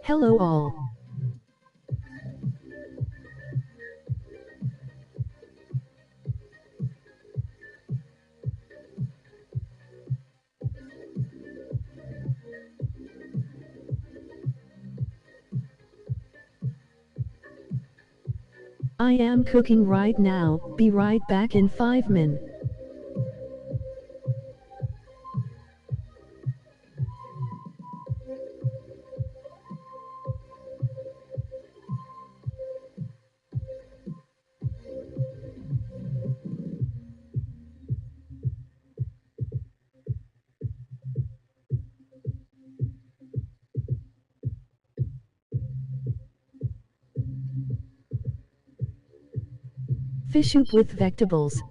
Hello all. I am cooking right now, be right back in 5 min. Fish soup with vegetables.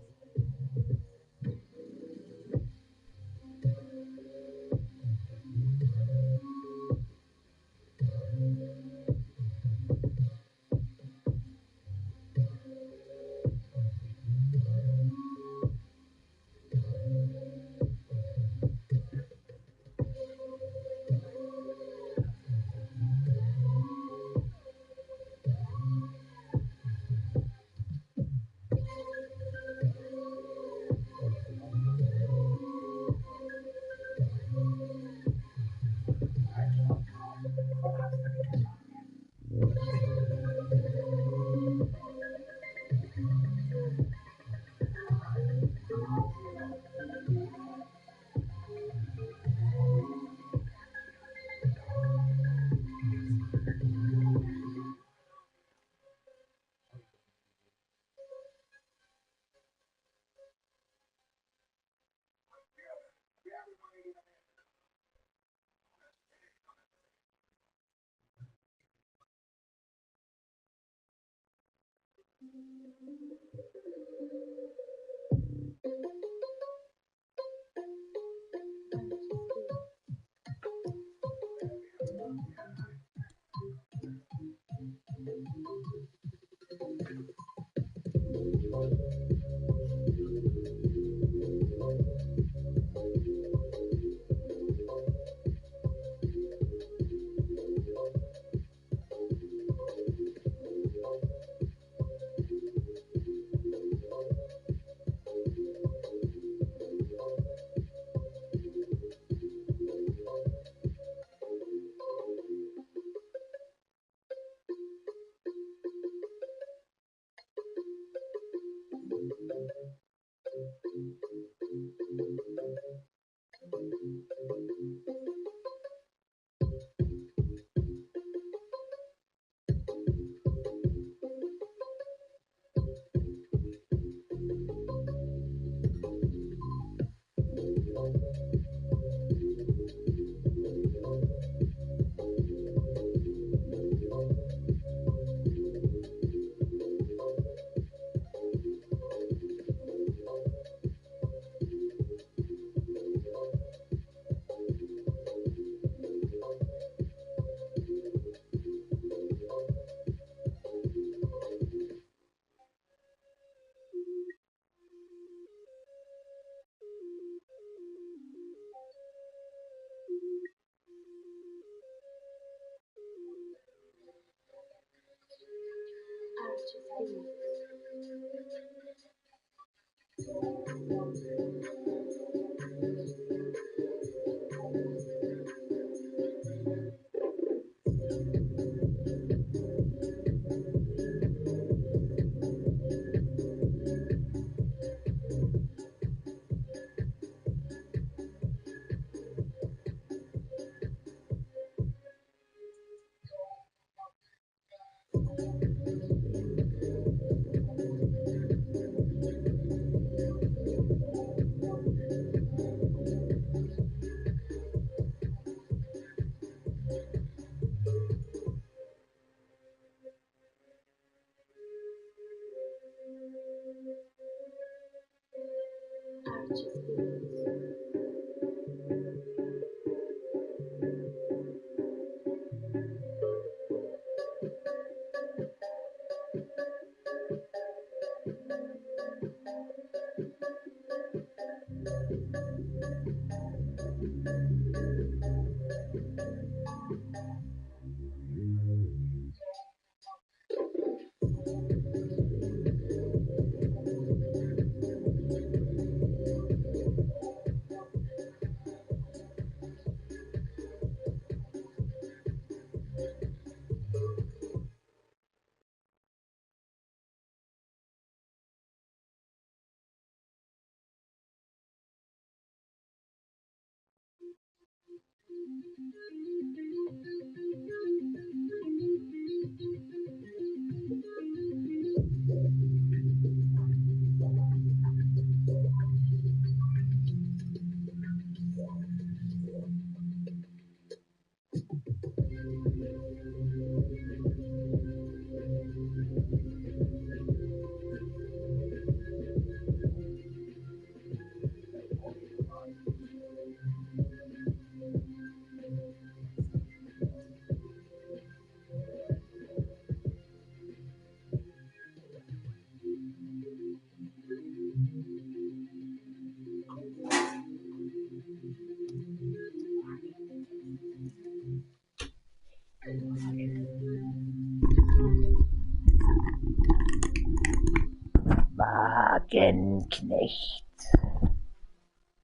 Wagenknecht.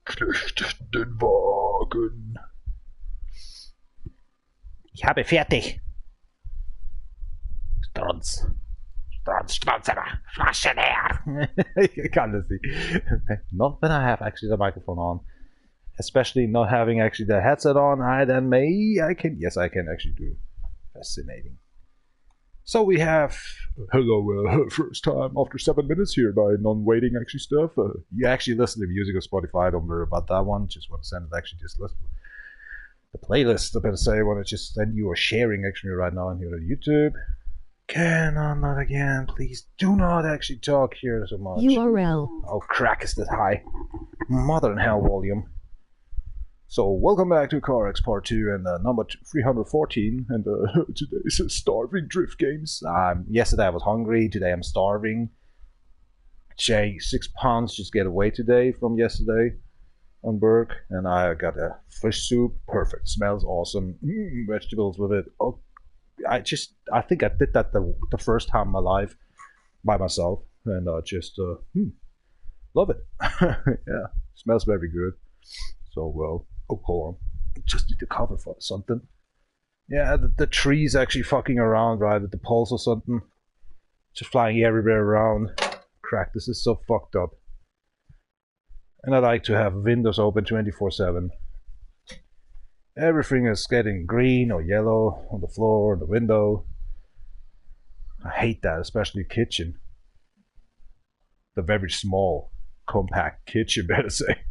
Knecht den Wagen. Ich habe fertig. Strunz. Strunz, Strunz, Flasche leer. I kann das nicht. Not when I have actually the microphone on. Especially not having actually the headset on, I then may, I can, yes, I can actually do. Fascinating. So we have, hello, first time after 7 minutes here by non-waiting actually stuff. You actually listen to music on Spotify, don't worry about that one. Just want to send it actually, just listen. The playlist, I better say, I want to just send you a sharing actually right now on here on YouTube. Can I not again, please do not actually talk here so much. URL. Oh, crack, is that high? Mother in hell volume. So, welcome back to CarX Part 2 and number 314, and today's Starving Drift Games. Yesterday I was hungry, today I'm starving. Jay, 6 pounds just get away today from yesterday on work, and I got a fish soup, perfect, smells awesome, vegetables with it. Oh, I think I did that the first time in my life by myself, and I just love it. Yeah, smells very good. So, well, oh, hold on. Just need to cover for something. Yeah, the tree's actually fucking around, right, with the poles or something. Just flying everywhere around. Crack, this is so fucked up. And I like to have windows open 24/7. Everything is getting green or yellow on the floor, on the window. I hate that, especially kitchen. The very small, compact kitchen, better say.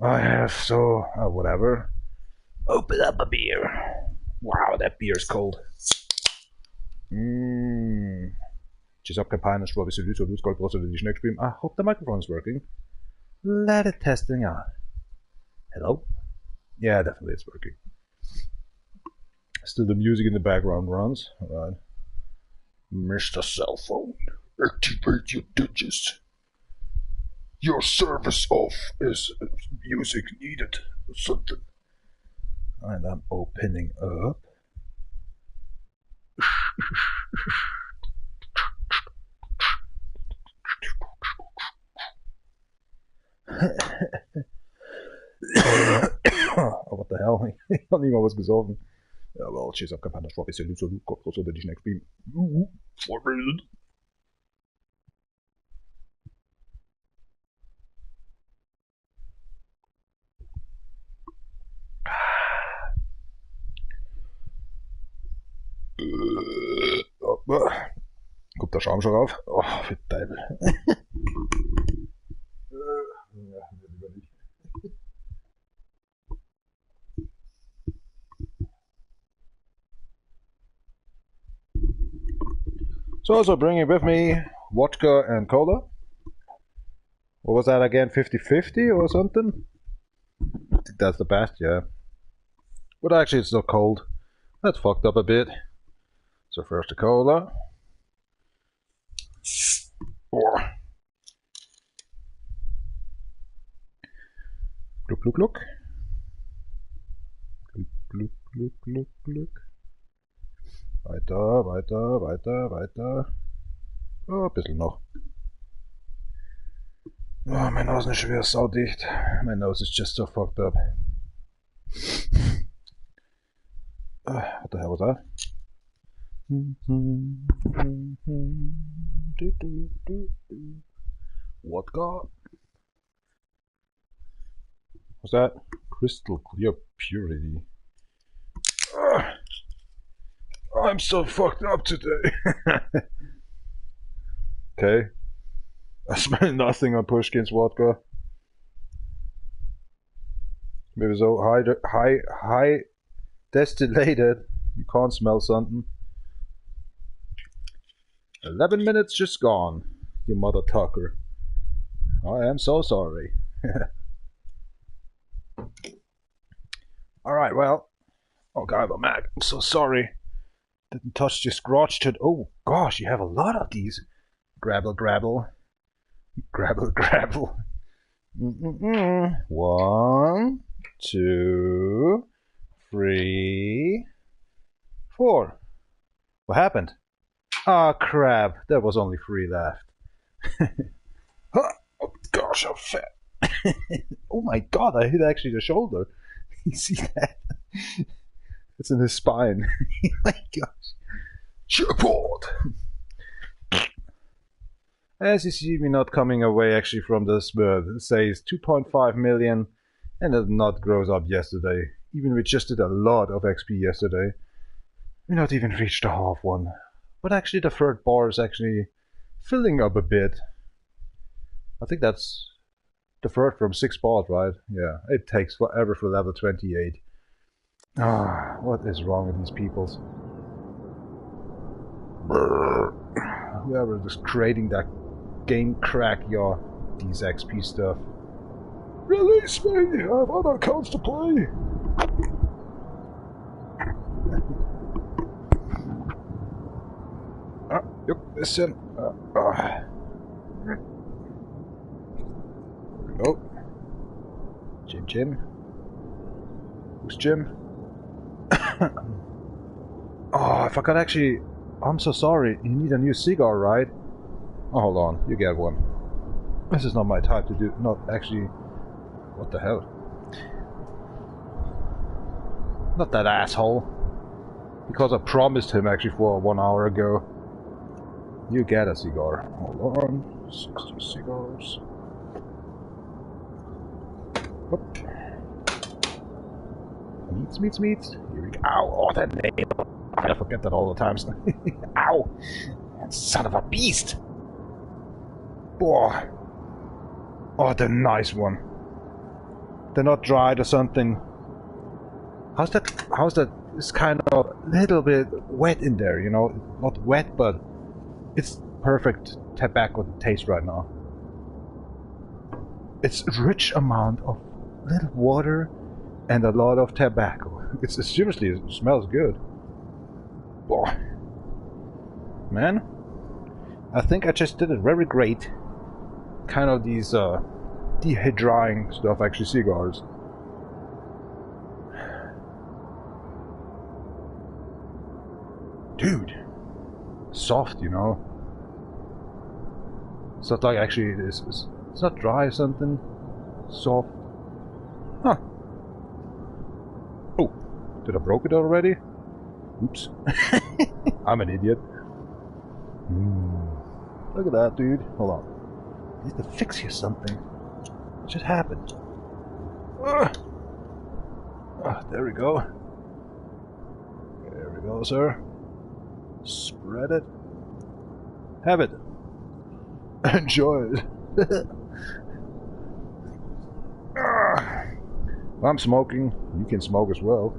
I have so, whatever. Open up a beer. Wow, that beer is cold. Just up I hope the microphone is working. Let it testing out. Hello? Yeah, definitely it's working. Still the music in the background runs. All right. Mr. Cell Phone, activate your digits. Your service off is music needed or something. And I'm opening up. Oh, what the hell? Ich hab nicht mal was gesoffen. Ja, well, cheers up, Kampagne, Strawberry, Salute, Salute, Gott, Gott, Gott, Next Beam. Kommt der Schaum schon rauf? Oh, für Teufel. Ja, lieber nicht. So also bringing with me vodka and cola. What was that again? 50-50 or something? I think that's the best, yeah. But actually it's still cold. That's fucked up a bit. So first the cola. Oh. Gluck, gluck, gluck. Gluck, gluck, gluck, gluck, gluck. Weiter, weiter, weiter, weiter. Oh, ein bisschen noch. Oh, meine Nase ist schon wieder saudicht. My nose is just so fucked up. What the hell was that? Vodka. What's that? Crystal clear purity. I'm so fucked up today. Okay. I smell nothing on Pushkin's vodka. Maybe so high destillated. You can't smell something. 11 minutes just gone, you mother tucker. I am so sorry. Alright, well. Oh, God, Mac, I'm so sorry. Didn't touch your scratched it. Oh, gosh, you have a lot of these. Grabble, grabble. Grabble, grabble. 1, 2, 3, 4. What happened? Ah, crap. There was only 3 left. Oh, gosh, I'm fat. Oh, my God, I hit actually the shoulder. You see that? It's in his spine. Oh my gosh. Support! As you see me not coming away actually from this bird. It says 2.5 million and it not grows up yesterday. Even we just did a lot of XP yesterday. We not even reached the half one. But actually the third bar is actually filling up a bit. I think that's the third from 6 bars, right? Yeah, it takes forever for level 28. Ah, what is wrong with these peoples? Brrr. Whoever is creating that game crack, your these XP stuff. Release me! I have other accounts to play! Ah, yep, listen. Oh. Jim, Jim. Who's Jim? Oh, I forgot actually. I'm so sorry. You need a new cigar, right? Oh, hold on. You get one. This is not my type to do. Not actually. What the hell? Not that asshole. Because I promised him actually for 1 hour ago. You get a cigar. Hold on. 60 cigars. Up. Meats, meats, meats. Here we go. Ow! Oh, that nail. I forget that all the times. Ow! That son of a beast! Boah. Oh, the nice one. They're not dried or something. How's that? How's that? It's kind of a little bit wet in there, you know? Not wet, but it's perfect tobacco taste right now. It's a rich amount of little water and a lot of tobacco. It's seriously, it smells good. Boah. Man, I think I just did it very great. Kind of these dehydrying stuff, actually, cigars. Dude, soft, you know. It's not like actually it's not dry or something. Soft. Huh. Oh, did I broke it already? Oops. I'm an idiot. Look at that, dude. Hold on. I need to fix here something. What just happened? There we go. There we go, sir. Spread it. Have it. Enjoy it. I'm smoking. You can smoke as well.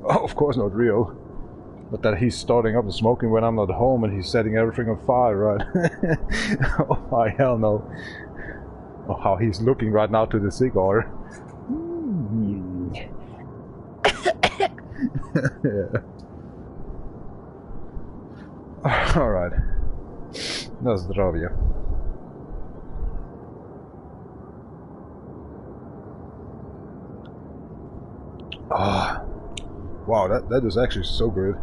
Oh, of course not real. But that he's starting up the smoking when I'm not home and he's setting everything on fire, right? Oh my hell no. Oh, how he's looking right now to the cigar. Yeah. Alright. Na zdrowie. Ah, oh, wow, that is actually so good.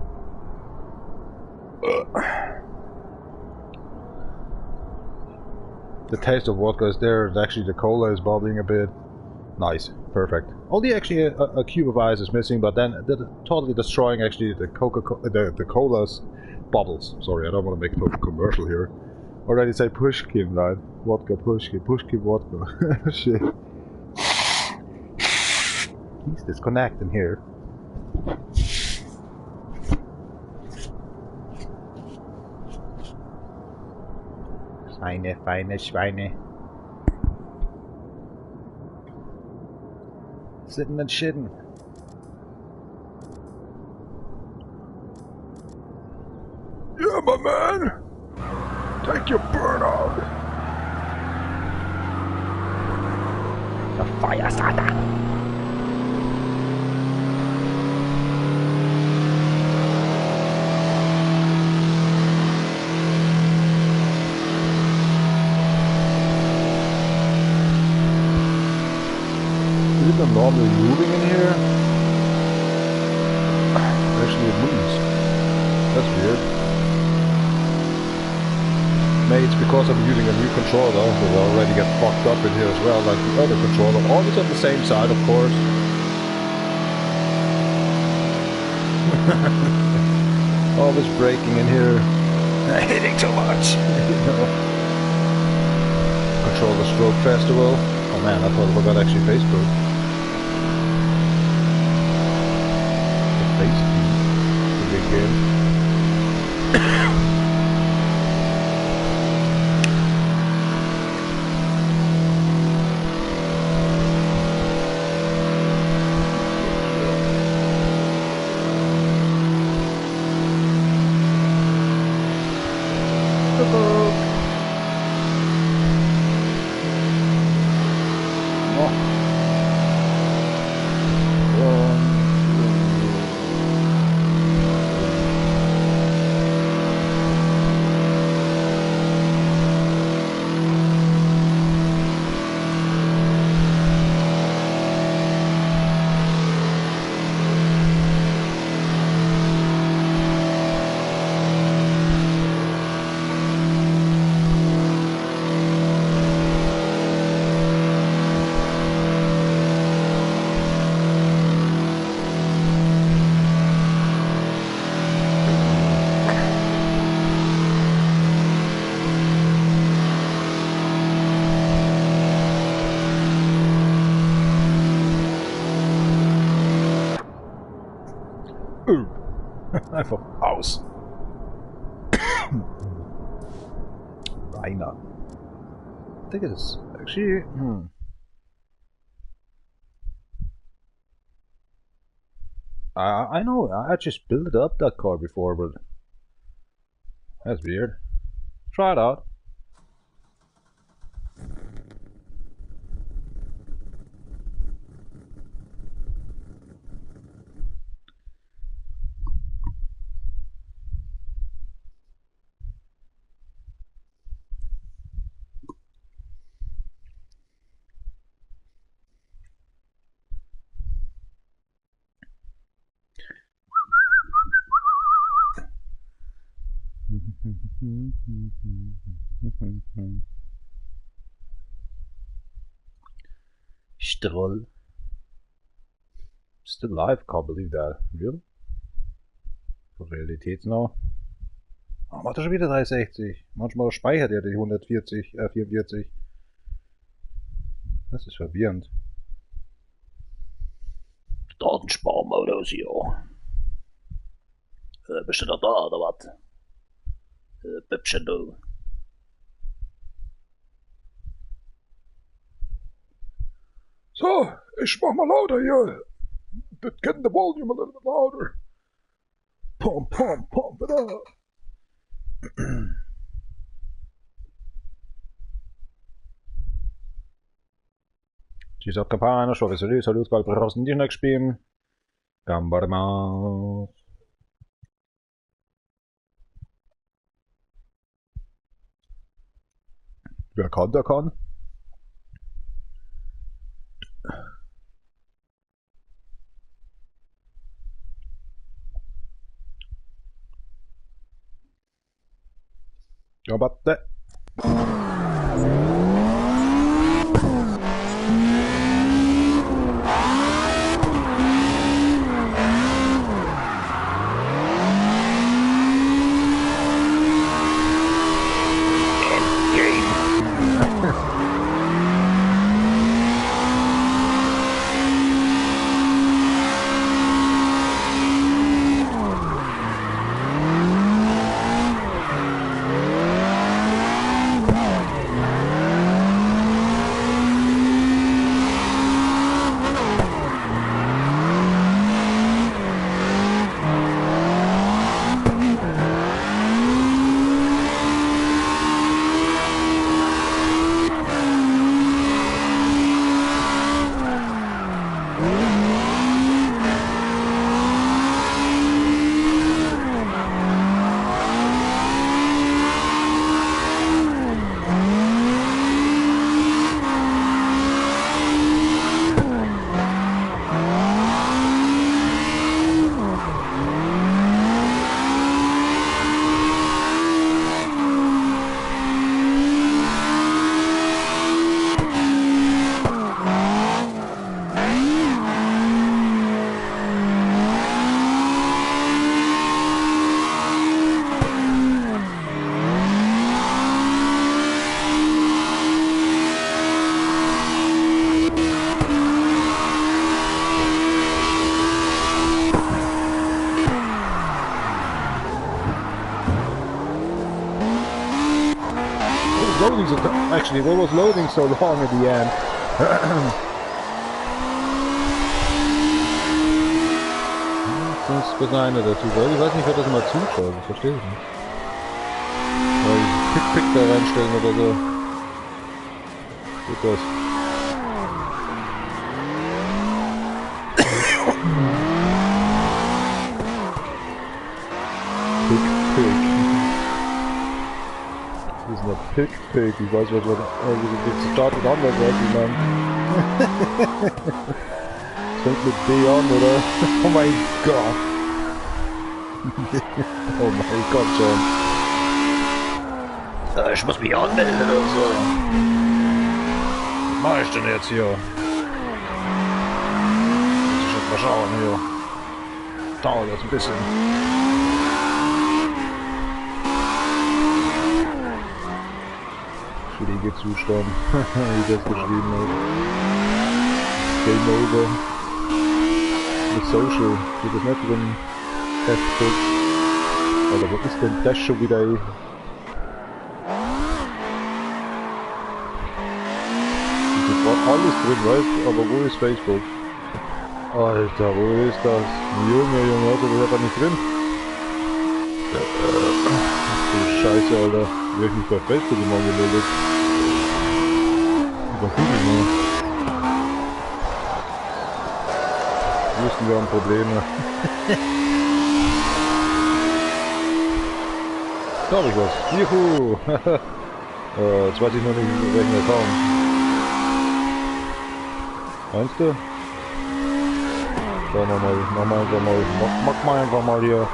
The taste of vodka is there. Actually, the cola is bubbling a bit. Nice, perfect. Only actually a cube of ice is missing, but then they're totally destroying actually the the cola's bubbles. Sorry, I don't want to make a total commercial here. Already say Pushkin, right? Vodka, Pushkin, Pushkin vodka. Shit. Please disconnect in here. Schweine, feine Schweine. Sitting and shitting. Yeah, my man! Take your burnout! The fire starter! Is it normally moving in here? Actually, it moves. That's weird. Maybe it's because I'm using a new controller, so I already get fucked up in here as well, like the other controller. Always on the same side, of course. Always breaking in here. Hitting too much. You know. Controller Stroke Festival. Oh man, I thought I forgot actually Facebook. The face feed. The big game. Oh. 1, 2. Einfach aus. Rainer. I think it's actually. I know, I just built up that car before, but that's weird. Try it out. Stroll. Still alive, can't believe that. Really? Realitätsnah. Oh, macht er schon wieder 360. Manchmal speichert er die 140, 44. Das ist verwirrend. Datensparmodus hier. Bist du noch da oder was? Bübchen, du. So, ich mach mal lauter hier. Get the volume a little bit louder. Pump, pump, pump it up. Wer kann, der kann. Ganbatte. Loading so actually, what was loading so long at the end? Das ist einer der Zuschauer. Ich weiß nicht, wer das immer zuschaut, das verstehe ich nicht. Pick da reinstellen oder so. Geht das? Pick, pick. Das ist eine Pick, pick. Ich weiß, was wir da. Also, das startet anders, weiß ich meine. Das fängt mit B an, oder? Oh mein Gott. Oh mein Gott, schon. Ich muss mich anmelden oder so. Was mach ich denn jetzt hier? Muss ich jetzt mal schauen hier. Dauert das ein bisschen. Pflegezustand, wie das geschrieben hat. Game over. Mit Social steht das nicht drin. Facebook. Alter, wo ist denn das schon wieder, ey? Alles drin, weißt du, aber wo ist Facebook? Alter, wo ist das? Junge, Junge, also das ist einfach nicht drin. Ach du Scheiße, Alter. Wie hab ich mich bei Facebook immer angemeldet? Über Google, ne? Wussten wir haben Probleme. Da hab ich was. Juhu! Jetzt weiß ich noch nicht, welchen Account. Meinst du? Schauen wir mal, machen wir einfach mal, mach mal einfach mal hier.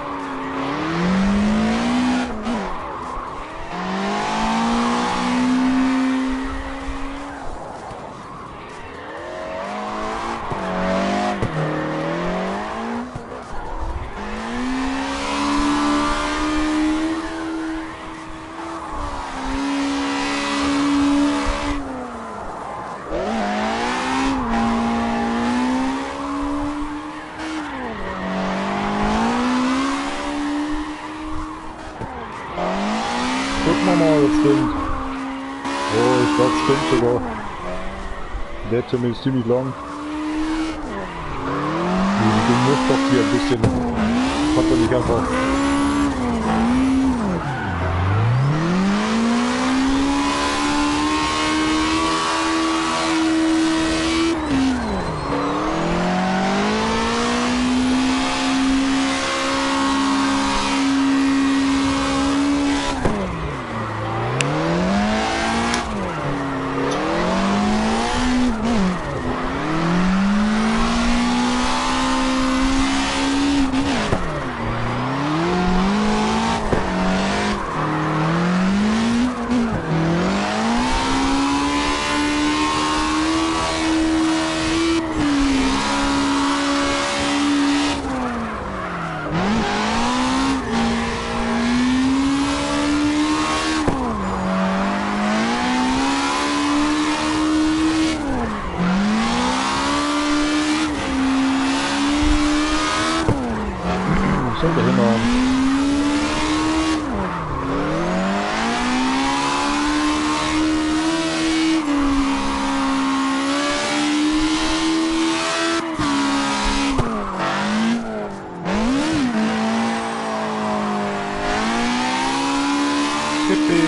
Gucken wir mal, das stimmt. Oh, ich glaube, stimmt sogar. Der zumindest ziemlich lang. Du musst doch hier ein bisschen. Hat er nicht einfach. Sollte hinhauen. Yippie!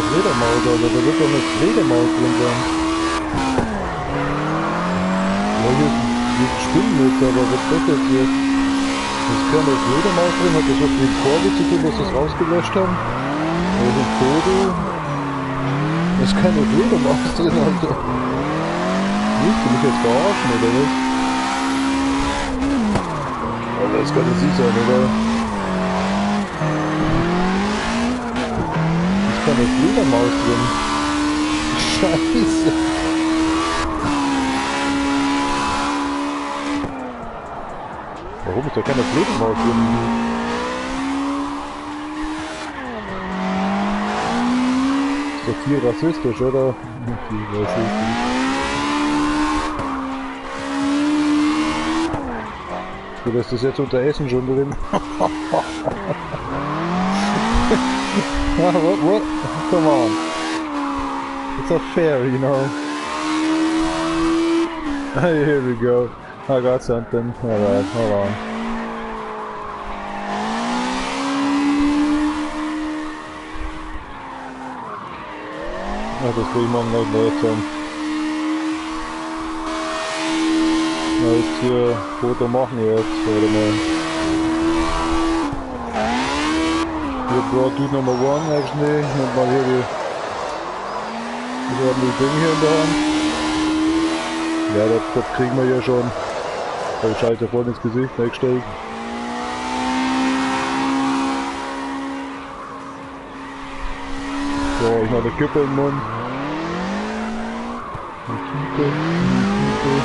Fledermaus, also da wird doch eine Fledermaus drin sein. Ja, hier ist ein Spinnennetz, aber was ist das jetzt hier? Ist keine Fledermaus drin, hat das was mit Corgi zu tun, dass sie das rausgelöscht haben? Da ist ein Foto. Da ist keine Fledermaus drin, Alter. Willst du mich jetzt verarschen, oder was? Alter, das kann jetzt nicht sein, oder? Keine Fledermaus drin. Scheiße. Warum ist da keine Fledermaus drin? Ist doch viel rassistisch, oder? Viel rassistisch. Oder ist das jetzt unter Essen schon drin? What, what? Come on. It's not fair, you know. Here we go. I got something. Alright, hold on. Ach, das kriegen wir noch nicht hin. Na, jetzt hier Foto machen jetzt. Warte mal. Hier brought dude number one actually. Und mal hier die. Wir haben das Ding hier in der Hand. Ja, das kriegen wir hier schon. Oh, Scheiße, voll ins Gesicht weggestellt. So, ich mache eine Kippe im Mund. Eine Kippe, eine Kippe.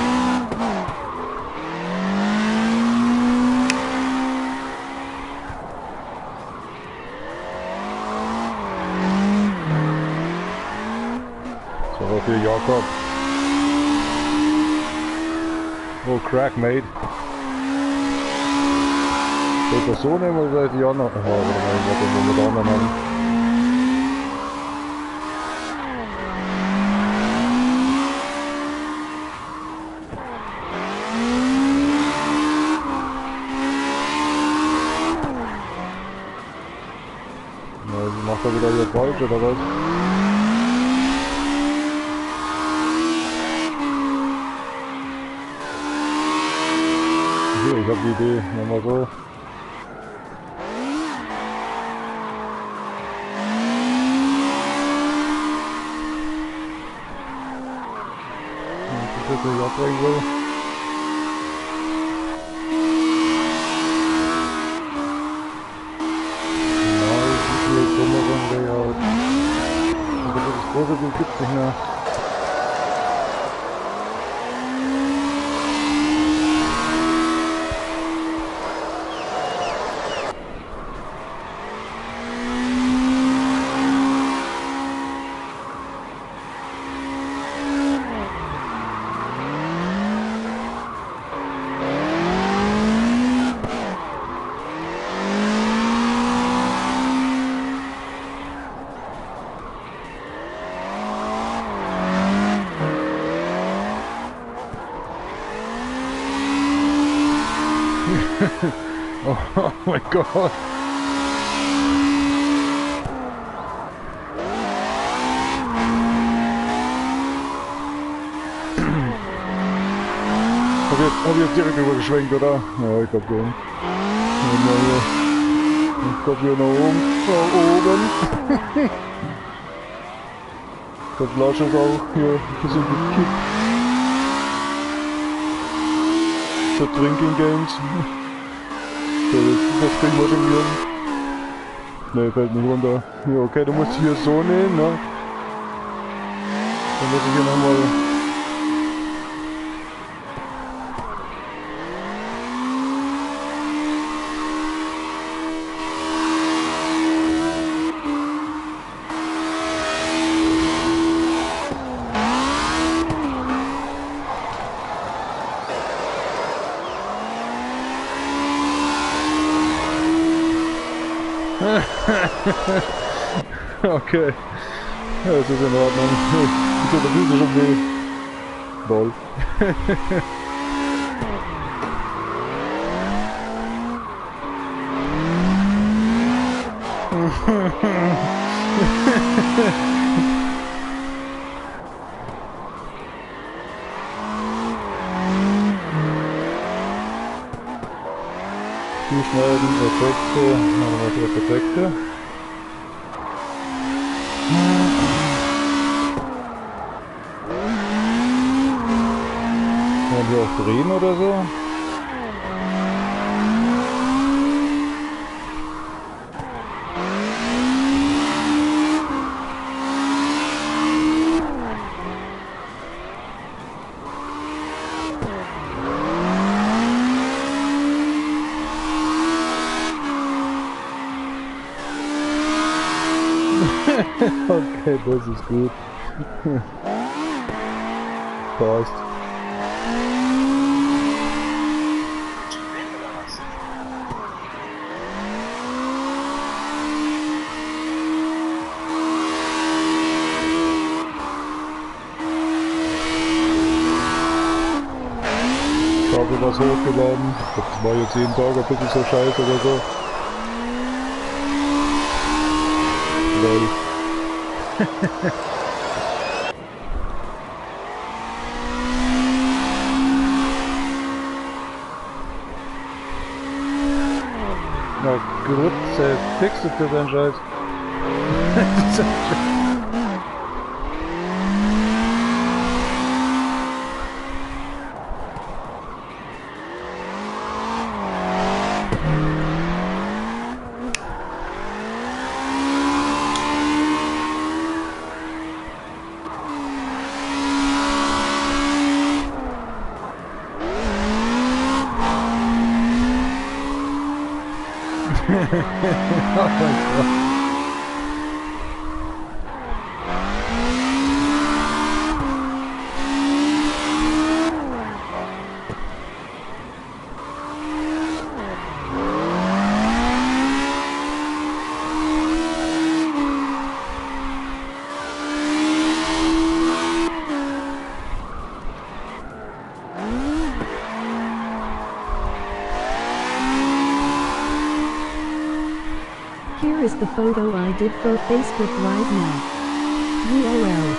So, für Jakob. Oh, crack, mate. Soll ich das so nehmen oder soll ich die anderen? Oh, warte mal, ich warte, wo wir die anderen haben. Na, macht er wieder hier falsch oder was? Hier, ich habe die Idee, machen wir so. Wenn ich das jetzt nicht abbrechen will. Nice, hier drumherum Layout. Aber das große Bild gibt's nicht mehr. Oh my God. Hab ich jetzt direkt übergeschwenkt, oder? Ja, ich glaub schon. Ich glaub hier nach oben. Nach oben. Die Flasche ist auch hier ein bisschen gekippt. So Drinking Games. So, das kriegen wir schon hier. Ne, fällt nicht runter. Ja, okay, du musst hier so nehmen, ne? Dann muss ich hier nochmal. Okay. Ja, das ist in Ordnung. Tut der Füße schon weh. Lol. Zuschneiden, Effekte, machen wir die Effekte. Kann man hier auch drehen oder so? Okay, das ist gut. Passt. Oder was? Ich habe was hochgeladen. Das war jetzt jeden Tag ein bisschen so scheiße oder so. Lol. Na, Grütze, fixet du den Scheiß? Oh mein Gott. Here is the photo I did for Facebook right now. UOL.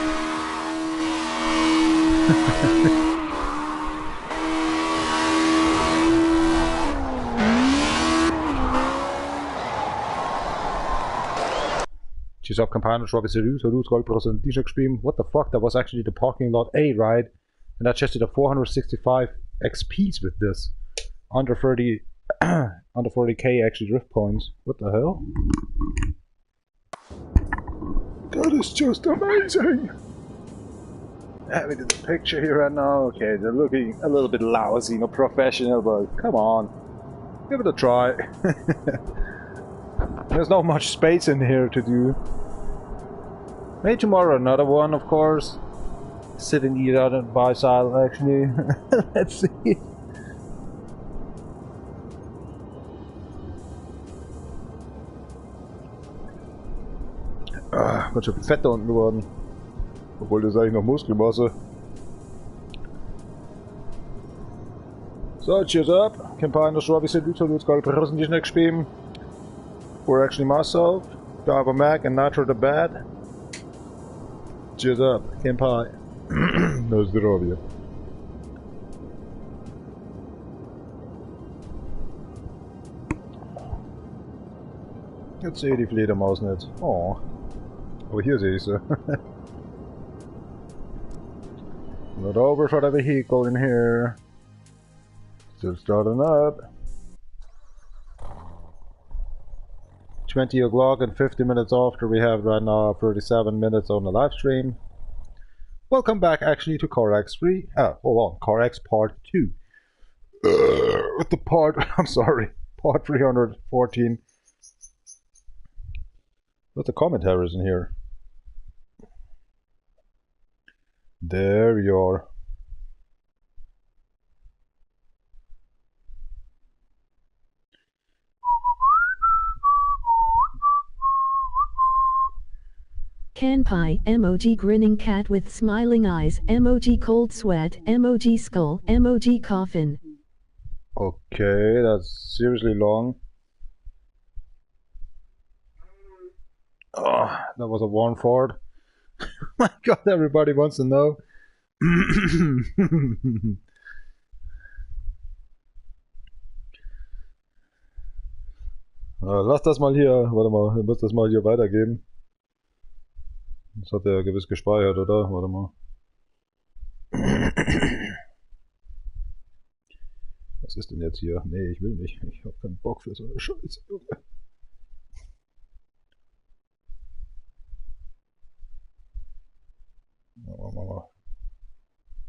Cheers up, Campano, What the fuck? That was actually the parking lot A, right? And I chested a 465 XPs with this. Under 30, under 40k actually drift points. What the hell? That is just amazing! Yeah, we did the picture here right now. Okay, they're looking a little bit lousy, not professional, but come on. Give it a try. There's not much space in here to do. Maybe tomorrow another one, of course. Sit and eat out and buy style, actually. Let's see. Ah, ganz schön fett da unten geworden. Obwohl das eigentlich noch Muskelmasse. So, cheers up. Campaign For actually myself, Java Mac and Nitro the Bad. Cheers up. Campai. Na zdrowie. Jetzt sehe ich die Fledermaus nicht. Oh. Aber hier sehe ich sie. Not over for the vehicle in here. Still starting up. 20 o'clock and 50 minutes after we have right now 37 minutes on the live stream. Welcome back actually to CarX 3. Oh, hold on, CarX Part 2. With the part, I'm sorry, part 314. With the commentaries in here. There you are. Kanpai, emoji grinning cat with smiling eyes, emoji cold sweat, emoji skull, emoji coffin. Okay, that's seriously long. Oh, that was a warm fart. My God, everybody wants to know. Lass das mal hier, warte mal, ich muss das mal hier weitergeben. Das hat er gewiss gespeichert, oder? Warte mal. Was ist denn jetzt hier? Nee, ich will nicht. Ich hab keinen Bock für so eine Scheiße, Junge. Machen wir mal.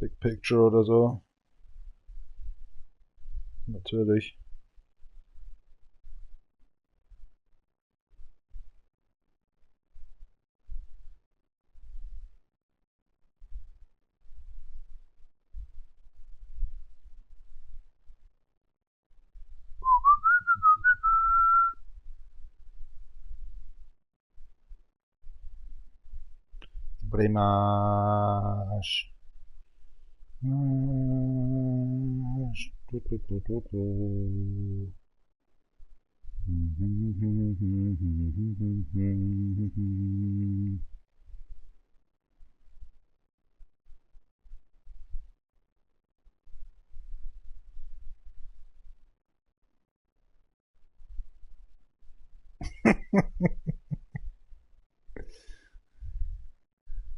Big Picture oder so. Natürlich. Bremarsch. Du, du, du, du, du.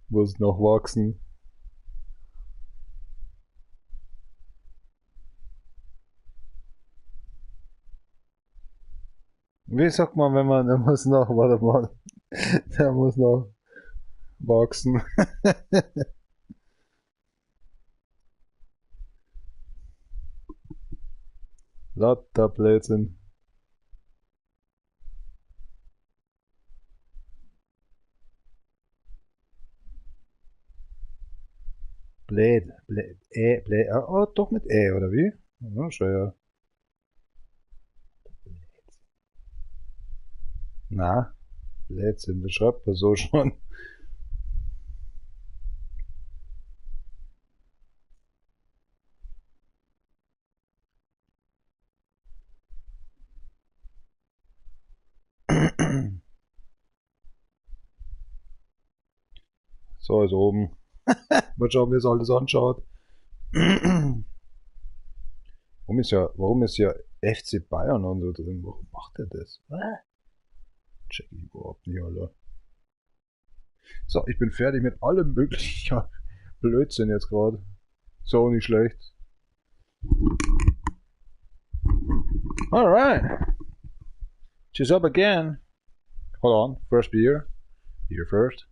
Muss noch wachsen. Wie sagt man, wenn man, der muss noch, warte mal, der muss noch wachsen. Lauter Blödsinn. Blöd, blöd, blöd, oh, doch mit Ä, oder wie? Ja, schon, ja. Na, Blödsinn, das schreibt man so schon. So, ist oben. Mal schauen, wie es alles anschaut. Warum ist ja FC Bayern und so drin? Warum macht er das? Hä? Check ich überhaupt nicht, Alter. So, ich bin fertig mit allem möglichen Blödsinn jetzt gerade. So, nicht schlecht. Alright. She's up again. Hold on, first beer. Beer first.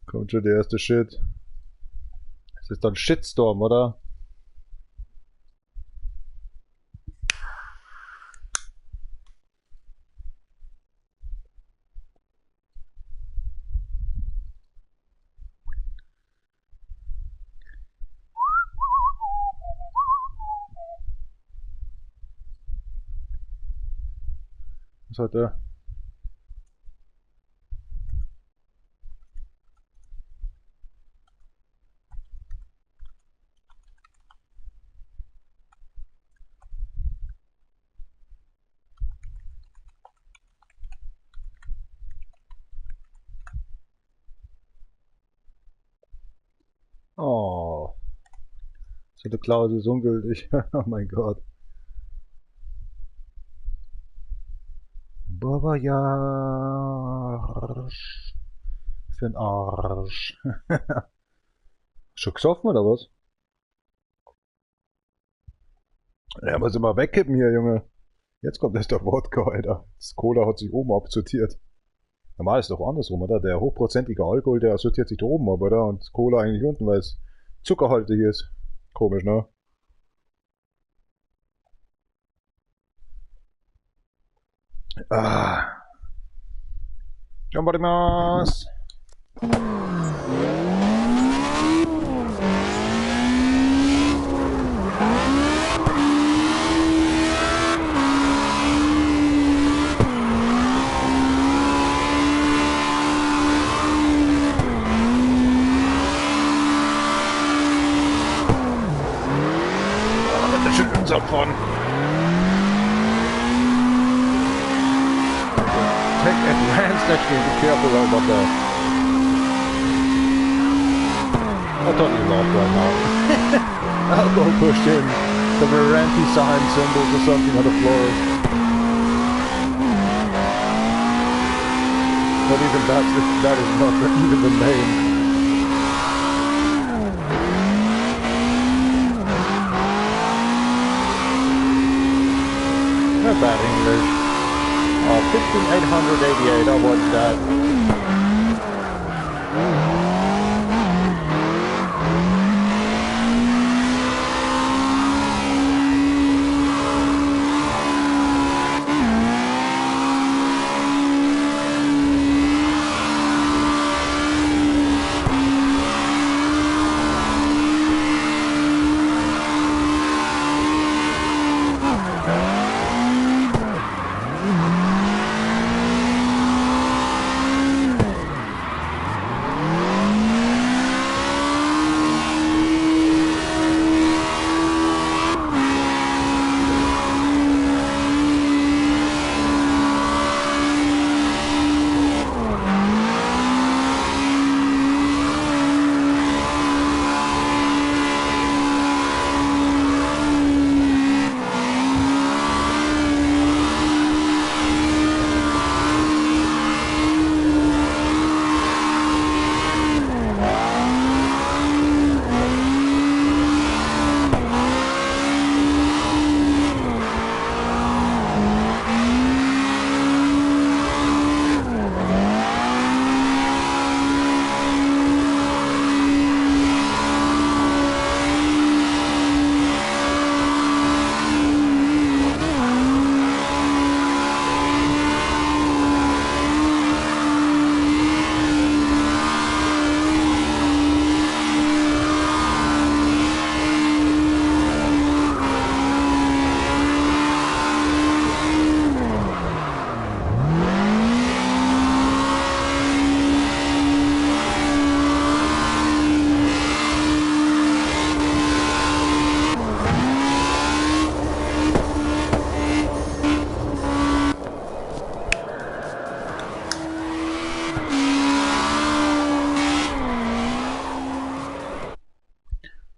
Kommt schon der erste Shit. Es ist dann Shitstorm, oder? Was hat er? Oh. So eine Klausel ist ungültig. Oh mein Gott. Baba Jarsch. Für den Arsch. Schon gesoffen oder was? Ja, muss immer wegkippen hier, Junge. Jetzt kommt erst der Wodka, Alter. Das Cola hat sich oben absortiert. Normal ist doch andersrum, oder? Der hochprozentige Alkohol, der sortiert sich da oben ab, oder? Und Cola eigentlich unten, weil es zuckerhaltig ist. Komisch, ne? Ganbarimasu! Some fun. Take advanced, actually, be careful about the. I totally lost right now. Alcohol pushed in. The Varanti sign symbols or something on the floor. Not even that is not even the name. Not bad English. Oh, 15,888, I watched that.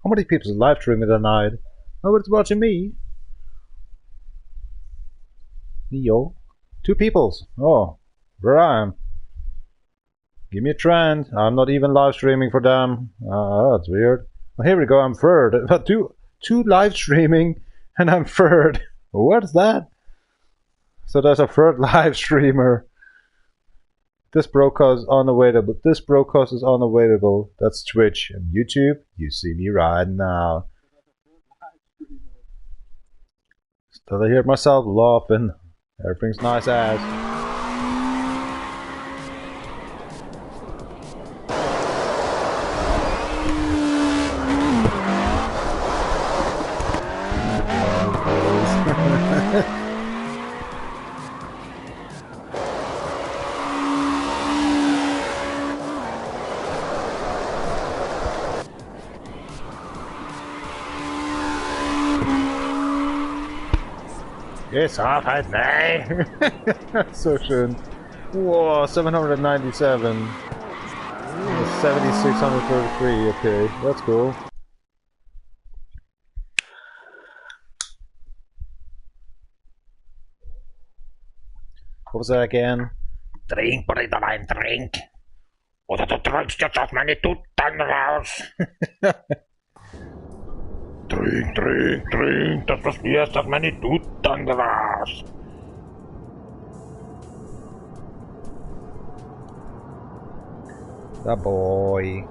How many people live streaming tonight? Nobody's watching me. Neo. 2 peoples. Oh, where I am. Give me a trend. I'm not even live streaming for them. That's weird. Well, here we go. I'm third. But two live streaming and I'm third. What's that? So there's a third live streamer. This broadcast is unavailable. This broadcast is unavailable. That's Twitch and YouTube. You see me right now. Still I hear myself laughing. Everything's nice ass. Yes, halt me! So schön. Whoa, 797. 7,633, okay, that's cool. What was that again? Trink, Brüderlein, trink! Oder du trinkst jetzt auf meine Tutten raus! Trink, trink, trink, das was mir ist auf meine Tutten raus! The boy.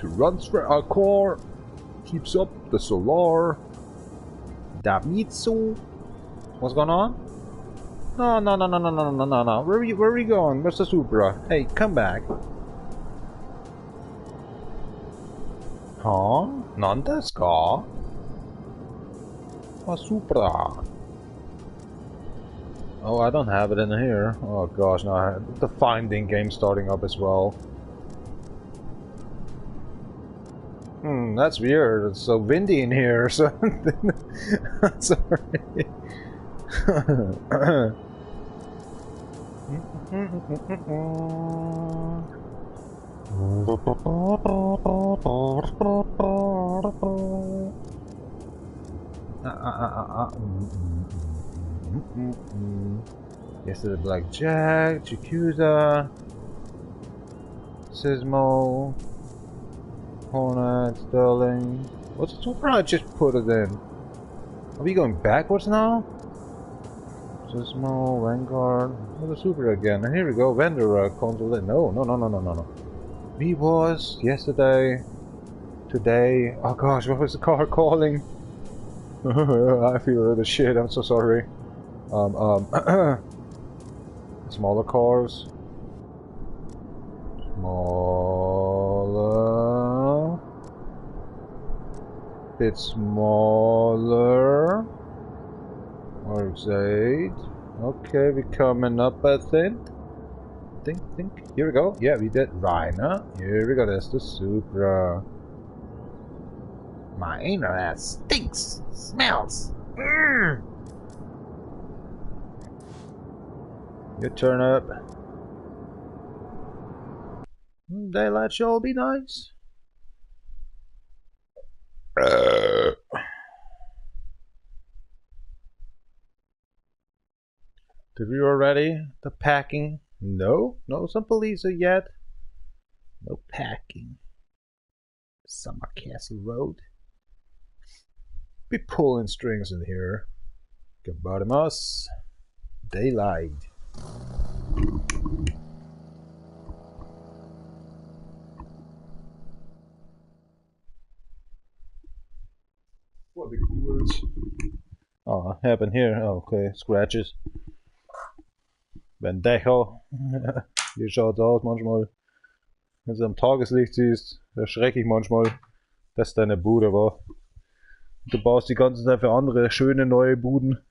To run our car. Keeps up the solar. Damitsu. What's going on? No, no, no, no, no, no, no, no, no. Where are you going, Mr. Supra? Hey, come back. Huh? Nan desu ka? A Supra. Oh, I don't have it in here. Oh gosh, now I have the finding game starting up as well. That's weird. It's so windy in here. So sorry. Yesterday, Blackjack, Jakuza, Sismo, Hornet, Sterling. What's the Supra? I just put it in. Are we going backwards now? Sismo, Vanguard, what the Supra again? And here we go, Vendor console. No, no, no, no, no, no, no. We was yesterday, today. Oh gosh, what was the car calling? I feel a little shit. I'm so sorry. Smaller cars. Smaller. Bit smaller. RX-8. Okay, we're coming up, I think. Think. Here we go. Yeah, we did Reiner. Here we go. That's the Supra. My anal ass stinks. Smells. Mm. You turn up. Daylight shall be nice. Did we already the packing? No, no, some police are yet. No packing. Summer Castle Road. Be pulling strings in here. Gabarimas. Daylight. What the words? Oh, happened here. Oh, okay, scratches. Pendejo. Hier schaut's aus manchmal. Wenn du am Tageslicht siehst, erschrecke ich manchmal, dass deine Bude war. Du baust die ganze Zeit für andere schöne neue Buden.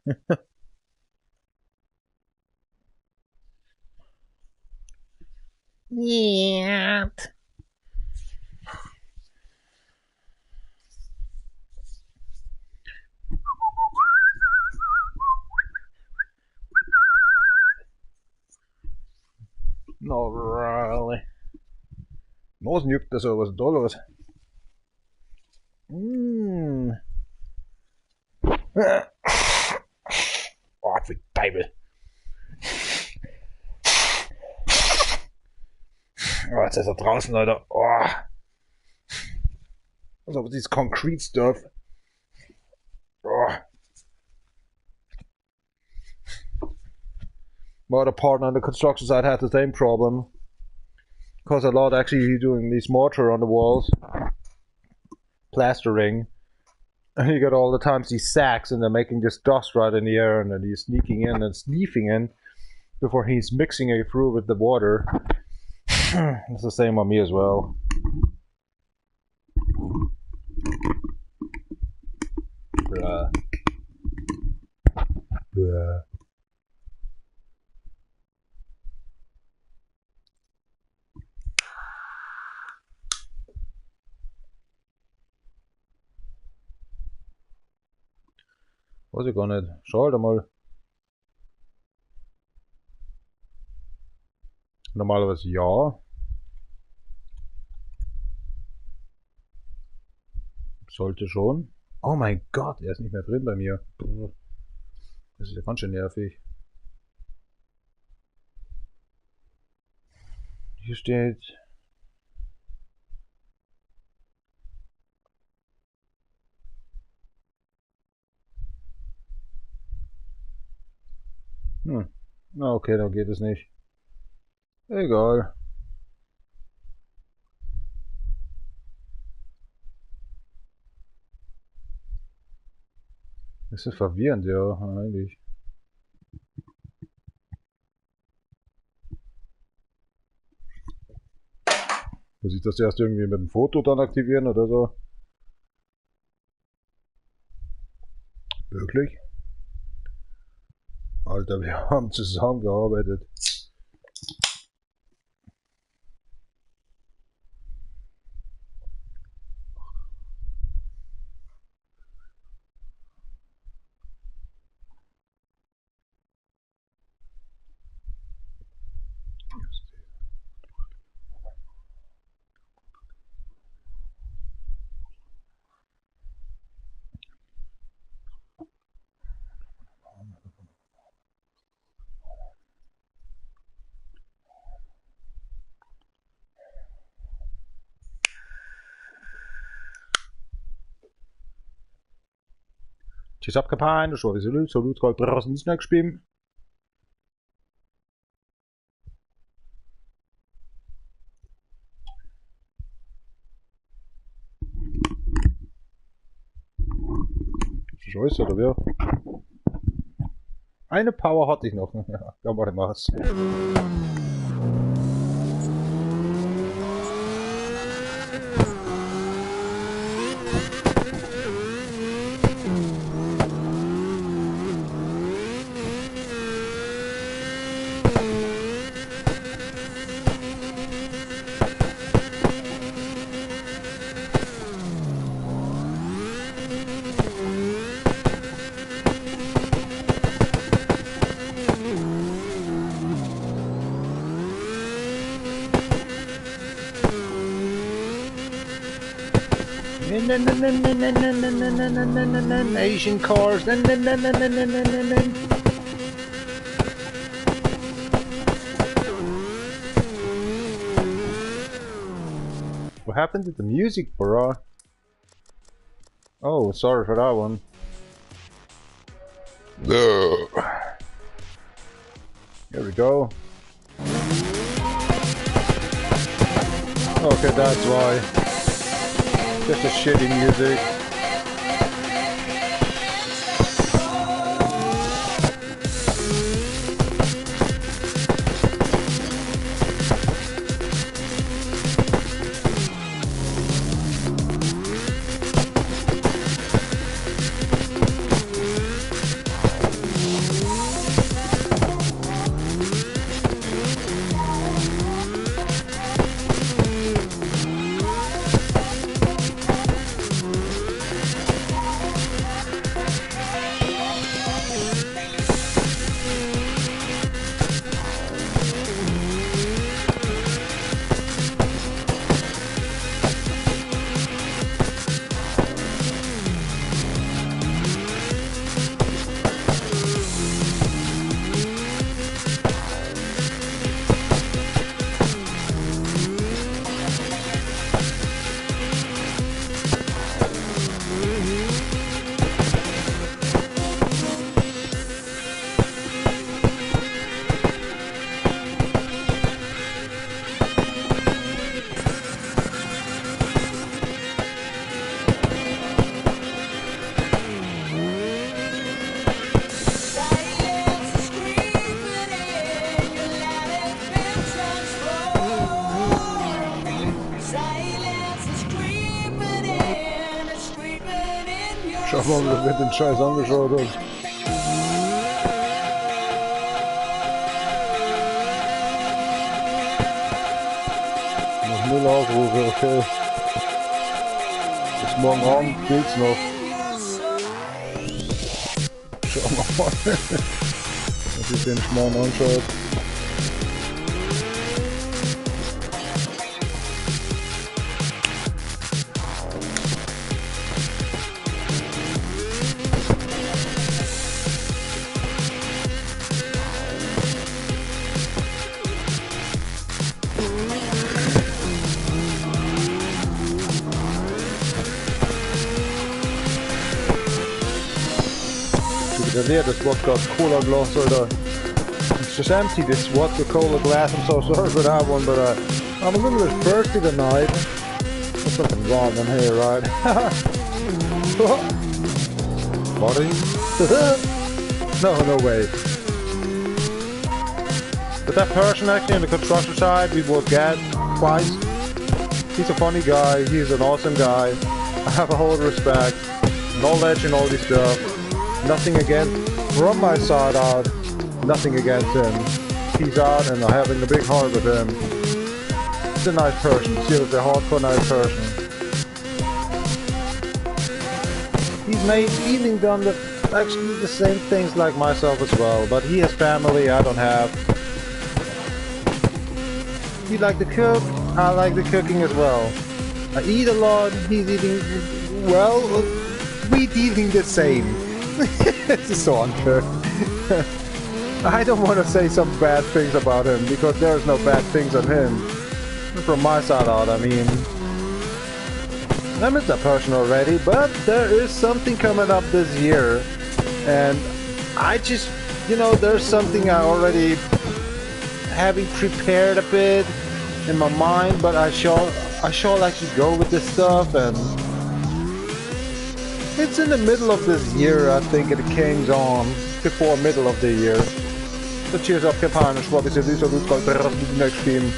Niet. Not really. Nasen juckt das so, was ist da los? Mm. Oh, wie Teufel. Oh, jetzt ist er draußen, Leute. Oh. Also, dieses Concrete Stuff. Oh. My other partner on the construction site had the same problem. Because a lot actually doing these mortar on the walls, plastering, and you got all the times these sacks, and they're making this dust right in the air, and then he's sneaking in and sneezing in before he's mixing it through with the water. It's the same on me as well. Bruh. Bruh. Weiß ich gar nicht. Schau halt einmal. Normalerweise ja. Sollte schon. Oh mein Gott, er ist nicht mehr drin bei mir. Das ist ja ganz schön nervig. Hier steht... Na okay, dann geht es nicht. Egal. Das ist verwirrend, ja, eigentlich. Muss ich das erst irgendwie mit dem Foto dann aktivieren oder so? Wirklich? Alter, wir haben zusammengearbeitet. Scheiße, oder wer? Eine Power hatte ich noch. Ja, da war was. Asian cars. What happened to the music, bro? Oh, sorry for that one. Here we go. Okay, that's why. Just a shitty music. Schau mal, wer den Scheiß angeschaut hat. Noch 0 Aufrufe, okay. Bis morgen Abend geht's noch. Schauen wir mal, dass ich den Schmarrn anschaut. Leer, this vodka cola glass, Alter. It's just empty, this vodka cola glass. I'm so sorry for that one, but I'm a little bit thirsty tonight. There's something wrong in here, right? Boring? No, no way. But that person actually on the construction side, we worked at twice. He's a funny guy, he's an awesome guy. I have a whole respect, knowledge and all this stuff. Nothing against, from my side out, nothing against him. He's out and I'm having a big heart with him. He's a nice person, seriously, a hardcore nice person. He's made even done the, actually the same things like myself as well, but he has family, I don't have. He like to cook, I like the cooking as well. I eat a lot, he's eating, well, we eating the same. It's so unfair. I don't want to say some bad things about him, because there's no bad things on him. From my side out, I mean. I miss that person already, but there is something coming up this year. And I just, you know, there's something I already having prepared a bit in my mind, but I shall actually go with this stuff, and it's in the middle of this year, I think it came on before middle of the year. So cheers up, Japanisch, what is it? Next team.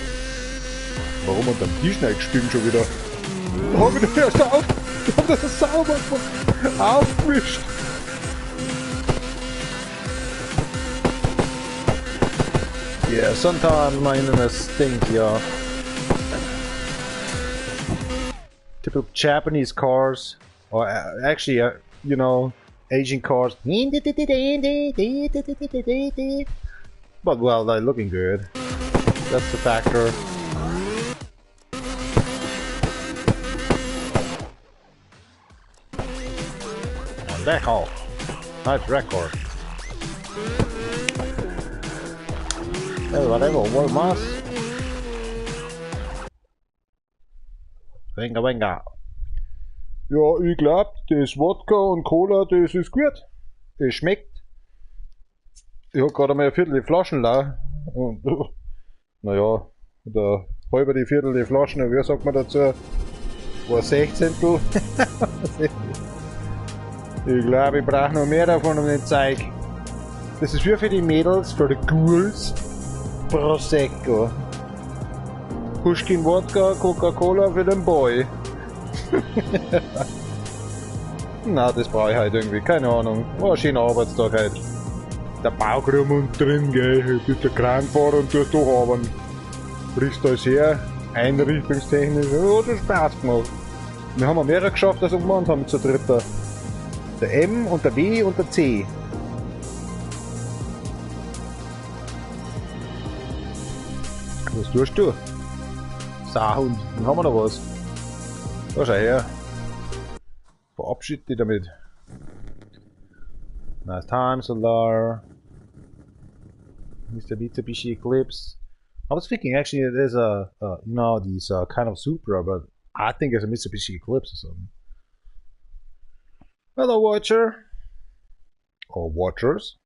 Warum unter dem Tisch gestimmt schon wieder? Da hab ich doch erst auf, hab das sauber aufgewischt. Yeah, sometimes my internet stinks, yeah. Typical Japanese cars, or actually, you know, Asian cars. But well, they're looking good. That's the factor. Deco. Nice record. Hey, whatever, what más? Venga, venga. Ja, ich glaub, das Wodka und Cola, das ist gut. Das schmeckt. Ich hab gerade mal ein Viertel die Flaschen leer. Und, naja, da halber die Viertel die Flaschen, wie sagt man dazu? War 16. Ich glaube, ich brauche noch mehr davon um den Zeug. Das ist für die Mädels, für die Ghouls. Prosecco. Pushkin Wodka, Coca-Cola für den Boy. Na, das brauche ich halt irgendwie, keine Ahnung. War ein schöner Arbeitstag heute. Der Bauchraum und drin, gell. Du bist der Kranfahrer und tust durcharbeiten. Brichst alles her, einrichtungstechnisch. Oh, hat Spaß gemacht. Wir haben mehrere geschafft, als wir gemacht haben zu dritter. Der M und der W und der C. Was tust du? Sauhund. Dann haben wir noch was. Da schau her. Verabschied dich damit. Nice time, Solar. Mr. Mitsubishi Eclipse. I was thinking actually it is a you know, these kind of Supra, but I think it's a Mitsubishi Eclipse or something. Hello, watcher. Or watchers.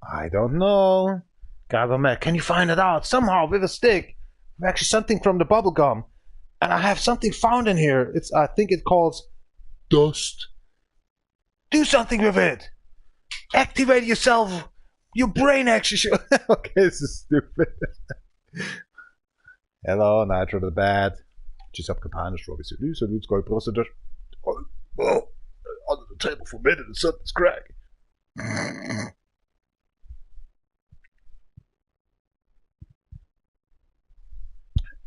I don't know. Gargamel, can you find it out somehow with a stick? Actually, something from the bubblegum. And I have something found in here. It's, I think it calls dust. Do something with it. Activate yourself. Your brain actually. Okay, this is stupid. Hello, Nitro the Bad. Under the table for a minute and something's crack.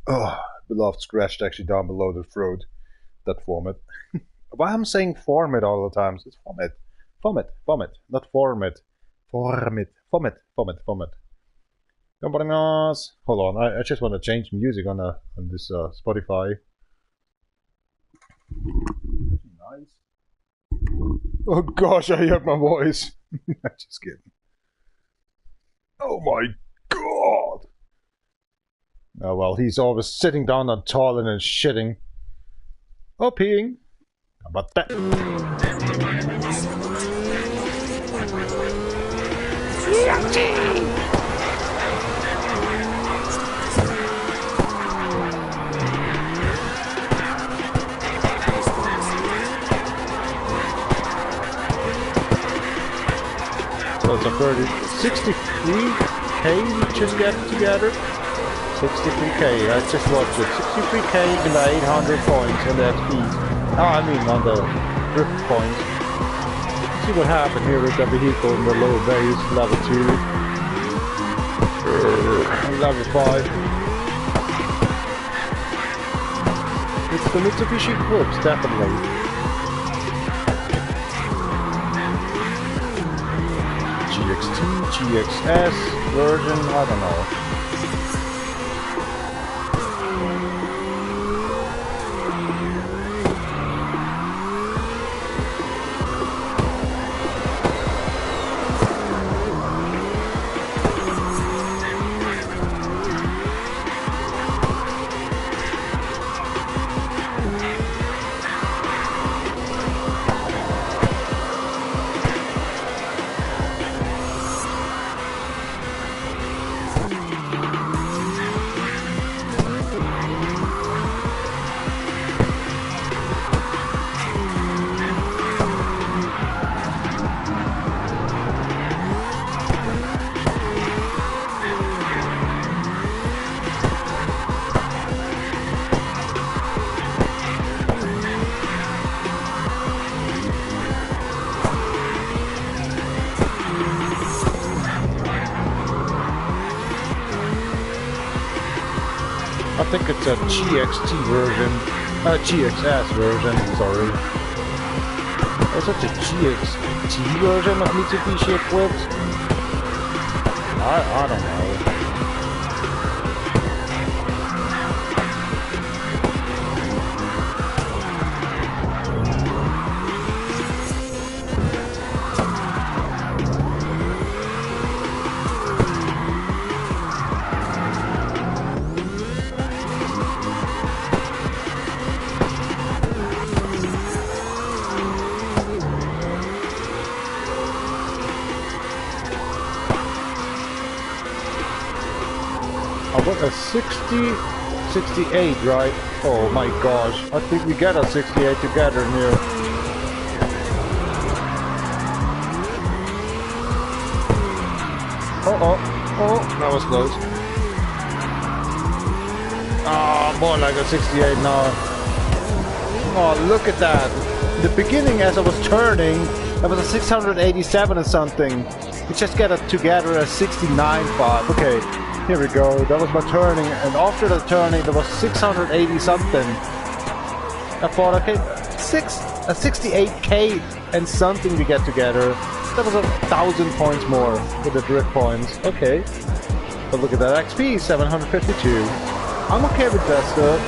Oh, beloved scratched actually down below the throat. That vomit. Why I'm saying format all the time? It's vomit. Vomit. Vomit. Not format. Vomit. Vomit. Vomit. Vomit. Hold on, I just want to change music on this Spotify. Nice. Oh gosh, I heard my voice. Just kidding. Oh my god! Oh well, he's always sitting down on toilet and shitting. Or peeing. How about that? 30, 63k we just get together. 63k, I just watched it. 63k and 800 points on the XP. Oh, I mean on the drift points. Let's see what happened here with the vehicle in the lower base, level 2. Level 5. It's the Mitsubishi Eclipse, definitely. GXT, GXS version, I don't know. I think it's a GXT version, GXS version, sorry. Is it a GXT version of Mitsubishi Eclipse? I don't know. A 60, 68, right? Oh my gosh, I think we get a 68 together here. Oh, oh, oh, that was close. Ah, oh, more like a 68 now. Oh, look at that. In the beginning, as I was turning, that was a 687 or something. We just get it together a 69.5. Okay. Here we go, that was my turning, and after the turning there was 680 something. I thought, okay, 68k and something we get together. That was 1,000 points more with the drift points. Okay. But look at that XP, 752. I'm okay with that stuff.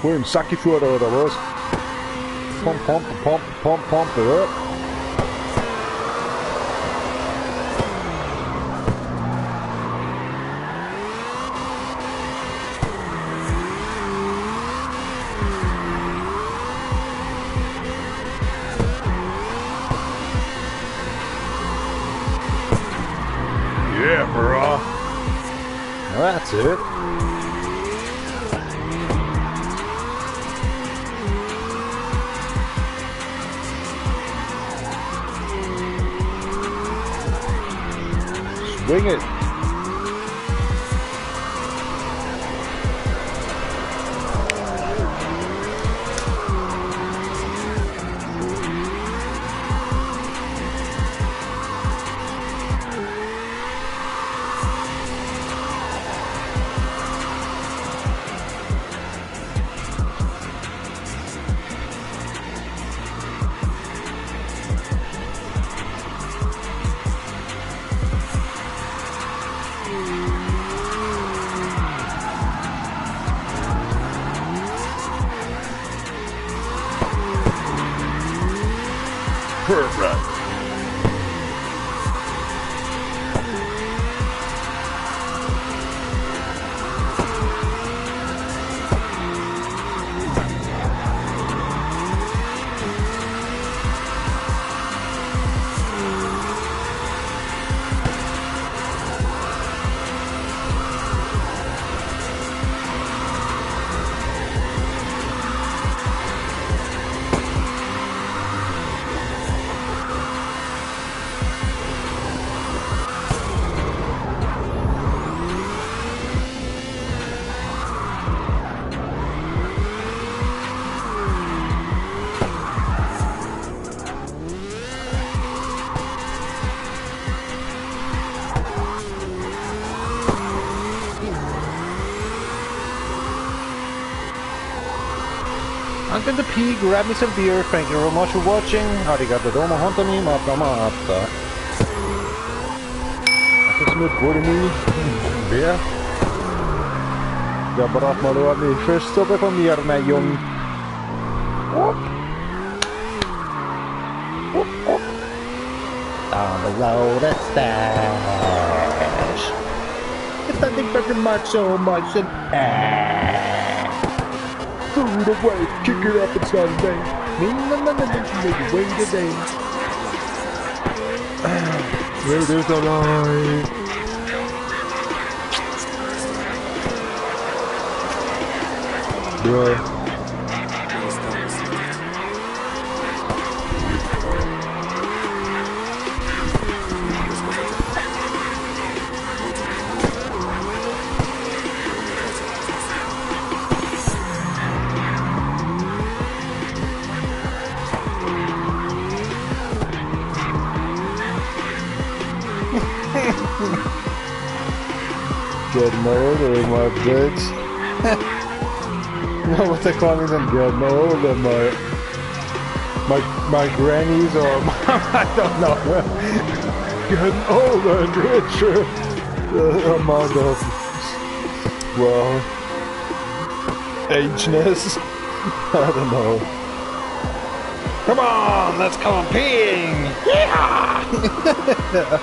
Wo im Sack geführt oder was? Pump, pump, pump, pump, pump it up. Yeah, brah. Now that's it. Swing it. Perfect. I'm gonna pee, grab me some beer. Thank you very much for watching. Arigato domo hontoni, mata mata. Was ist mit Bodemi? Wer? Da braucht man ordentlich Fischsuppe von mir, mein Junge. Hopp. Hopp, hopp. Down the road a stash. It's nothing very much, so much and Food away, kick it up, it's not a name. Wait a day. Wait is alive. Bruh. Getting older, my bitch. No, what's they calling them? Getting older, my grannies or my, I don't know. Getting older and richer. The amount of, well, ageness. I don't know. Come on, let's come peeing. Yeah.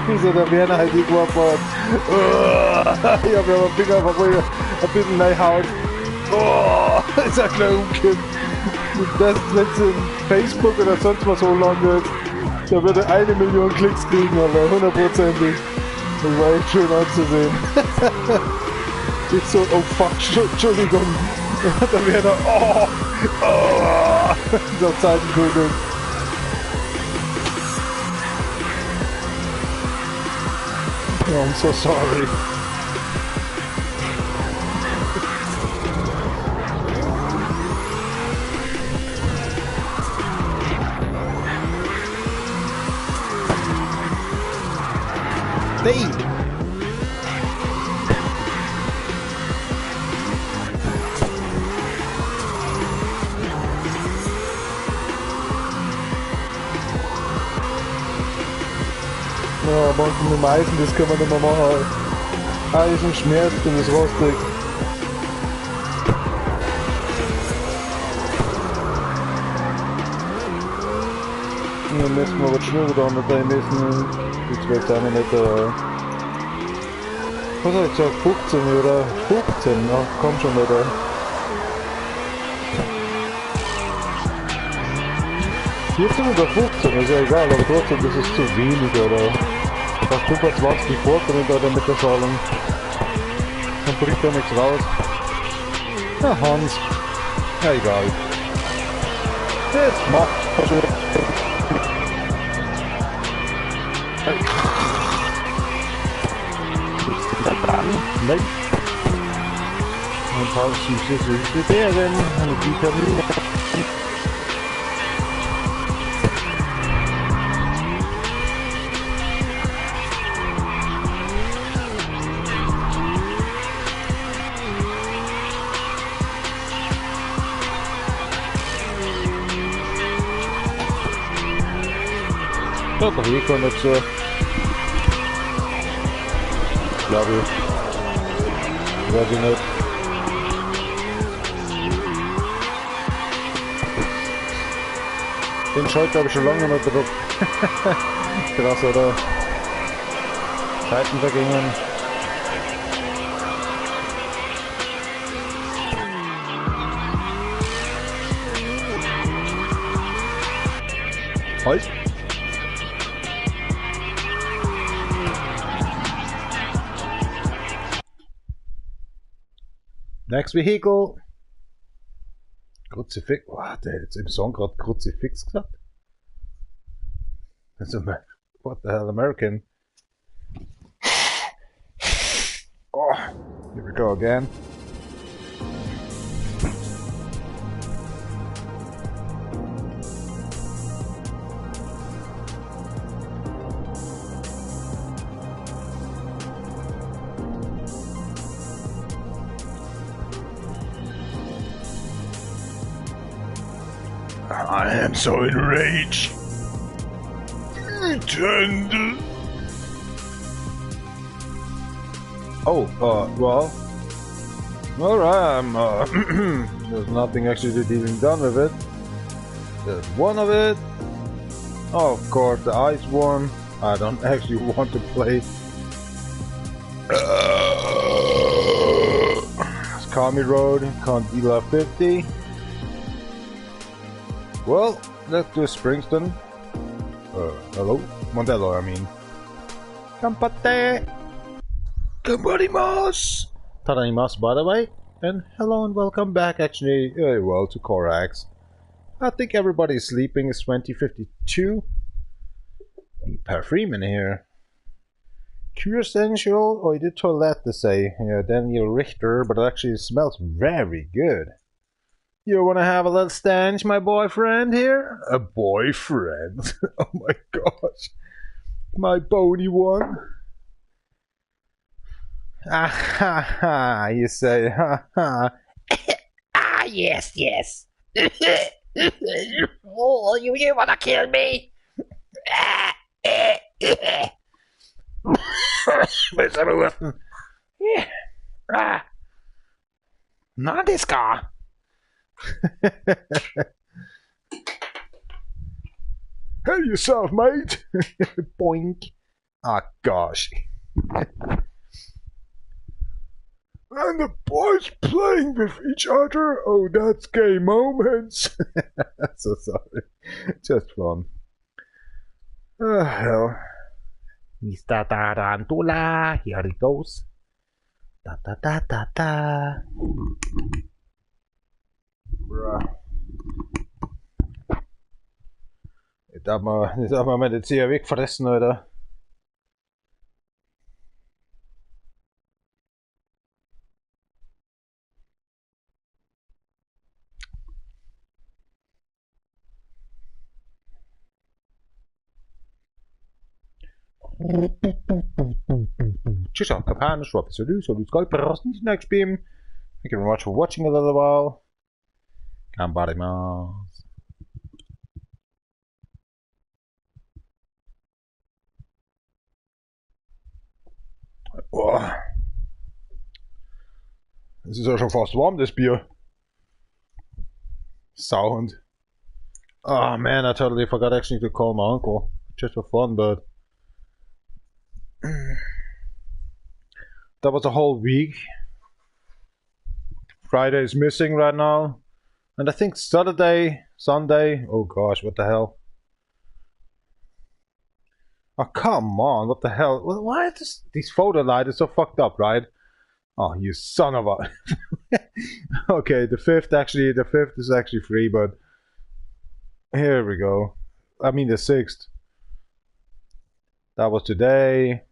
Wieso der Werner halt irgendwo abbaut. Ich hab ja mal Finger verbrüht, ein bisschen reinhaut. Oh, ist er gleich umgekippt. Und das, wenn in Facebook oder sonst was hochladen wird, da wird er 1 Million Klicks kriegen, aber hundertprozentig. Das war echt schön anzusehen. Ich so, oh fuck, Entschuldigung. Der Werner, oh, oh, dieser Zeitenkönig. Oh, I'm so sorry. Hey! Ja, aber mit dem Eisen, das können wir nicht mehr machen. Eisen schmerzt und ist rostig. Dann müssen wir aber schnell wieder mit der müssen. Die 12 auch noch nicht. Was hab ich gesagt? 15 oder? 15? Ach komm schon, Alter. 14 oder 15, ist ja egal, aber trotzdem, das ist zu wenig, oder? Fast 25 vorkommen da mit der Schalung. Dann bringt da nichts raus. Na Hans. Ja, egal. Jetzt macht. Nein. Ein paar süße, süße Beeren und Vitamine. Da hat doch eh keiner dazu. Glaube ich. Weiß ich nicht. Den Schalter habe ich schon lange nicht mehr gedruckt. Krass, oder? Zeiten vergingen. Halt! Next vehicle. Kruzifix. Oh, der hat jetzt im Song gerade Kruzifix gesagt. Das ist immer, what the hell, American? Oh, here we go again. I am so enraged. Wütend. Oh, well. Alright, I'm, there's nothing actually to be done with it. There's one of it. Oh, of course, the ice one. I don't actually want to play. It's Kami Road, Candela 50. Well, let's do Springsteen. Hello? Mondello, I mean. Ganbatte! Ganbarimasu! Tadaimasu, by the way. And hello and welcome back, actually, well, to Corax. I think everybody's sleeping. It's 20:52. Perfume in here. Cure Essential or de Toilette, they say. Yeah, Daniel Richter, but it actually smells very good. You want to have a little stench, my boyfriend here? A boyfriend? Oh my gosh. My bony one. Ah ha ha, you say, ha ha. Ah, yes, yes. Oh, you wanna kill me? Not this car. Hell yourself, mate. Boink. Ah, gosh. And the boys playing with each other. Oh, that's gay moments. So sorry. Just fun. Oh, hell. Mr. Tarantula, here he goes. Da da da da da. Bruh. Ich darf mal meine Zehe wegfressen, Alter. Thank you very much for watching a little while. Ganbarimasu. Boah. Es ist ja schon fast warm, das Bier. Sound. Oh man, I totally forgot actually to call my uncle. Just for fun, but that was a whole week. Friday is missing right now. And I think Saturday, Sunday, oh gosh, what the hell? Oh, come on, what the hell? Why is this photo light is so fucked up, right? Oh, you son of a... Okay, the 5th is actually free, but here we go. I mean the 6th. That was today.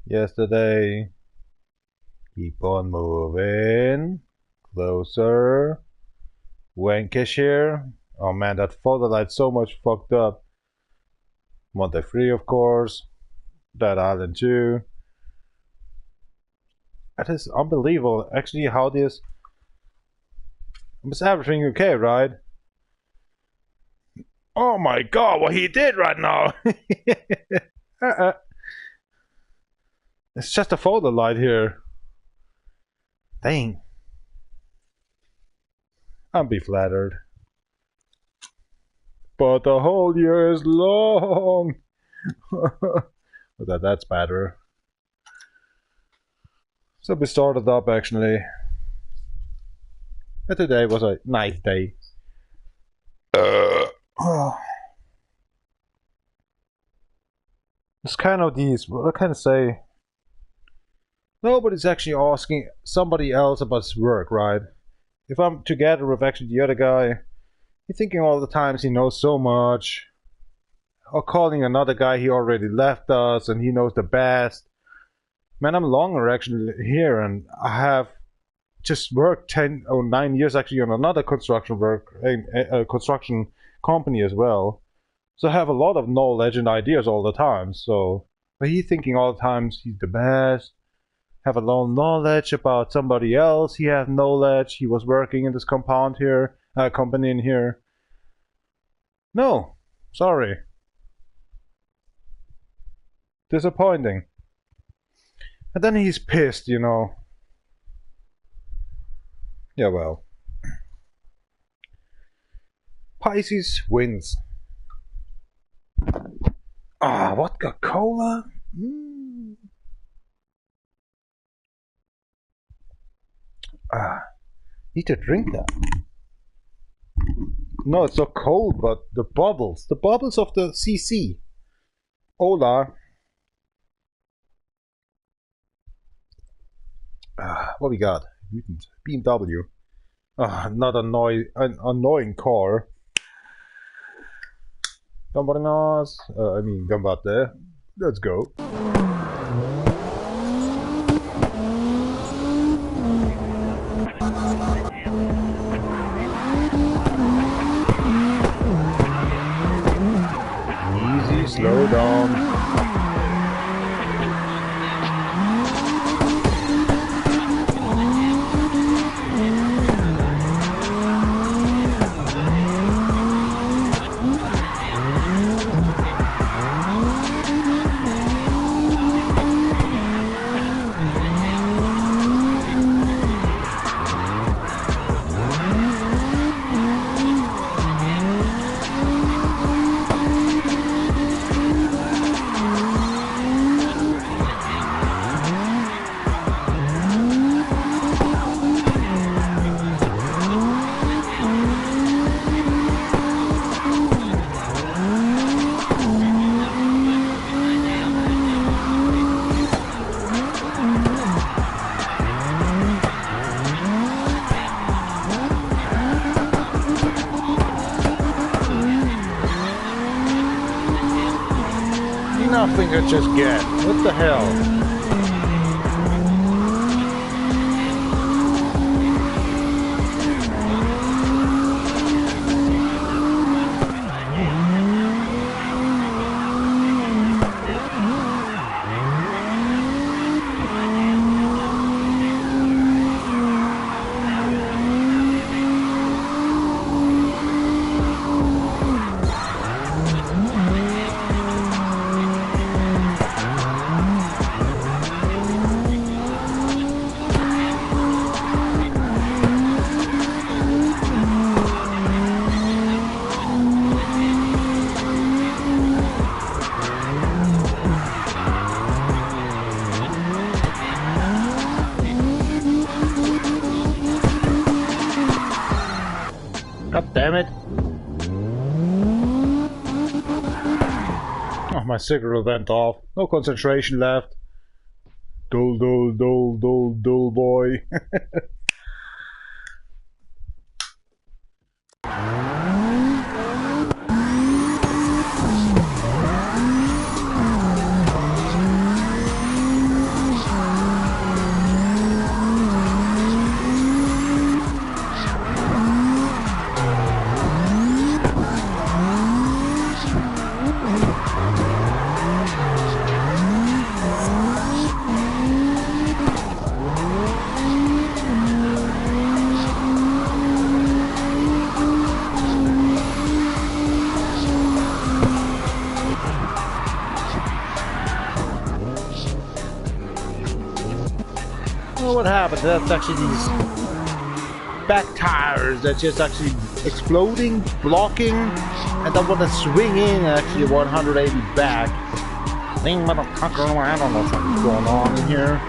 Yesterday. Keep on moving. Closer. Wankish here. Oh man, that photo light's so much fucked up. Monday free, of course. That island too. That is unbelievable. Actually, how this... Is everything okay, right? Oh my god, what he did right now! It's just a photo light here. Dang. I'm be flattered. But the whole year is long! But that's better. So we started up actually. But today was a nice day. It's kind of these, what can I say? Nobody's actually asking somebody else about his work, right? If I'm together with actually the other guy, he's thinking all the times he knows so much. Or calling another guy, he already left us and he knows the best. Man, I'm longer actually here and I have just worked 10 or 9 years actually on another construction work, a construction company as well. So I have a lot of knowledge and ideas all the time. So, but he's thinking all the times he's the best. Have a little knowledge about somebody else. He had knowledge. He was working in this compound here, company in here. No, sorry. Disappointing. And then he's pissed, you know. Yeah, well. Pisces wins. Ah, vodka cola? Mm. Ah, need to drink that. No, it's not cold, but the bubbles. The bubbles of the CC. Hola. Ah, what we got? Mutant. BMW. Ah, not an annoying car. Gambarinas. I mean, Gambate. Let's go. Easy, slow down. Nothing I just get. What the hell? God damn it. Oh, my cigarette went off. No concentration left. Dull, dull, dull, dull, dull boy. What happened? That's actually these back tires that's just actually exploding, blocking, and I want to swing in actually 180 back. Thing motherfucker, I don't know what's going on in here.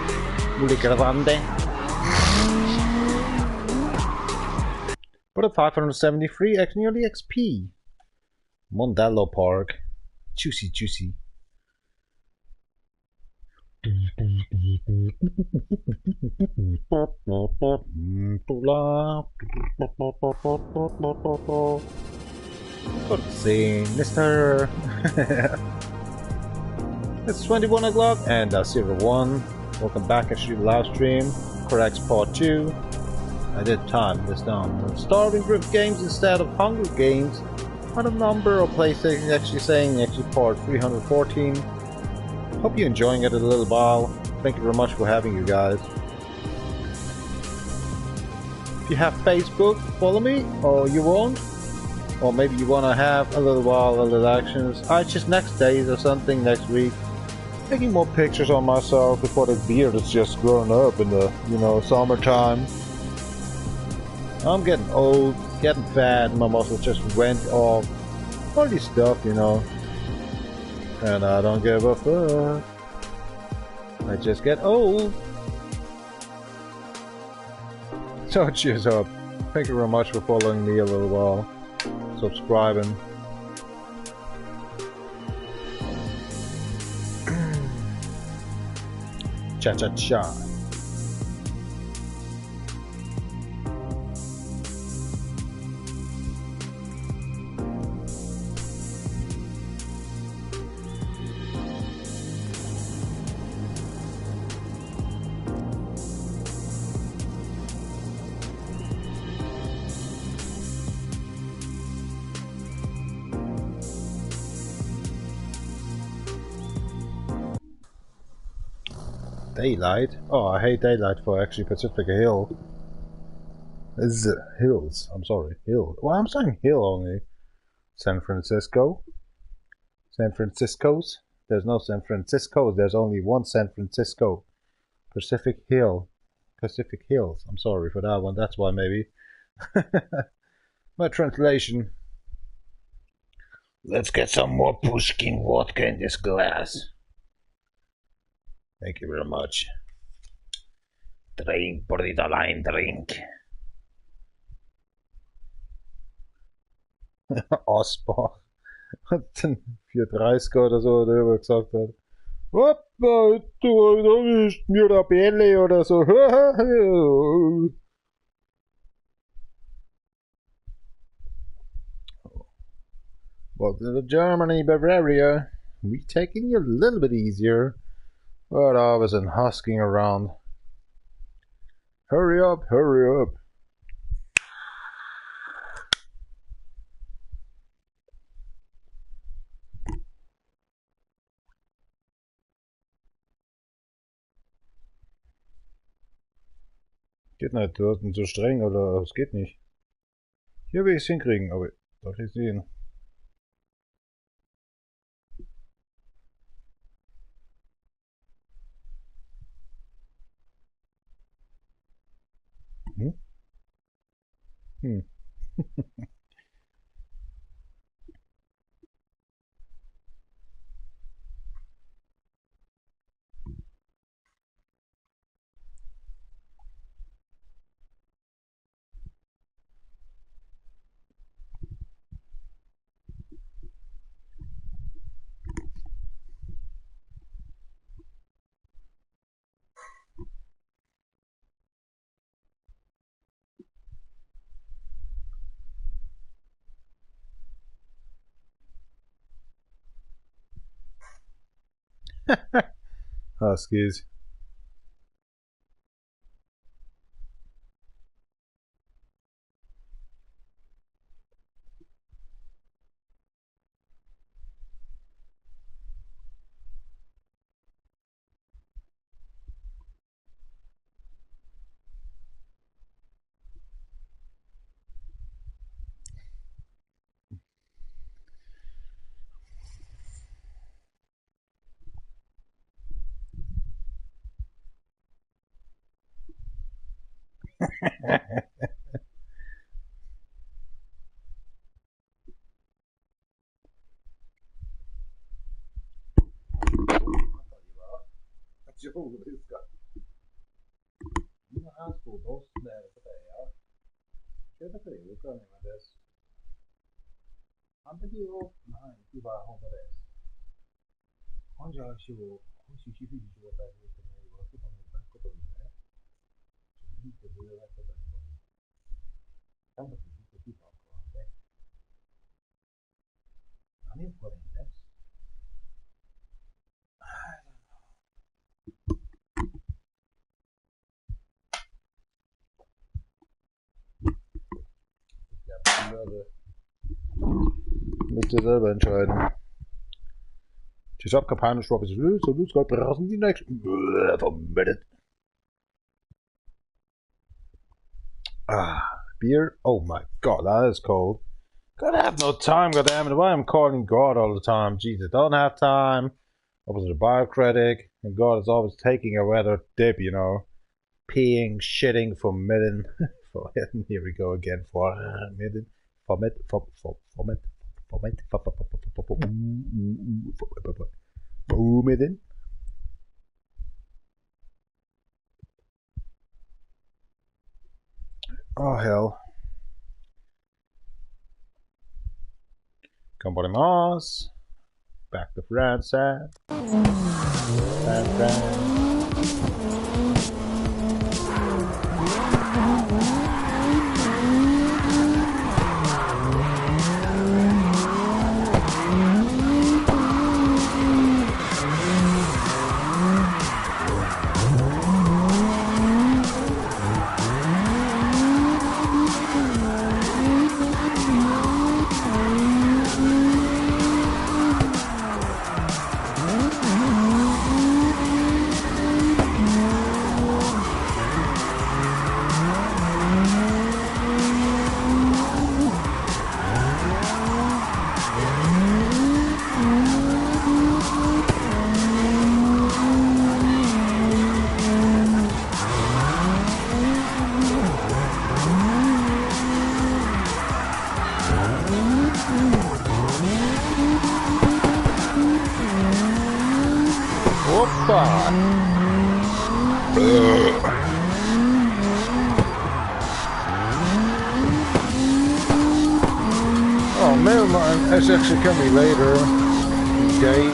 Muy grande. But a 573 x nearly XP. Mondello Park. Juicy, juicy. See, mister. It's 21 o'clock and 01. Welcome back actually to the live stream. CarX Part 2. I did time this down. Starving Drift Games instead of Hunger Games. What a number of PlayStation actually saying actually part 314. Hope you're enjoying it a little while. Thank you very much for having you guys. If you have Facebook, follow me, or you won't. Or maybe you want to have a little while, a little actions. I just next days or something, next week. Taking more pictures on myself before the beard is just growing up in the, you know, summertime. I'm getting old, getting fat, my muscles just went off. All this stuff, you know. And I don't give a fuck. I just get old. So cheers up. Thank you very much for following me a little while. Subscribing. Cha cha cha. Daylight? Oh, I hate daylight for actually Pacific Hill. Is hills. I'm sorry, hill. Well, I'm saying hill only. San Francisco. San Francisco's. There's no San Francisco. There's only one San Francisco. Pacific Hill. Pacific Hills. I'm sorry for that one. That's why maybe. My translation. Let's get some more Pushkin vodka in this glass. Thank you very much. Drink, Borderline, drink. Osbach. 430er oder so, der immer gesagt hat. Hoppa, du, da ist mir der Bälle oder so. Welcome to Germany, Bavaria. We taking it a little bit easier. But I was in husking around. Hurry up, hurry up. Geht nicht, du hast ihn zu streng oder es geht nicht. Hier will ich es hinkriegen, aber darf ich sehen. Hm? Hm. Huskies. Müsst ihr selber entscheiden. The next minute. Beer. Oh my god, that is cold. God, I have no time, goddammit. Why I'm calling God all the time? Jesus, don't have time. I was a biocritic, and God is always taking a rather dip, you know. Peeing, shitting, vomiting. Here we go again. Vomiting, vomit, vomit, vomit, vomiting. Oh hell. Come. Back to France. San Fran. Oh, mailman is actually coming later today.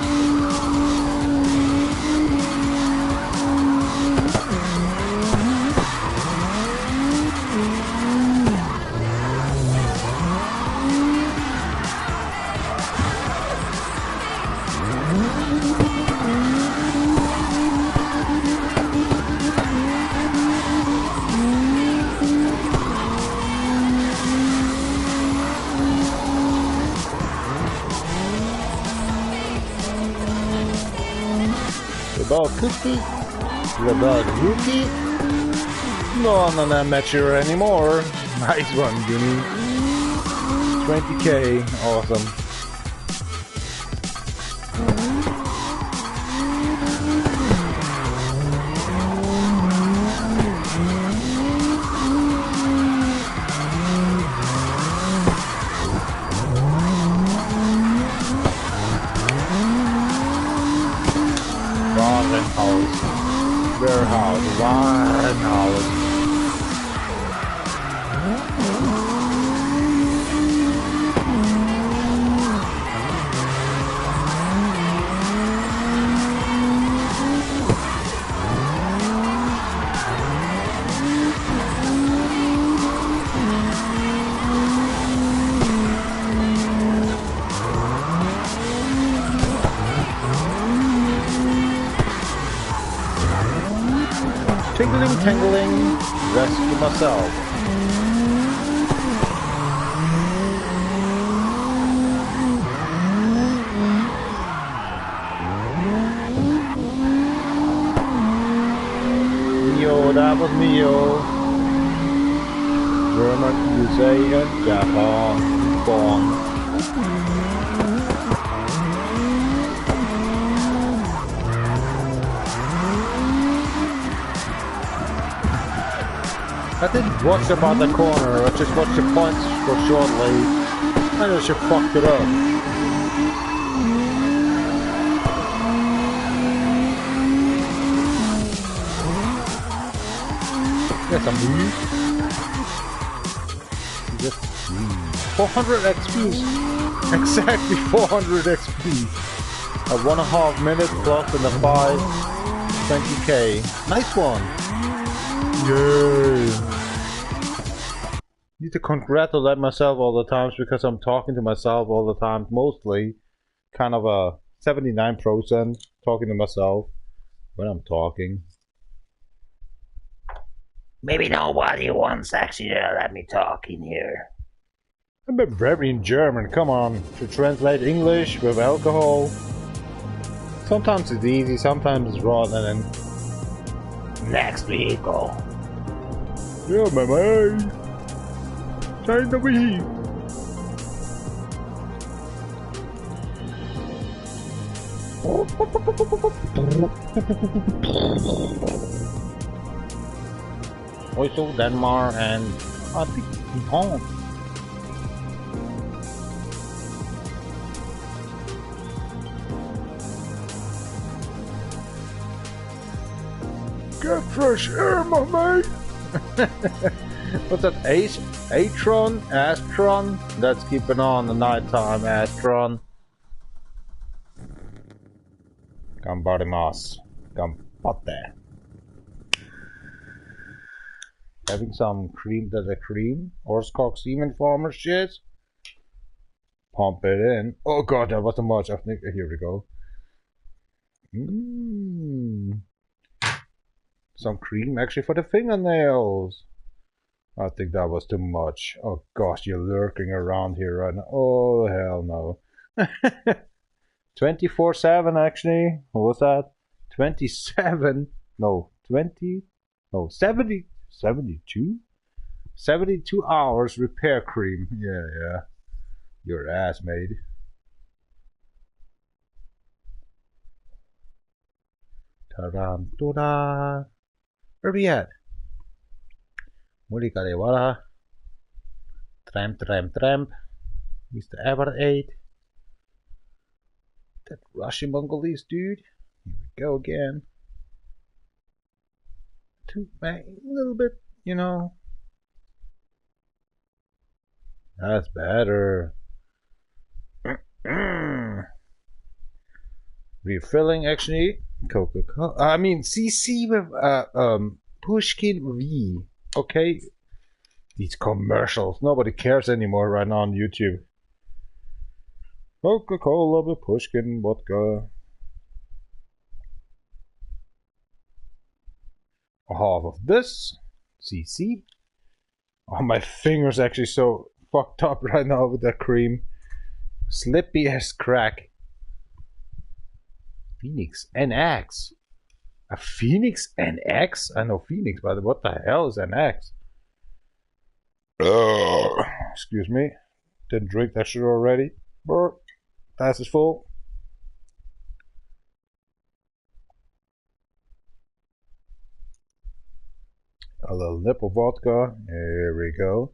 Cookie, about Rookie. No, I'm not amateur anymore. Nice one, Jimmy. 20k, awesome. Warehouse, Warenhaus. Tingling, tingling, rescue myself. Mio, that was Mio. German, USA, and Japan. Born. I didn't watch about the corner, I just watched the points for shortly. I just fucked it up. Yes, I'm moved. Just 400 XP. Exactly 400 XP. A 1.5 minute plus and a 5. 20k. Nice one. Yay. Need to congratulate myself all the times because I'm talking to myself all the time, mostly. Kind of a 79% talking to myself when I'm talking. Maybe nobody wants actually to let me talk in here. I'm very in German, come on. To translate English with alcohol. Sometimes it's easy, sometimes it's rotten, and then next vehicle. Yeah, my man. Change the vehicle. Also Denmark and I think Hong. Get fresh air, my mate. What's that? Ace, Atron, Astron? Let's keep it on the nighttime, Astron. Gambarimas. Gambate. Having some cream to the cream. Horsecock semen farmer shit. Pump it in. Oh god, that wasn't much. I think here we go. Mmm. Some cream actually for the fingernails. I think that was too much. Oh gosh, you're lurking around here right now. Oh hell no. 24/7 actually. What was that? 27? No, 20? No, 70? 72? 72 hours repair cream. Yeah, yeah. Your ass, mate. Tarantula. Where we at? Mulikariwara. Tramp, tramp, tramp. Mr. Ever 8. That Russian Mongolese dude. Here we go again. Too a little bit, you know. That's better. Refilling actually. Coca-Cola. I mean CC with Pushkin V. Okay. These commercials. Nobody cares anymore right now on YouTube. Coca-Cola with Pushkin vodka. A half of this. CC. Oh, my finger's actually so fucked up right now with that cream. Slippy as crack. Phoenix NX. A Phoenix NX? I know Phoenix, but what the hell is NX? Excuse me. Didn't drink that shit already. Burp. Glass is full. A little nip of vodka. Here we go.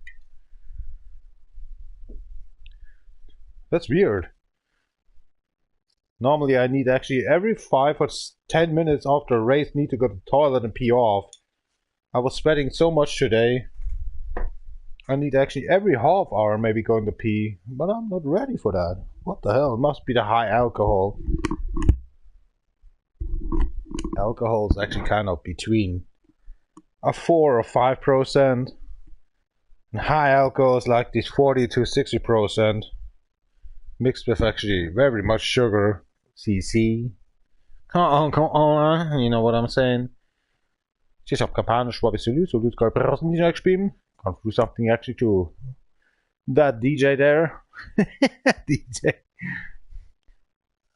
That's weird. Normally I need actually every 5 or 10 minutes after a race need to go to the toilet and pee off. I was sweating so much today. I need actually every half hour maybe going to pee, but I'm not ready for that. What the hell? It must be the high alcohol. Alcohol is actually kind of between a 4 or 5%. And high alcohol is like this 40 to 60%. Mixed with actually very much sugar. CC. Come on, come on. You know what I'm saying? Ich hab Can't do something actually to that DJ there. DJ.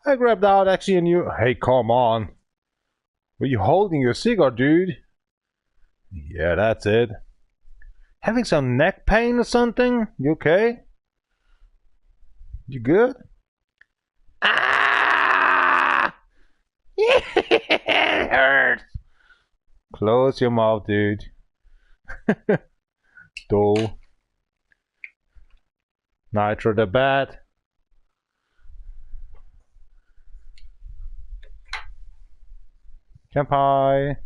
I grabbed out actually a new. Hey, come on. Were you holding your cigar, dude? Yeah, that's it. Having some neck pain or something? You okay? You good? Ah! It hurts. Close your mouth, dude. Do. Nitro the bat. Kampai.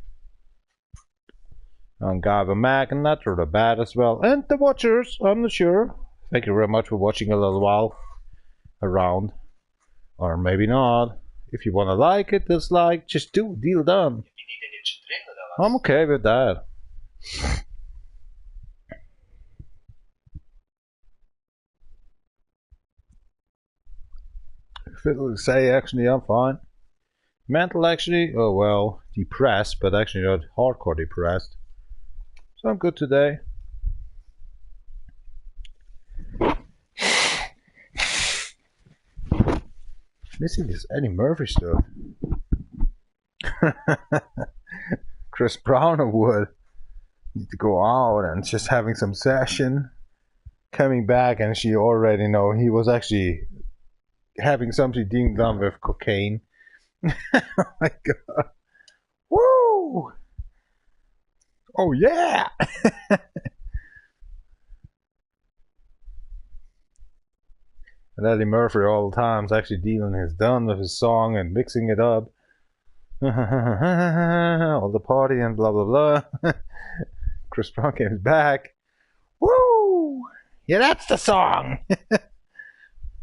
And Gava Mac and Nitro the bat as well. And the watchers, I'm not sure. Thank you very much for watching a little while around. Or maybe not. If you wanna like it, dislike, just do. Deal done. I'm okay with that. If it'll say actually I'm fine. Mental actually, oh well, depressed, but actually not hardcore depressed. So I'm good today. Missing this Eddie Murphy stuff. Chris Brown would need to go out and just having some session. Coming back and she already know he was actually having something being done with cocaine. Oh my god. Woo! Oh yeah! And Eddie Murphy all the times actually dealing his done with his song and mixing it up. All the party and blah blah blah. Chris Brown came back. Woo! Yeah, that's the song!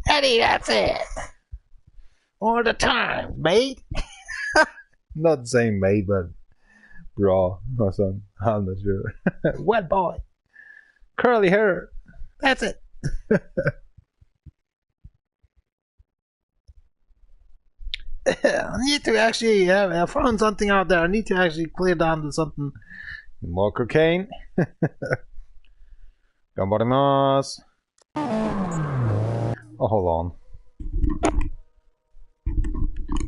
Eddie, that's it! All the time, mate! Not saying mate, but bra or something. I'm not sure. Wet boy! Curly hair! That's it! I need to actually, I found something out there. I need to actually clear down to something. More cocaine. Ganbarimasu. Oh, hold on.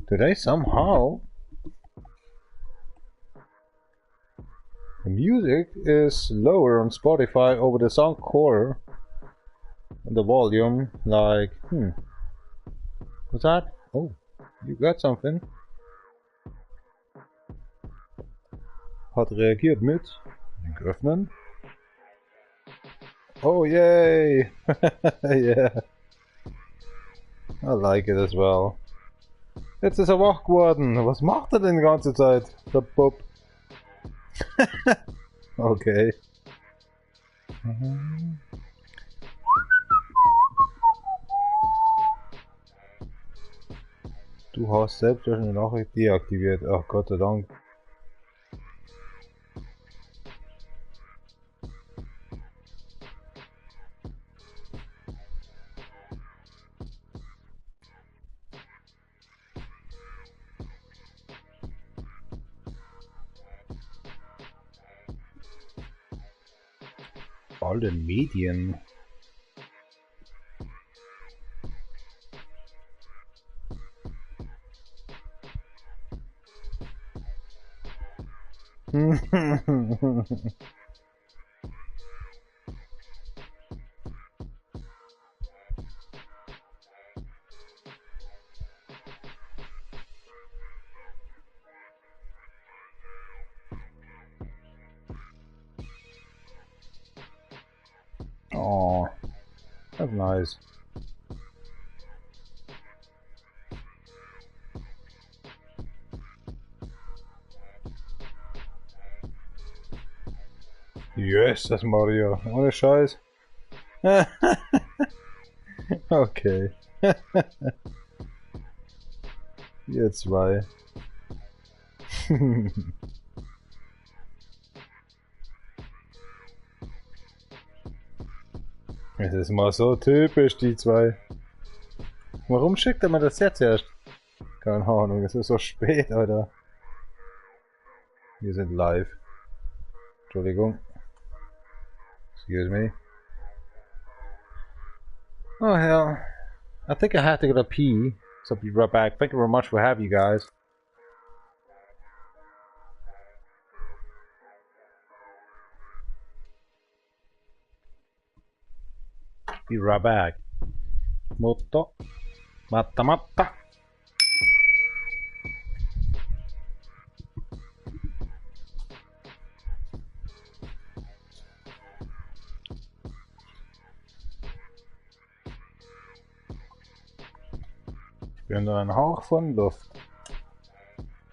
Today somehow the music is lower on Spotify over the Soundcore. The volume, like, What's that? Oh. You got something. Hat reagiert mit Link öffnen. Oh yay! Yeah. I like it as well. Jetzt ist er wach geworden. Was macht er denn die ganze Zeit? Der Bub. Okay. Du hast selbst eine Nachricht deaktiviert. Ach Gott sei Dank. Alle Medien. Oh, that's nice. Yes, das Mario. Ohne Scheiß. Okay. Ihr zwei. Es ist mal so typisch, die zwei. Warum schickt er mir das jetzt erst? Keine Ahnung, es ist so spät, Alter. Wir sind live. Entschuldigung. Excuse me. Oh hell. I think I have to go to pee. So I'll be right back. Thank you very much for having you guys. Be right back. Motto. Matta matta. Ich bin nur ein Hauch von Luft.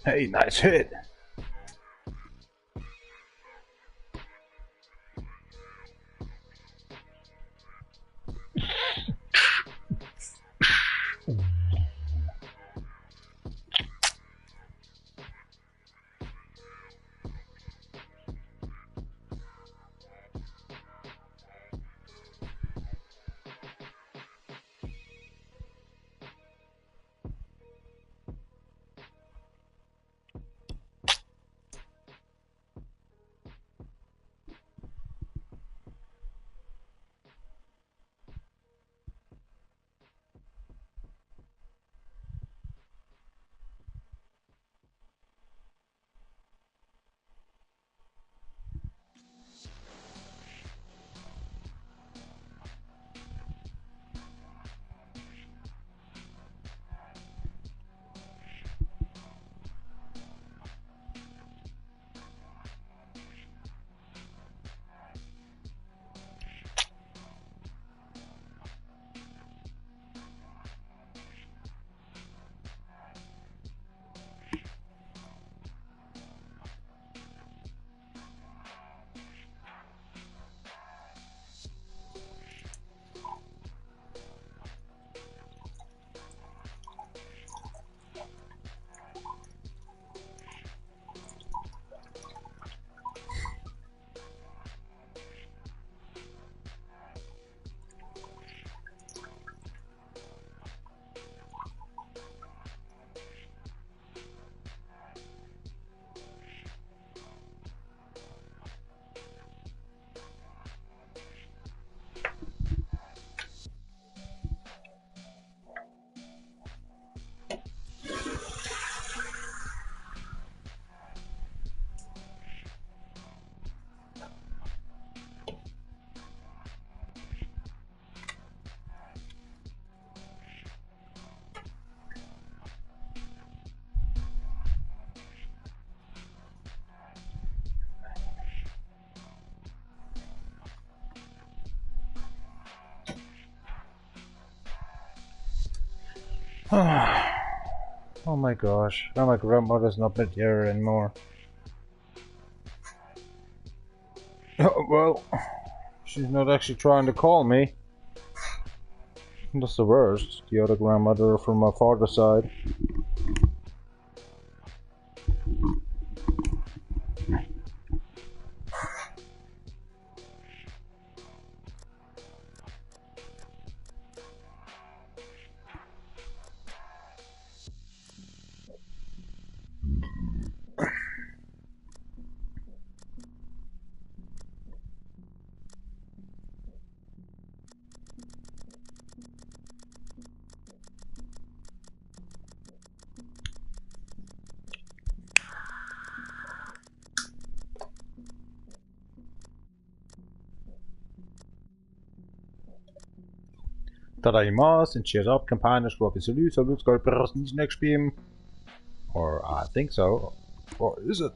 Hey, nice hit! Oh my gosh, now my grandmother's not here anymore. Oh, well, she's not actually trying to call me. That's the worst. The other grandmother from my father's side. Tadaimasu and cheers up, companions, salut, salut, or I think so. Or is it?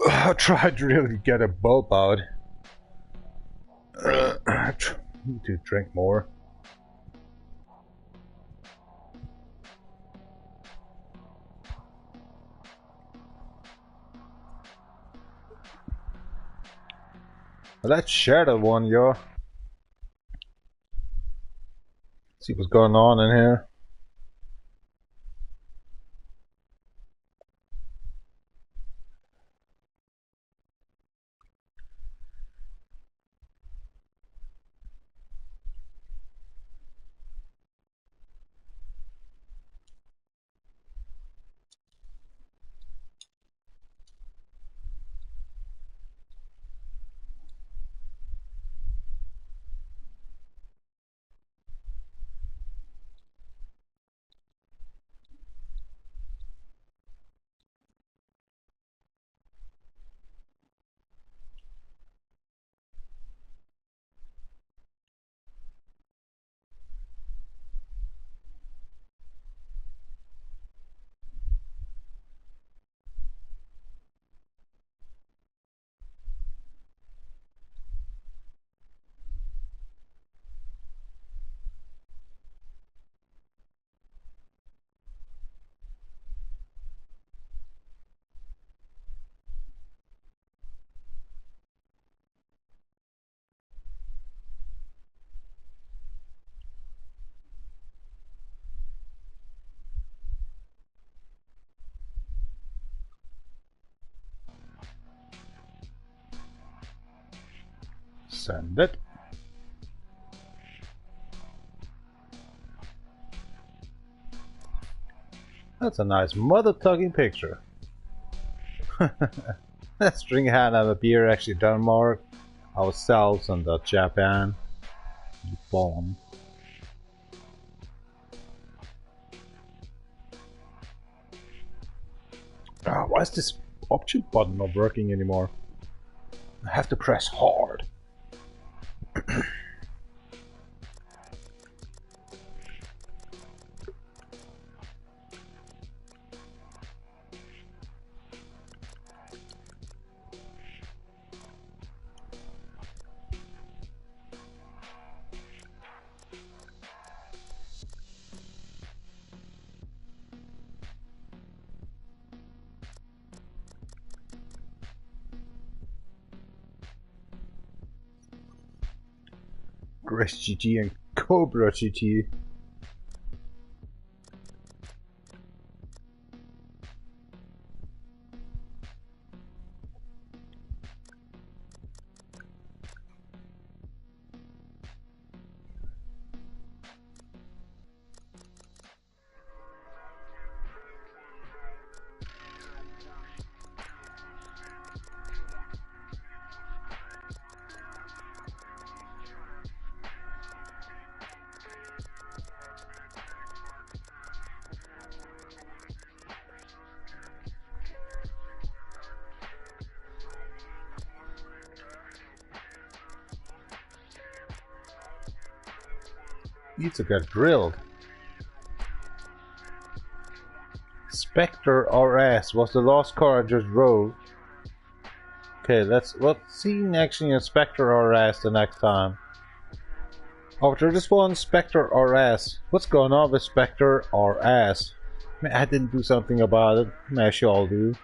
I tried to really get a bulb out. I need to drink more. Let's share that one, yo. See what's going on in here. Send it. That's a nice mother-tugging picture. Let's drink hand have a beer, actually Denmark, ourselves and the Japan. Bomb. Why is this option button not working anymore? I have to press hard. Grace GT and Cobra GT. Ito got drilled. Spectre RS was the last car I just drove. Okay, let's see actually in Spectre RS the next time. After this one, Spectre RS. What's going on with Spectre RS? I didn't do something about it. I sure do.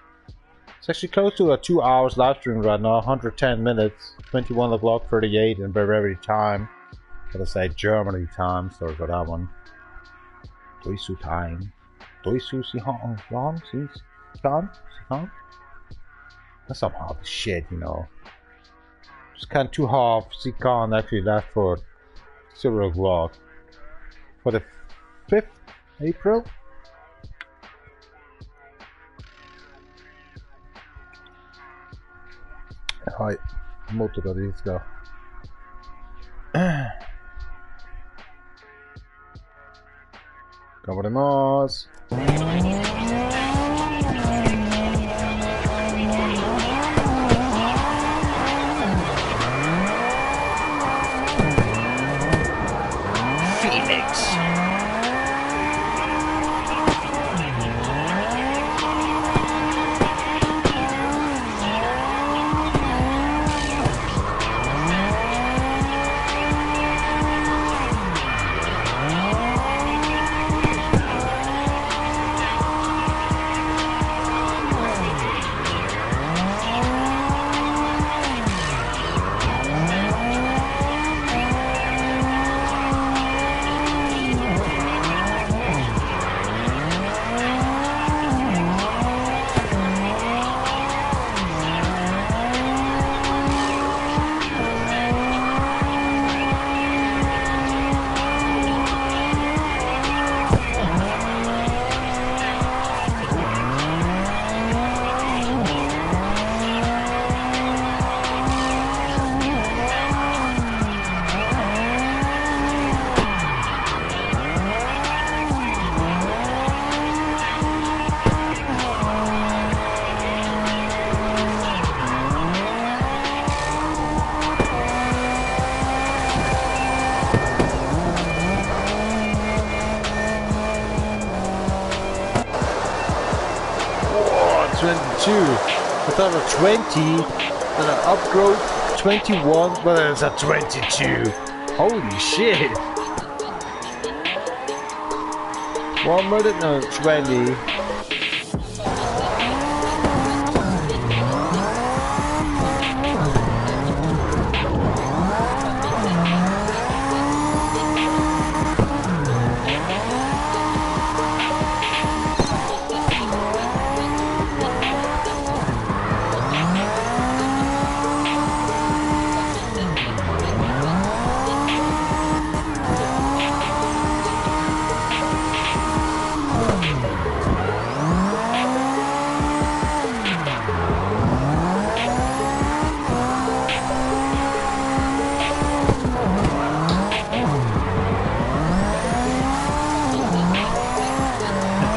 It's actually close to a 2 hours live stream right now, 110 minutes, 21 o'clock 38 in Bavaria time. Gotta say Germany time, sorry for that one. Doisu time. Doisu Sihan? Sihan? That's some hard shit, you know. Just kind of too half. Sikan actually left for 0 o'clock. For the 5th April? はい。もっとかでいいですか。頑張ります。Phoenix. I thought it was 20, then I upgrade 21, but then it's a 22. Holy shit! 1 minute, no, 20.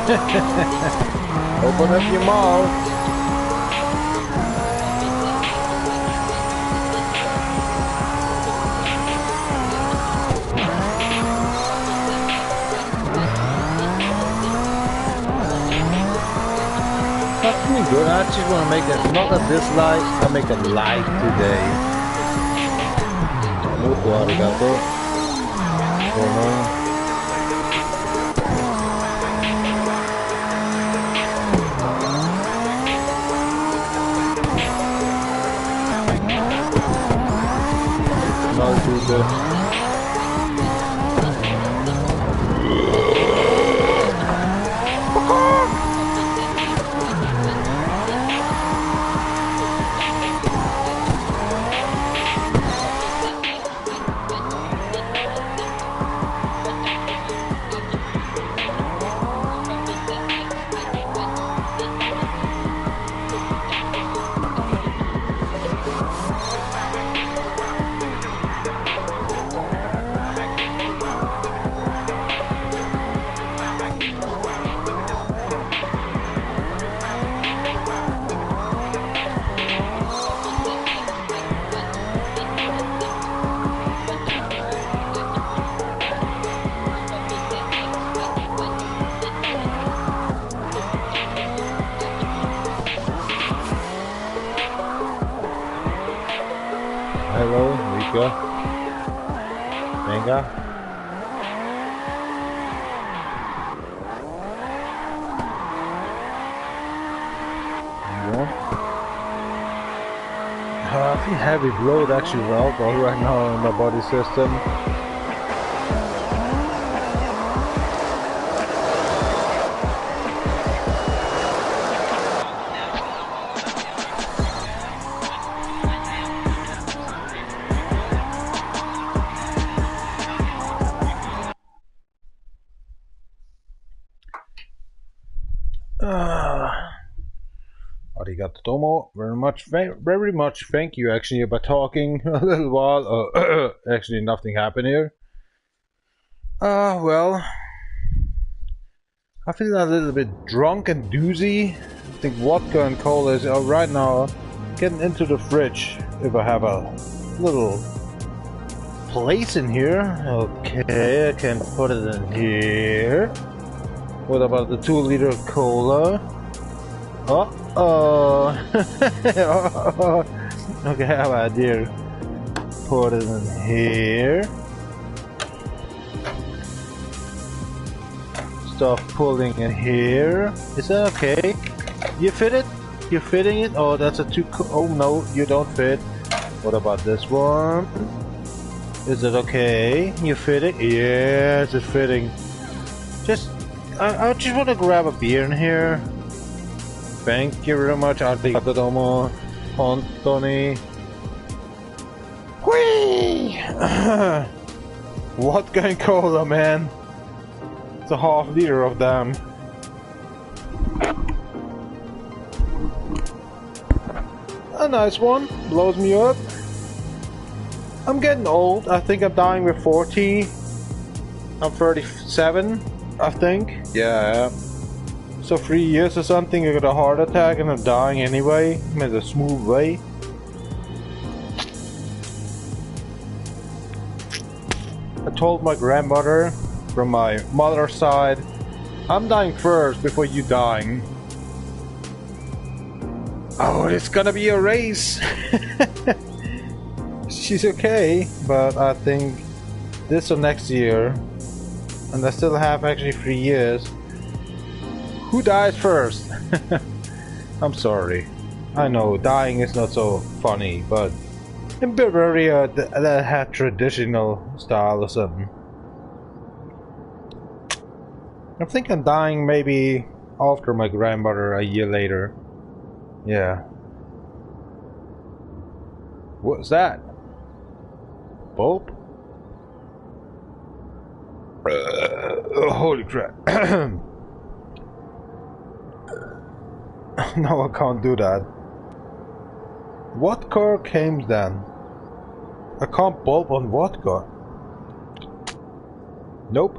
Open up your mouth. That's pretty good. I just want to make it not a dislike. I make a like today. Molto arigato. Good. Venga. I feel heavy bloat actually with alcohol right now in my body system. Arigato domo, very much thank you actually by talking a little while. Actually nothing happened here. Well, I feel a little bit drunk and doozy. I think vodka and cola is right now getting into the fridge if I have a little place in here. Okay, I can put it in here. What about the 2-liter cola? Uh-oh. Okay, I have an idea. Put it in here. Stuff pulling in here. Is that okay? You fit it? You're fitting it? Oh, that's a two. Oh no, you don't fit. What about this one? Is it okay? You fit it? Yes, it's fitting. Just, I just want to grab a beer in here. Thank you very much, arigato domo, Anthony. Whee! Vodka and cola, man. It's a half liter of them. A nice one. Blows me up. I'm getting old. I think I'm dying with 40. I'm 37, I think. Yeah. So 3 years or something, I got a heart attack and I'm dying anyway, in a smooth way. I told my grandmother from my mother's side, I'm dying first before you dying. Oh, it's gonna be a race! She's okay, but I think this or next year, and I still have actually 3 years. Who dies first? I'm sorry. I know, dying is not so funny, but in Bavaria, that had traditional style or something. I think I'm dying maybe after my grandmother a year later. Yeah. What's that? Bulb? Holy crap. No, I can't do that. Vodka came then. I can't bulb on vodka. Nope.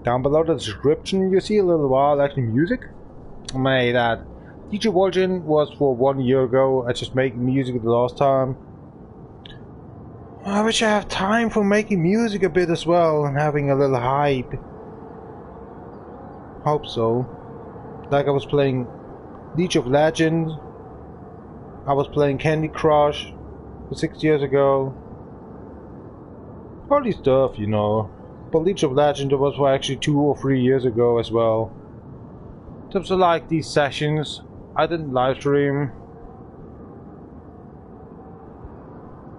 Down below the description you see a little while actually music. I made that. DJ Vol'jin was for 1 year ago. I just made music the last time. I wish I have time for making music a bit as well and having a little hype. Hope so. Like I was playing League of Legends. I was playing Candy Crush 6 years ago. All these stuff, you know. But League of Legends was for actually 2 or 3 years ago as well. So like these sessions, I didn't live stream.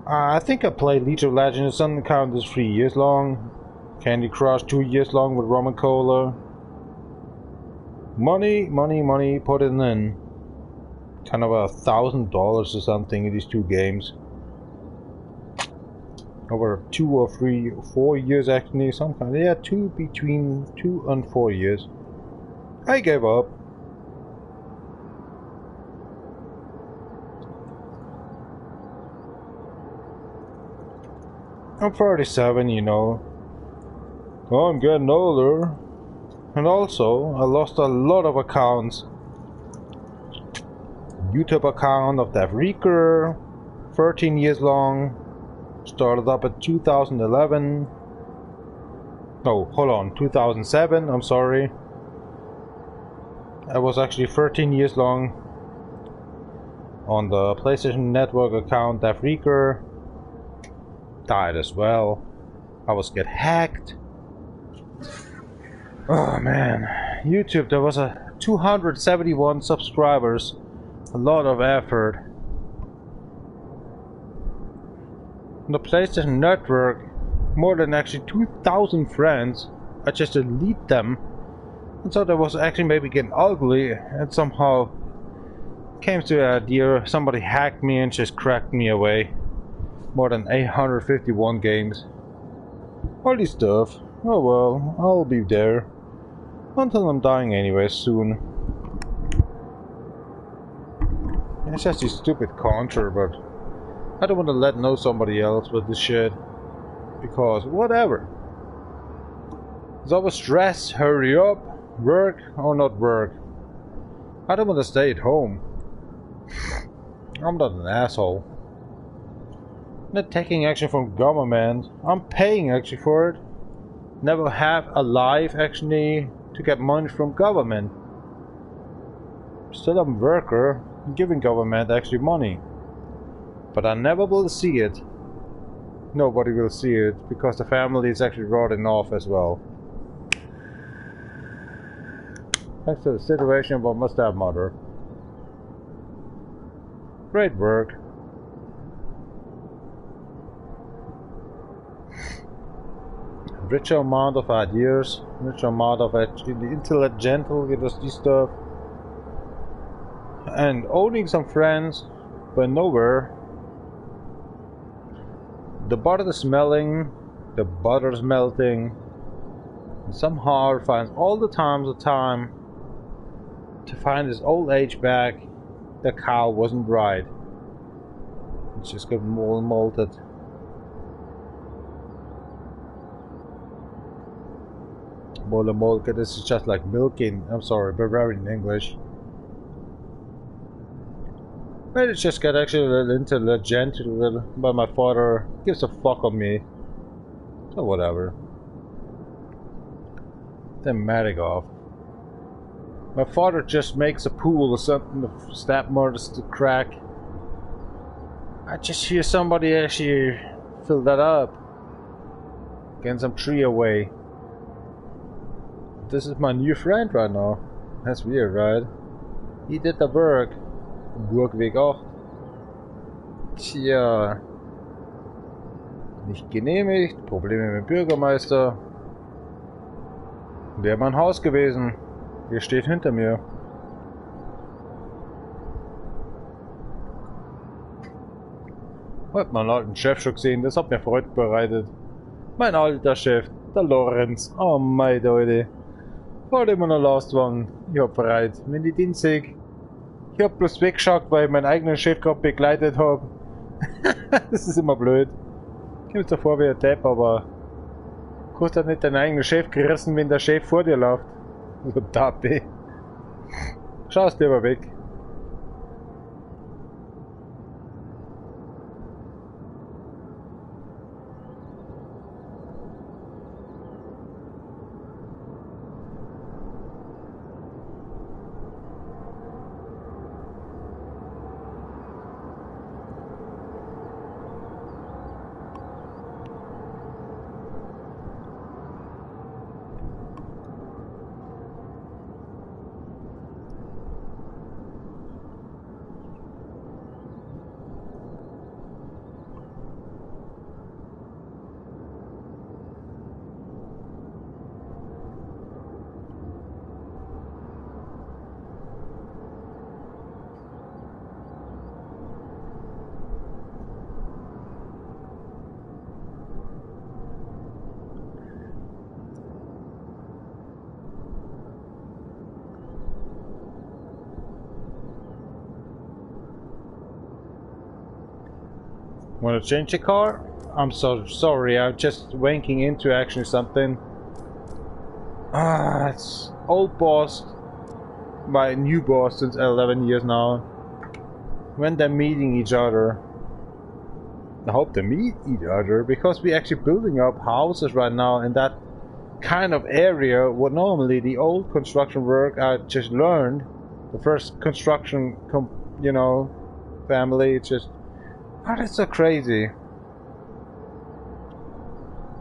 I think I played League of Legends some count as 3 years long. Candy Crush 2 years long with rum and cola. Money, money, money, put it in. Kind of $1,000 or something in these two games. Over 2 or 3, 4 years actually, some kind. Yeah, between 2 and 4 years. I gave up. I'm 37, you know. I'm getting older. And also, I lost a lot of accounts. YouTube account of Dev Reeker, 13 years long. Started up at 2011. No, hold on, 2007, I'm sorry. I was actually 13 years long on the PlayStation Network account. Dev Reeker died as well. I was get hacked. Oh man, YouTube, there was a 271 subscribers. A lot of effort. On the PlayStation Network, more than actually 2,000 friends. I just delete them. And so that was actually maybe getting ugly, and somehow came to the idea somebody hacked me and just cracked me away. More than 851 games. All this stuff. Oh well, I'll be there. Until I'm dying anyway soon. It's just this stupid contra, but I don't want to let know somebody else with this shit. Because whatever. It's always stress, hurry up, work or not work. I don't want to stay at home. I'm not an asshole. I'm not taking action from government. I'm paying actually for it. Never have a life actually to get money from government. Still I'm a worker, giving government actually money. But I never will see it. Nobody will see it because the family is actually rotting off as well. Thanks to the situation about my stepmother. Great work. Richer amount of ideas, richer amount of actually intellectual stuff, and owning some friends, but nowhere. The butter is smelling, the butter's melting, and somehow finds all the time to find his old age back. The cow wasn't right. It just got more molted. Molke, this is just like milking. I'm sorry, Bavarian English. But it just got actually a little intelligent but my father gives a fuck on me. So whatever. Thematic off. My father just makes a pool or something, the stepmother's to crack. I just hear somebody actually fill that up. Getting some tree away. This is my new friend right now. That's weird, right? He did the work. Burgweg 8. Tja. Nicht genehmigt. Probleme mit dem Bürgermeister. Wäre mein Haus gewesen. Ihr steht hinter mir. Heute meinen alten Chef schon gesehen. Das hat mir Freude bereitet. Mein alter Chef, der Lorenz. Oh mein Leute. War immer noch Lastwagen. Ich hab bereit. Wenn ich den sehe, ich hab bloß weggeschaut, weil ich meinen eigenen Chef gerade begleitet hab. Das ist immer blöd. Ich komm davor wie ein Depp, aber kannst halt nicht deinen eigenen Chef gerissen, wenn der Chef vor dir läuft. So Tappe. Schaust lieber weg. Want to change the car? I'm so sorry, I'm just wanking into actually something. Ah, it's old boss, my new boss since 11 years now. When they're meeting each other, I hope they meet each other, because we're actually building up houses right now in that kind of area what normally the old construction work I just learned. The first construction, you know, family, it's just, oh, that's so crazy.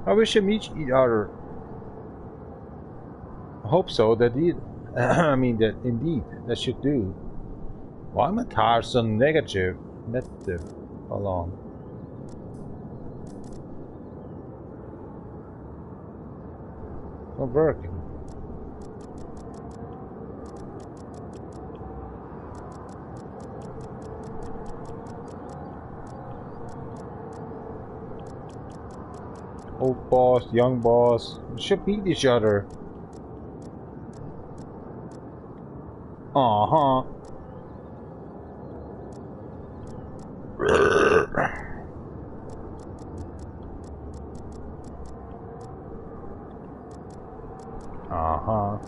I wish they meet each other. I hope so, that I mean that indeed, that should do. Why am I tired so negative? Negative. Hold on. Not working. Old boss, young boss, we should meet each other. Uh-huh. Uh-huh.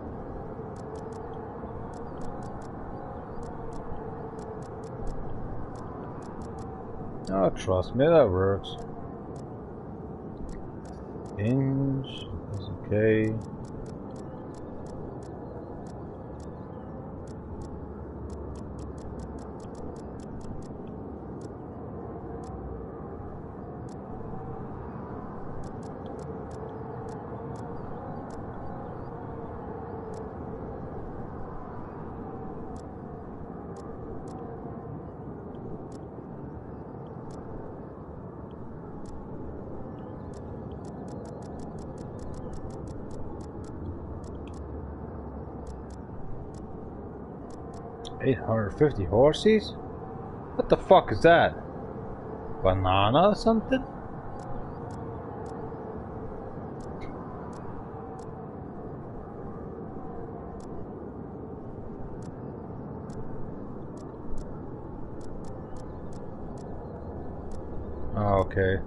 Oh, trust me, that works. Hinge is okay. $850 horses? What the fuck is that? Banana or something? Oh, okay.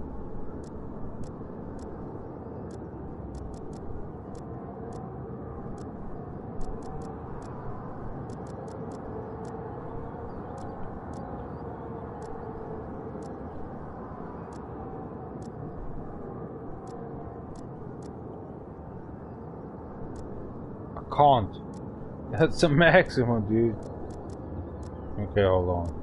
Can't. That's the maximum, dude. Okay, hold on.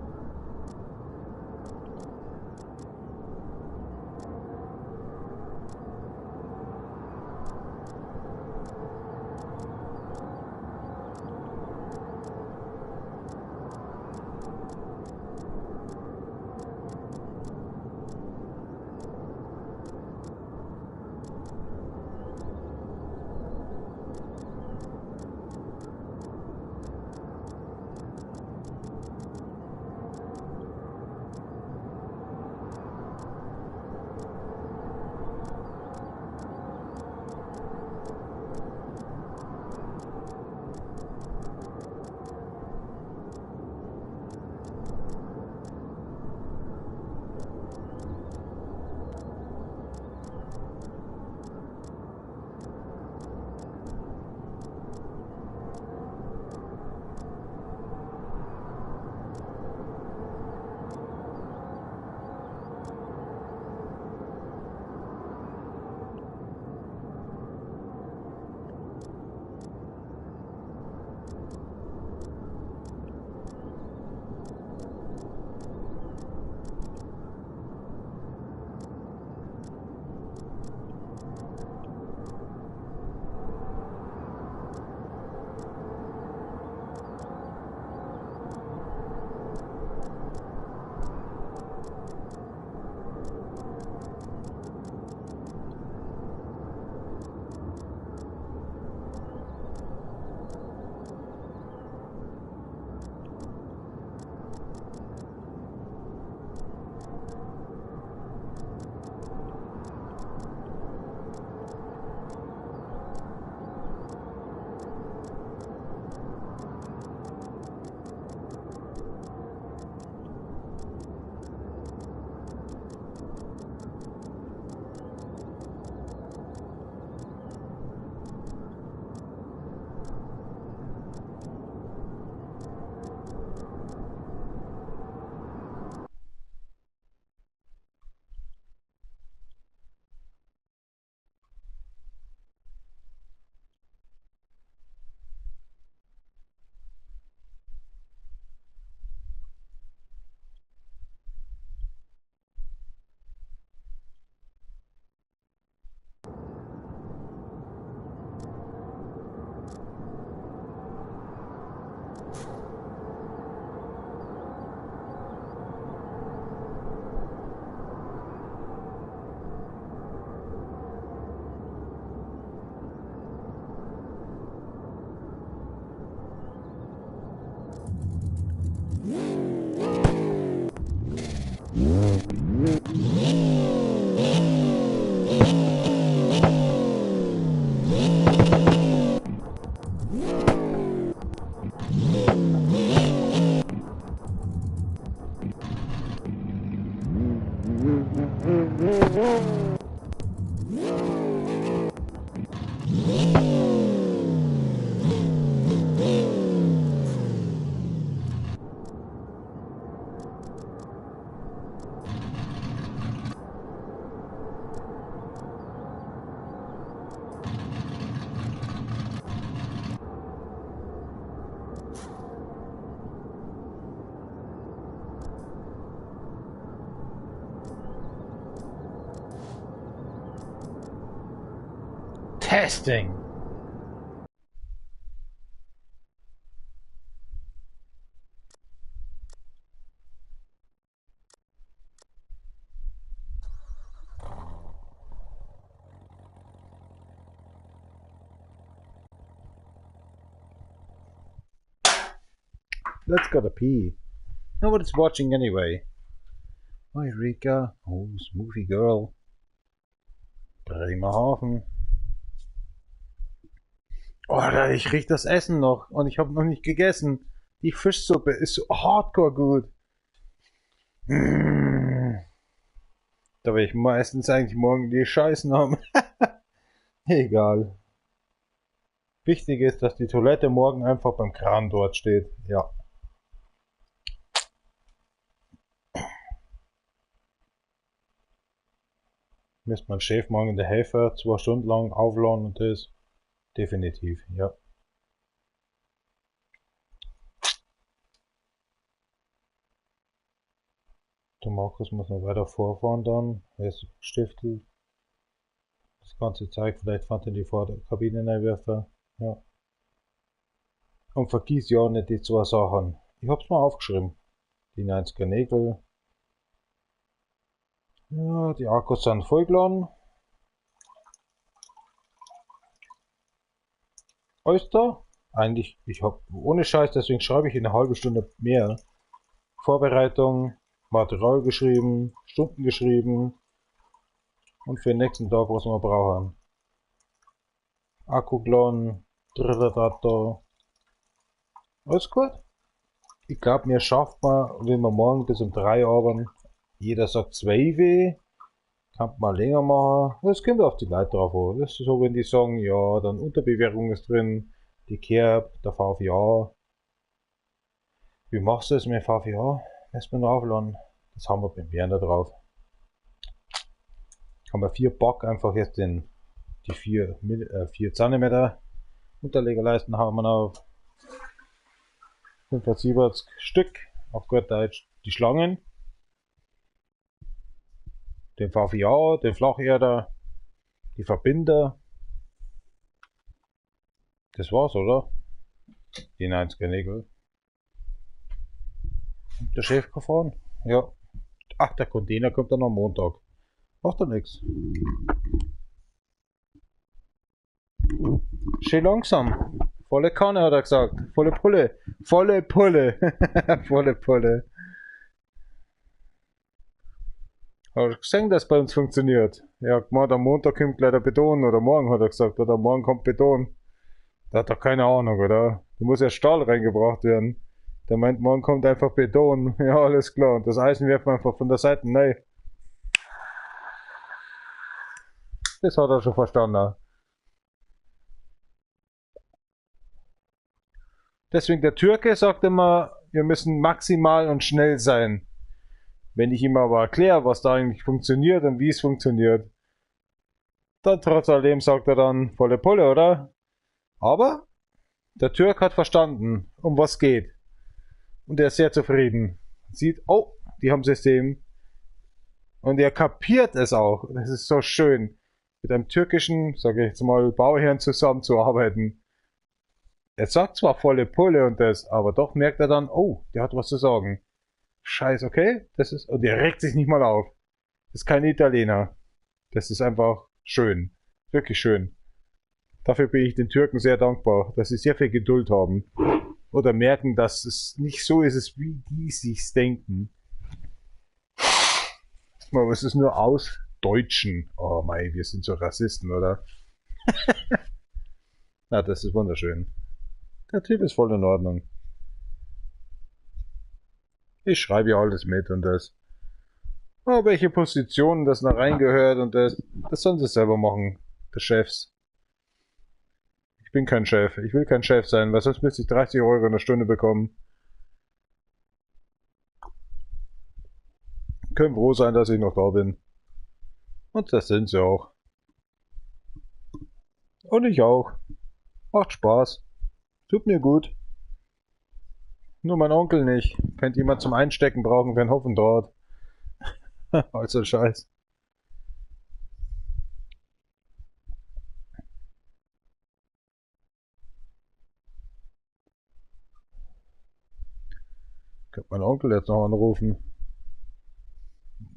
Testing. Let's go to pee. Nobody's watching anyway. Hi Rika. Oh, smoothie girl. Bremerhaven. Oh, ich riech das Essen noch und ich habe noch nicht gegessen. Die Fischsuppe ist so hardcore gut. Mmh. Da will ich meistens eigentlich morgen die Scheißen haben. Egal. Wichtig ist, dass die Toilette morgen einfach beim Kran dort steht. Ja. Müsste mein Chef morgen in der Helfer 2 Stunden lang aufladen und das. Definitiv, ja. Der Markus muss noch weiter vorfahren dann. Er ist gestiftelt. Das ganze Zeug, vielleicht fand er die Kabine reinwerfen. Ja. Und vergiss ja nicht die 2 Sachen. Ich hab's mal aufgeschrieben. Die 90er Nägel. Ja, die Akkus sind vollgeladen. Oyster? Eigentlich, ich hab ohne Scheiß, deswegen schreibe ich in einer halben Stunde mehr. Vorbereitung, Material geschrieben, Stunden geschrieben und für den nächsten Tag, was wir brauchen. Akku geladen, Dritterator. Alles gut. Ich glaub, mir schafft man, wenn wir morgen bis um 3 arbeiten. Jeder sagt 12, kann man länger machen. Das kommt auf die Leute drauf an. Das ist so, wenn die sagen, ja, dann Unterbewährung ist drin, die Kerb, der VVA. Wie machst du das mit dem VVA? Erstmal draufladen. Das haben wir beim Werner drauf. Haben wir 4 Bock einfach jetzt die 4 Zentimeter Unterlegerleisten haben wir noch. 75 Stück, auf gut Deutsch die Schlangen. Den VVA, den Flacherder, die Verbinder. Das war's, oder? Die 90er Nägel. Der Chef kann fahren. Ja. Ach, der Container kommt dann am Montag. Macht doch nix. Schön langsam. Volle Kanne, hat er gesagt. Volle Pulle. Volle Pulle. Volle Pulle. Hat er gesehen, dass bei uns funktioniert. Ja, gemeint, am Montag kommt gleich der Beton. Oder morgen, hat er gesagt. Oder morgen kommt Beton. Da hat er keine Ahnung, oder? Da muss ja Stahl reingebracht werden. Der meint, morgen kommt einfach Beton. Ja, alles klar. Und das Eisen werfen wir einfach von der Seite rein. Das hat er schon verstanden. Deswegen der Türke sagt immer, wir müssen maximal und schnell sein. Wenn ich ihm aber erkläre, was da eigentlich funktioniert und wie es funktioniert, dann trotz alledem sagt er dann volle Pulle, oder? Aber der Türk hat verstanden, um was geht. Und er ist sehr zufrieden. Sieht, oh, die haben System. Und er kapiert es auch. Das ist so schön, mit einem türkischen, sage ich jetzt mal, Bauherrn zusammenzuarbeiten. Er sagt zwar volle Pulle und das, aber doch merkt er dann, oh, der hat was zu sagen. Scheiß, okay? Das ist, und er regt sich nicht mal auf. Das ist kein Italiener. Das ist einfach schön. Wirklich schön. Dafür bin ich den Türken sehr dankbar, dass sie sehr viel Geduld haben. Oder merken, dass es nicht so ist, wie die sich's denken. Aber es ist nur aus Deutschen. Oh mei, wir sind so Rassisten, oder? Na, das ist wunderschön. Der Typ ist voll in Ordnung. Ich schreibe ja alles mit und das. Oh, welche Position das da reingehört und das. Das sollen sie selber machen, die Chefs. Ich bin kein Chef. Ich will kein Chef sein, weil sonst müsste ich 30 Euro in der Stunde bekommen. Können froh sein, dass ich noch da bin. Und das sind sie auch. Und ich auch. Macht Spaß. Tut mir gut. Nur mein Onkel nicht. Könnt jemand zum Einstecken brauchen für einen Hoffendraht. Also Scheiß. Könnte mein Onkel jetzt noch anrufen.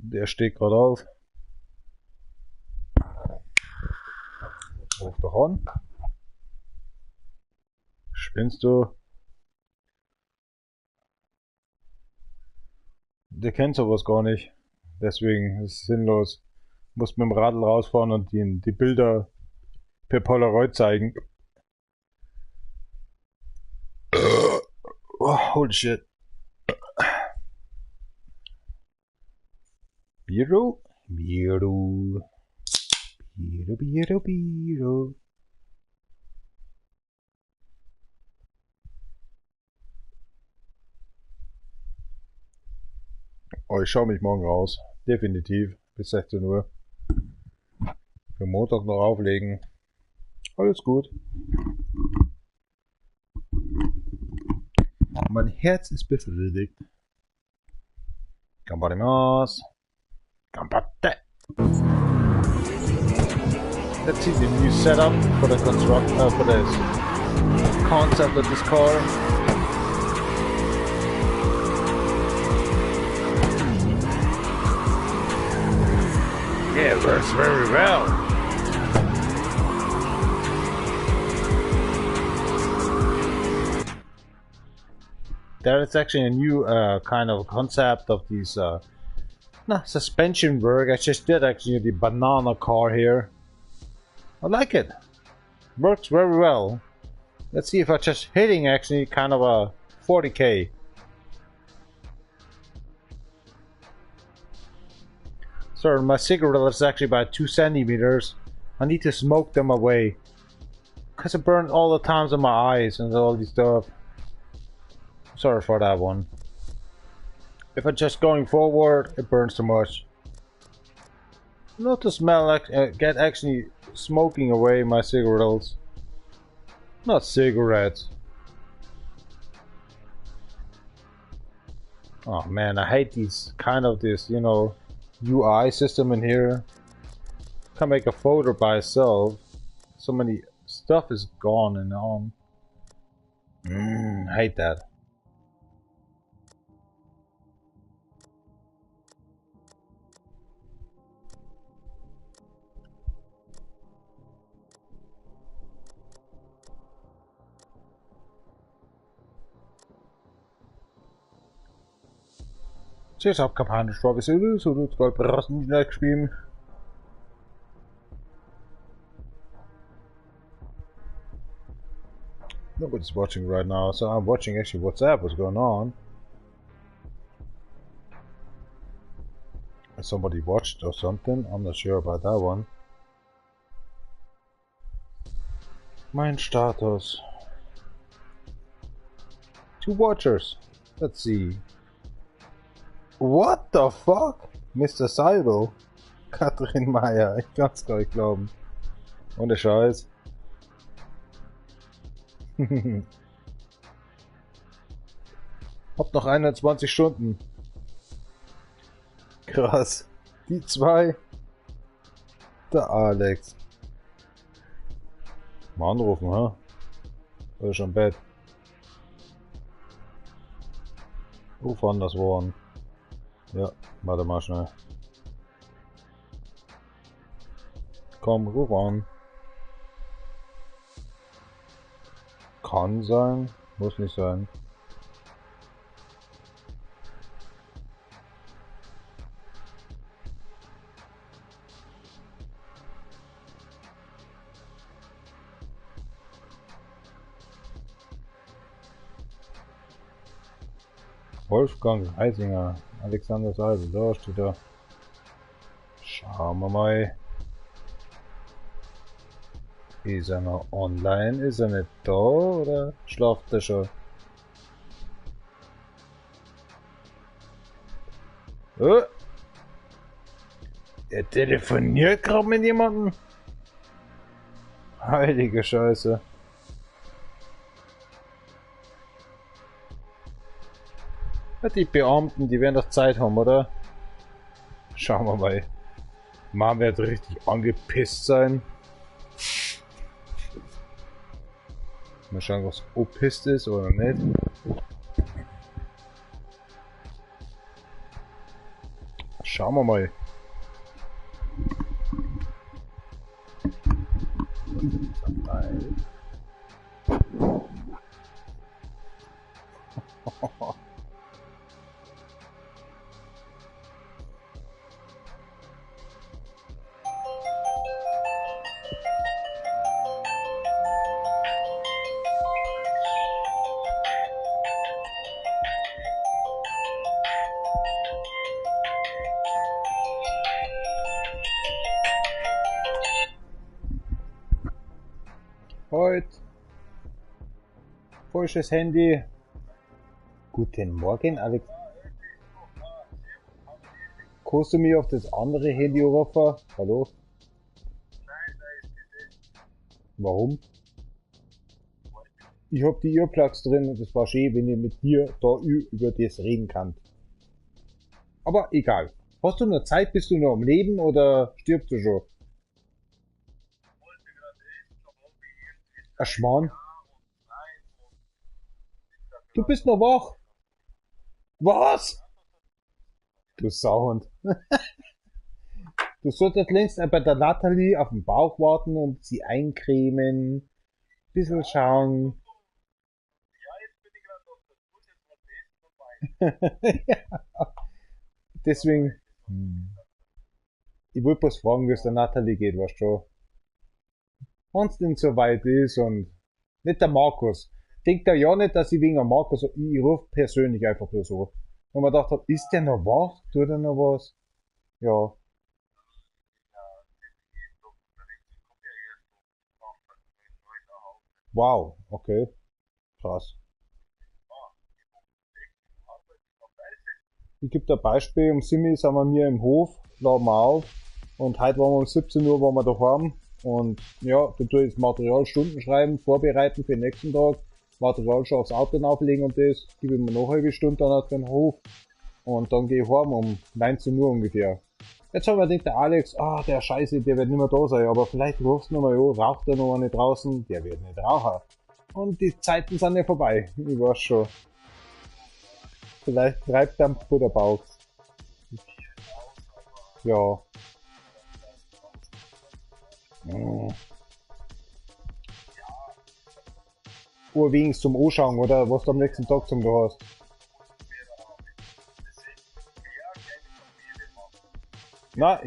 Der steht gerade auf. Ruf doch an. Spinnst du? Der kennt sowas gar nicht. Deswegen ist es sinnlos. Muss mit dem Radl rausfahren und die Bilder per Polaroid zeigen. Oh, holy shit. Biro? Biro. Biro, Biro, Biro. Oh, ich schaue mich morgen raus. Definitiv. Bis 16 Uhr. Für Montag noch auflegen. Alles gut. Mein Herz ist befriedigt. Ganbarimasu. Ganbatte. Let's see the new setup for the construct, for this concept of this car. Yeah, it works very well. There is actually a new kind of concept of these suspension work. I just did actually the banana car here. I like it. Works very well. Let's see if I just hitting actually kind of a 40k. Sorry, my cigarette is actually about 2 centimeters. I need to smoke them away. Because it burns all the times in my eyes and all this stuff. Sorry for that one. If I'm just going forward, it burns too much. Not to smell like get actually smoking away my cigarettes. Not cigarettes. Oh man, I hate these kind of this, you know, UI system in here. Can't make a folder by itself. So many stuff is gone and on. I hate that. Zuerst auf Japanisch geschrieben. Nobody's watching right now, so I'm watching actually WhatsApp, what's going on. Has somebody watched or something? I'm not sure about that one. Mein Status. 2 watchers. Let's see. What the fuck? Mr. Seibel? Katrin Meyer, ich kann's gar nicht glauben. Ohne Scheiß. Hab noch 21 Stunden. Krass. Die zwei. Der Alex. Mal anrufen, ha? Oder schon im Bett. Ruf an, das war an. Ja, warte mal schnell. Komm, ruf an. Kann sein, muss nicht sein. Wolfgang Reisinger, Alexander Seibel, da steht er. Schauen wir mal. Ist er noch online? Ist er nicht da oder schlaft er schon? Oh. Er telefoniert gerade mit jemandem. Heilige Scheiße. Ja, die Beamten, die werden doch Zeit haben, oder? Schauen wir mal. Man wird richtig angepisst sein. Mal schauen, was opisst ist oder nicht. Schauen wir mal. Heute. Falsches Handy. Guten Morgen, Alex. Kannst du mich auf das andere Handy rufen? Hallo? Warum? Ich hab die Earplugs drin und es war schön, wenn ich mit dir da über das reden kann. Aber egal. Hast du noch Zeit? Bist du noch am Leben oder stirbst du schon? Ein Schmarrn. Du bist noch wach. Was? Du Sauhund. Du solltest längst bei der Natalie auf den Bauch warten und sie eincremen. Bisschen schauen. Ja. Deswegen. Ich wollte bloß fragen, wie es der Natalie geht, weißt du schon. Wenn's denn so weit ist und nicht der Markus. Denkt er ja nicht, dass ich wegen am Markus, ich ruf persönlich einfach nur so. Und man dachte, ist der noch wach? Tut er noch was? Ja. Wow, okay. Krass. Ich gebe da ein Beispiel, um 7 Uhr sind wir mir im Hof, laden wir auf und heute waren wir um 17 Uhr waren wir daheim. Und ja, da tue ich das Material Stunden schreiben, vorbereiten für den nächsten Tag, Material schon aufs Auto auflegen und das, gebe ich mir noch eine halbe Stunde dann auf den Hof und dann gehe ich heim um 19 Uhr ungefähr. Jetzt haben wir gedacht, der Alex, der Scheiße, der wird nicht mehr da sein, aber vielleicht rufst du nochmal an, raucht er noch eine draußen, der wird nicht rauchen. Und die Zeiten sind ja vorbei, ich weiß schon. Vielleicht treibt er am Butterbauch. Ja. Oder wenigstens zum Anschauen, oder was du am nächsten Tag zum da hast. Na,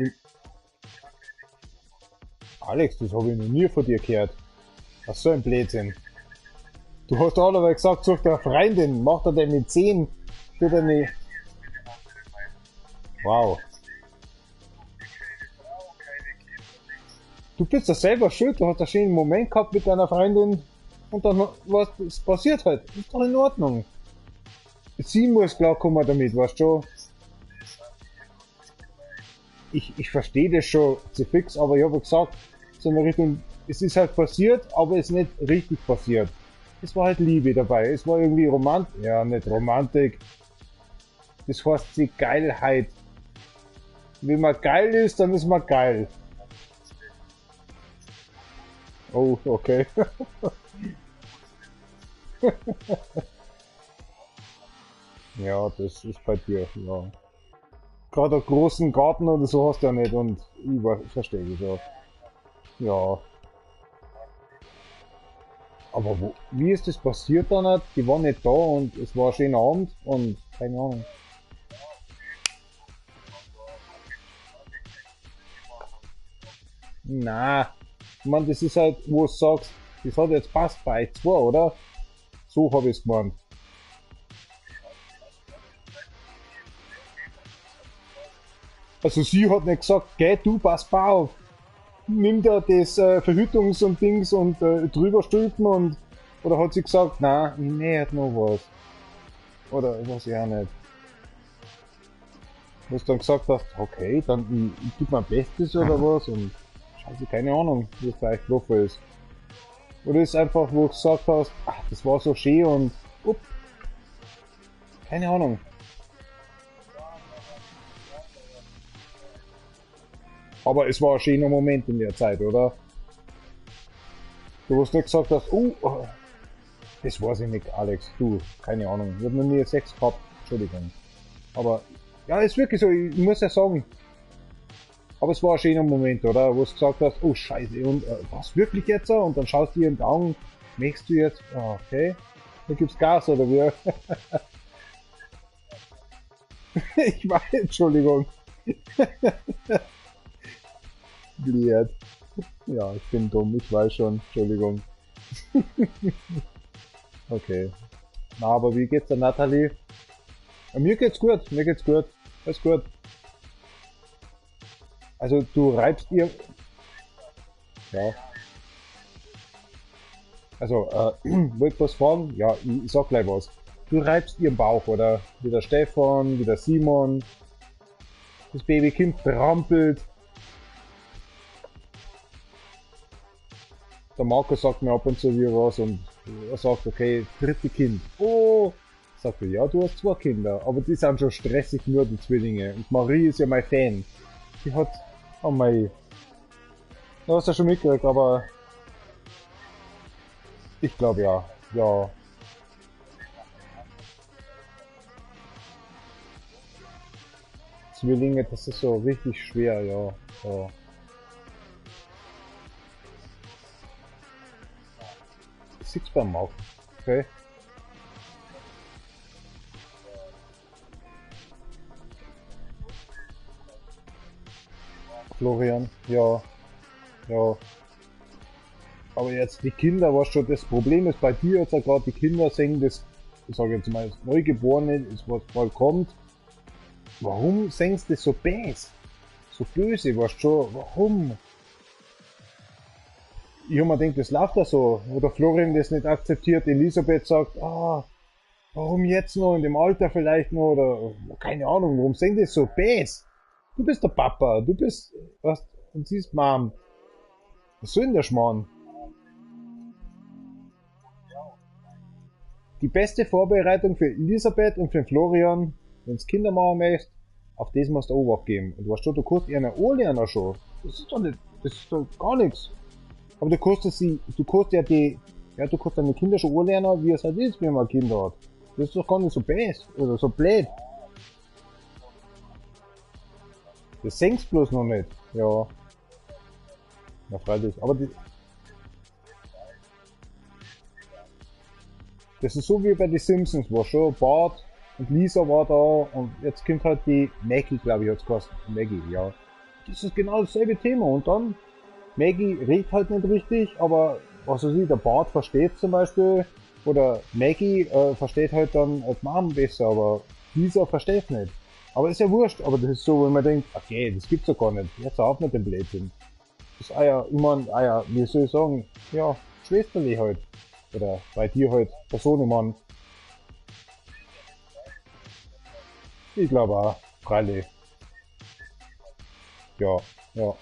Alex, das habe ich noch nie von dir gehört. Was so ein Blödsinn. Du hast alle gesagt, such dir eine Freundin, mach er denn mit 10? Tut er nicht. Wow. Du bist ja selber schuld, du hast einen schönen Moment gehabt mit deiner Freundin und dann was ist passiert halt. Ist doch in Ordnung. Sie muss klarkommen damit, weißt du schon. Ich verstehe das schon zu fix, aber ich habe gesagt, so in der Richtung, es ist halt passiert, aber es ist nicht richtig passiert. Es war halt Liebe dabei, es war irgendwie Romantik, ja nicht Romantik. Das heißt die Geilheit. Wenn man geil ist, dann ist man geil. Oh, okay. Ja, das ist bei dir, ja. Gerade einen großen Garten oder so hast du ja nicht und ich verstehe das auch. Ja. Aber wie ist das passiert dann? Die waren nicht da und es war ein schöner Abend und keine Ahnung. Na, ich mein, das ist halt, wo du sagst, das hat jetzt passt bei euch zwei, oder? So hab ich's gemeint. Also sie hat nicht gesagt, geh du, pass auf, nimm da das Verhütungs- und Dings und drüber stülpen und oder hat sie gesagt, nein, ich möchte noch was. Oder weiß ich auch nicht. Wo du dann gesagt hast, okay, dann ich gebe mein Bestes oder was und scheiße, keine Ahnung, wie es bei euch gelaufen ist. Oder ist einfach, wo du gesagt hast, ach, das war so schön und upp, keine Ahnung. Aber es war ein schöner Moment in der Zeit, oder? Du hast nicht gesagt hast, oh, das weiß ich nicht, Alex, du, keine Ahnung. Ich habe noch nie Sex gehabt, Entschuldigung. Aber, ja, ist wirklich so, ich muss ja sagen. Aber es war ein schöner Moment, oder? Wo du gesagt hast, oh Scheiße, und was wirklich jetzt? Und dann schaust du ihr in die Augen, möchtest du jetzt, oh, okay, dann gibt's Gas, oder wie? Ich weiß, Entschuldigung. Blöd. Ja, ich bin dumm, ich weiß schon, Entschuldigung. Okay. Na, aber wie geht's der Nathalie? Ja, mir geht's gut, mir geht's gut. Alles gut. Also du reibst ihr... Ja. Also, wollt was fragen? Ja, ich sag gleich was. Du reibst ihren Bauch, oder? Wie der Stefan, wie der Simon. Das Babykind trampelt. Der Marco sagt mir ab und zu wie was und er sagt, okay, dritte Kind. Oh, sagt er, ja, du hast 2 Kinder, aber die sind schon stressig, nur die Zwillinge. Und Marie ist ja mein Fan. Die hat, oh mei, du hast ja schon mitgekriegt, aber ich glaube ja, ja. Zwillinge, das ist so richtig schwer, ja, ja. Sieht's beim Marco, okay. Florian, ja, ja. Aber jetzt die Kinder, was schon das Problem ist bei dir jetzt gerade, die Kinder sehen das, ich sage jetzt mal, das Neugeborene, das was bald kommt. Warum sehen sie das so böse? So böse, weißt du schon, warum? Ich hab mir gedacht, das läuft da so. Oder Florian das nicht akzeptiert, Elisabeth sagt, ah, warum jetzt noch, in dem Alter vielleicht noch, oder keine Ahnung, warum sehen das so böse? Du bist der Papa, du bist, was, und sie ist Mom. Was soll denn der Schmarrn? Die beste Vorbereitung für Elisabeth und für Florian, wenn's Kinder machen möchtest, auf das musst du Obacht geben. Und weißt du, du kannst ihnen anlernen schon. Das ist doch nicht, das ist doch gar nichts. Aber du kannst sie, du kannst ja die, ja, du kannst deine Kinder schon anlernen, wie es halt ist, wenn man ein Kind hat. Das ist doch gar nicht so böse oder so blöd. Das senkst bloß noch nicht. Ja. Na freilich. Aber die, das ist so wie bei den Simpsons, war schon Bart und Lisa war da und jetzt kommt halt die Maggie, glaube ich, hat's geheißen. Maggie, ja. Das ist genau dasselbe Thema und dann Maggie redet halt nicht richtig, aber was weiß ich, der Bart versteht zum Beispiel, oder Maggie versteht halt dann die Mom besser, aber Lisa versteht nicht. Aber ist ja wurscht, aber das ist so, wenn man denkt, okay, das gibt's doch gar nicht, jetzt auf mit dem Blödsinn. Das ist ja, ich mein, ja, wie soll ich sagen, ja, Schwesterli halt. Oder bei dir halt, der Sohnemann. Ich glaube auch, freilich. Ja, ja.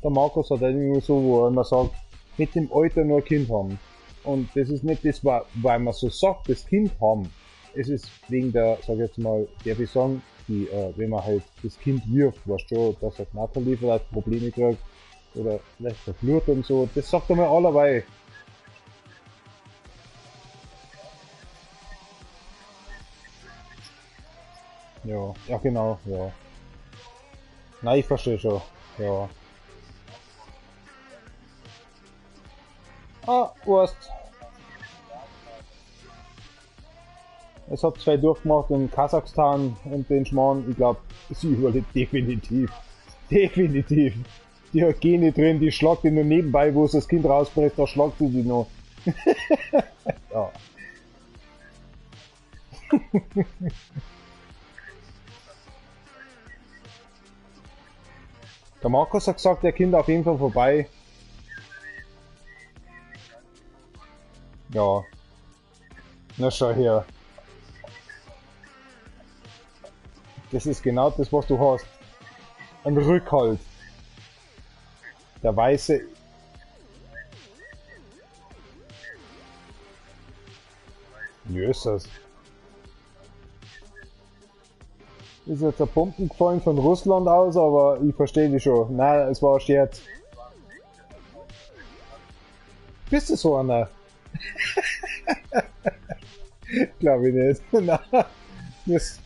Der Markus hat irgendwie so, wo er immer sagt, mit dem Alter nur ein Kind haben. Und das ist nicht das, weil man so sagt, das Kind haben. Es ist wegen der, sag ich jetzt mal, darf ich sagen, die, wenn man halt das Kind wirft, weißt du, dass halt Nathalie vielleicht Probleme kriegt oder vielleicht verblutet und so, das sagt er mal allerweil. Ja, ja genau, ja. Nein, ich verstehe schon, ja. Ah, Wurst. Es hat 2 durchgemacht in Kasachstan und den Schmarrn. Ich glaub, sie überlebt definitiv. Definitiv. Die hat Gene drin, die schlagt die nur nebenbei, wo sie das Kind rauspresst, da schlagt sie die noch. Ja. Der Markus hat gesagt, er kommt auf jeden Fall vorbei. Ja. Na schau her. Das ist genau das, was du hast. Ein Rückhalt. Der weiße. Jösses. Ist jetzt ein Bomben gefallen von Russland aus, aber ich verstehe dich schon. Nein, es war ein Scherz. Bist du so einer? Glaube ich nicht. Nein. Das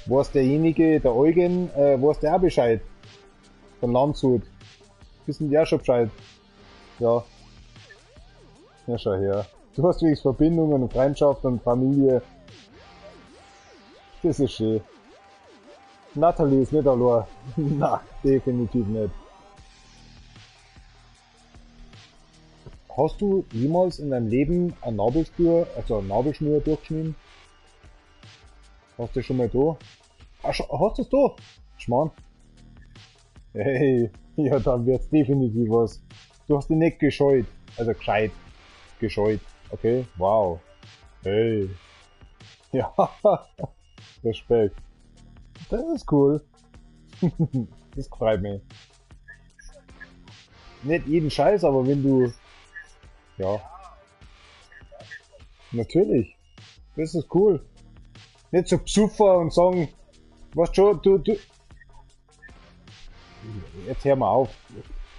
Weiß derjenige, der Eugen, weiß der auch Bescheid? Von Landshut. Wissen die auch schon Bescheid? Ja. Ja, schau her. Du hast wenigstens Verbindungen und Freundschaft und Familie. Das ist schön. Natalie ist nicht allein. Na, definitiv nicht. Hast du jemals in deinem Leben eine Nabelschnur, also eine Nabelschnur durchgeschnitten? Hast du schon mal da? Ach, hast du es da? Schmarrn. Hey, ja, dann wird's definitiv was. Du hast dich nicht gescheut. Also gescheit. Gescheut. Okay, wow. Hey. Ja, Respekt. Das ist cool. Das freut mich. Nicht jeden Scheiß, aber wenn du... Ja. Natürlich. Das ist cool. Nicht so Psuffer und sagen, weißt schon, du... Jetzt hör mal auf.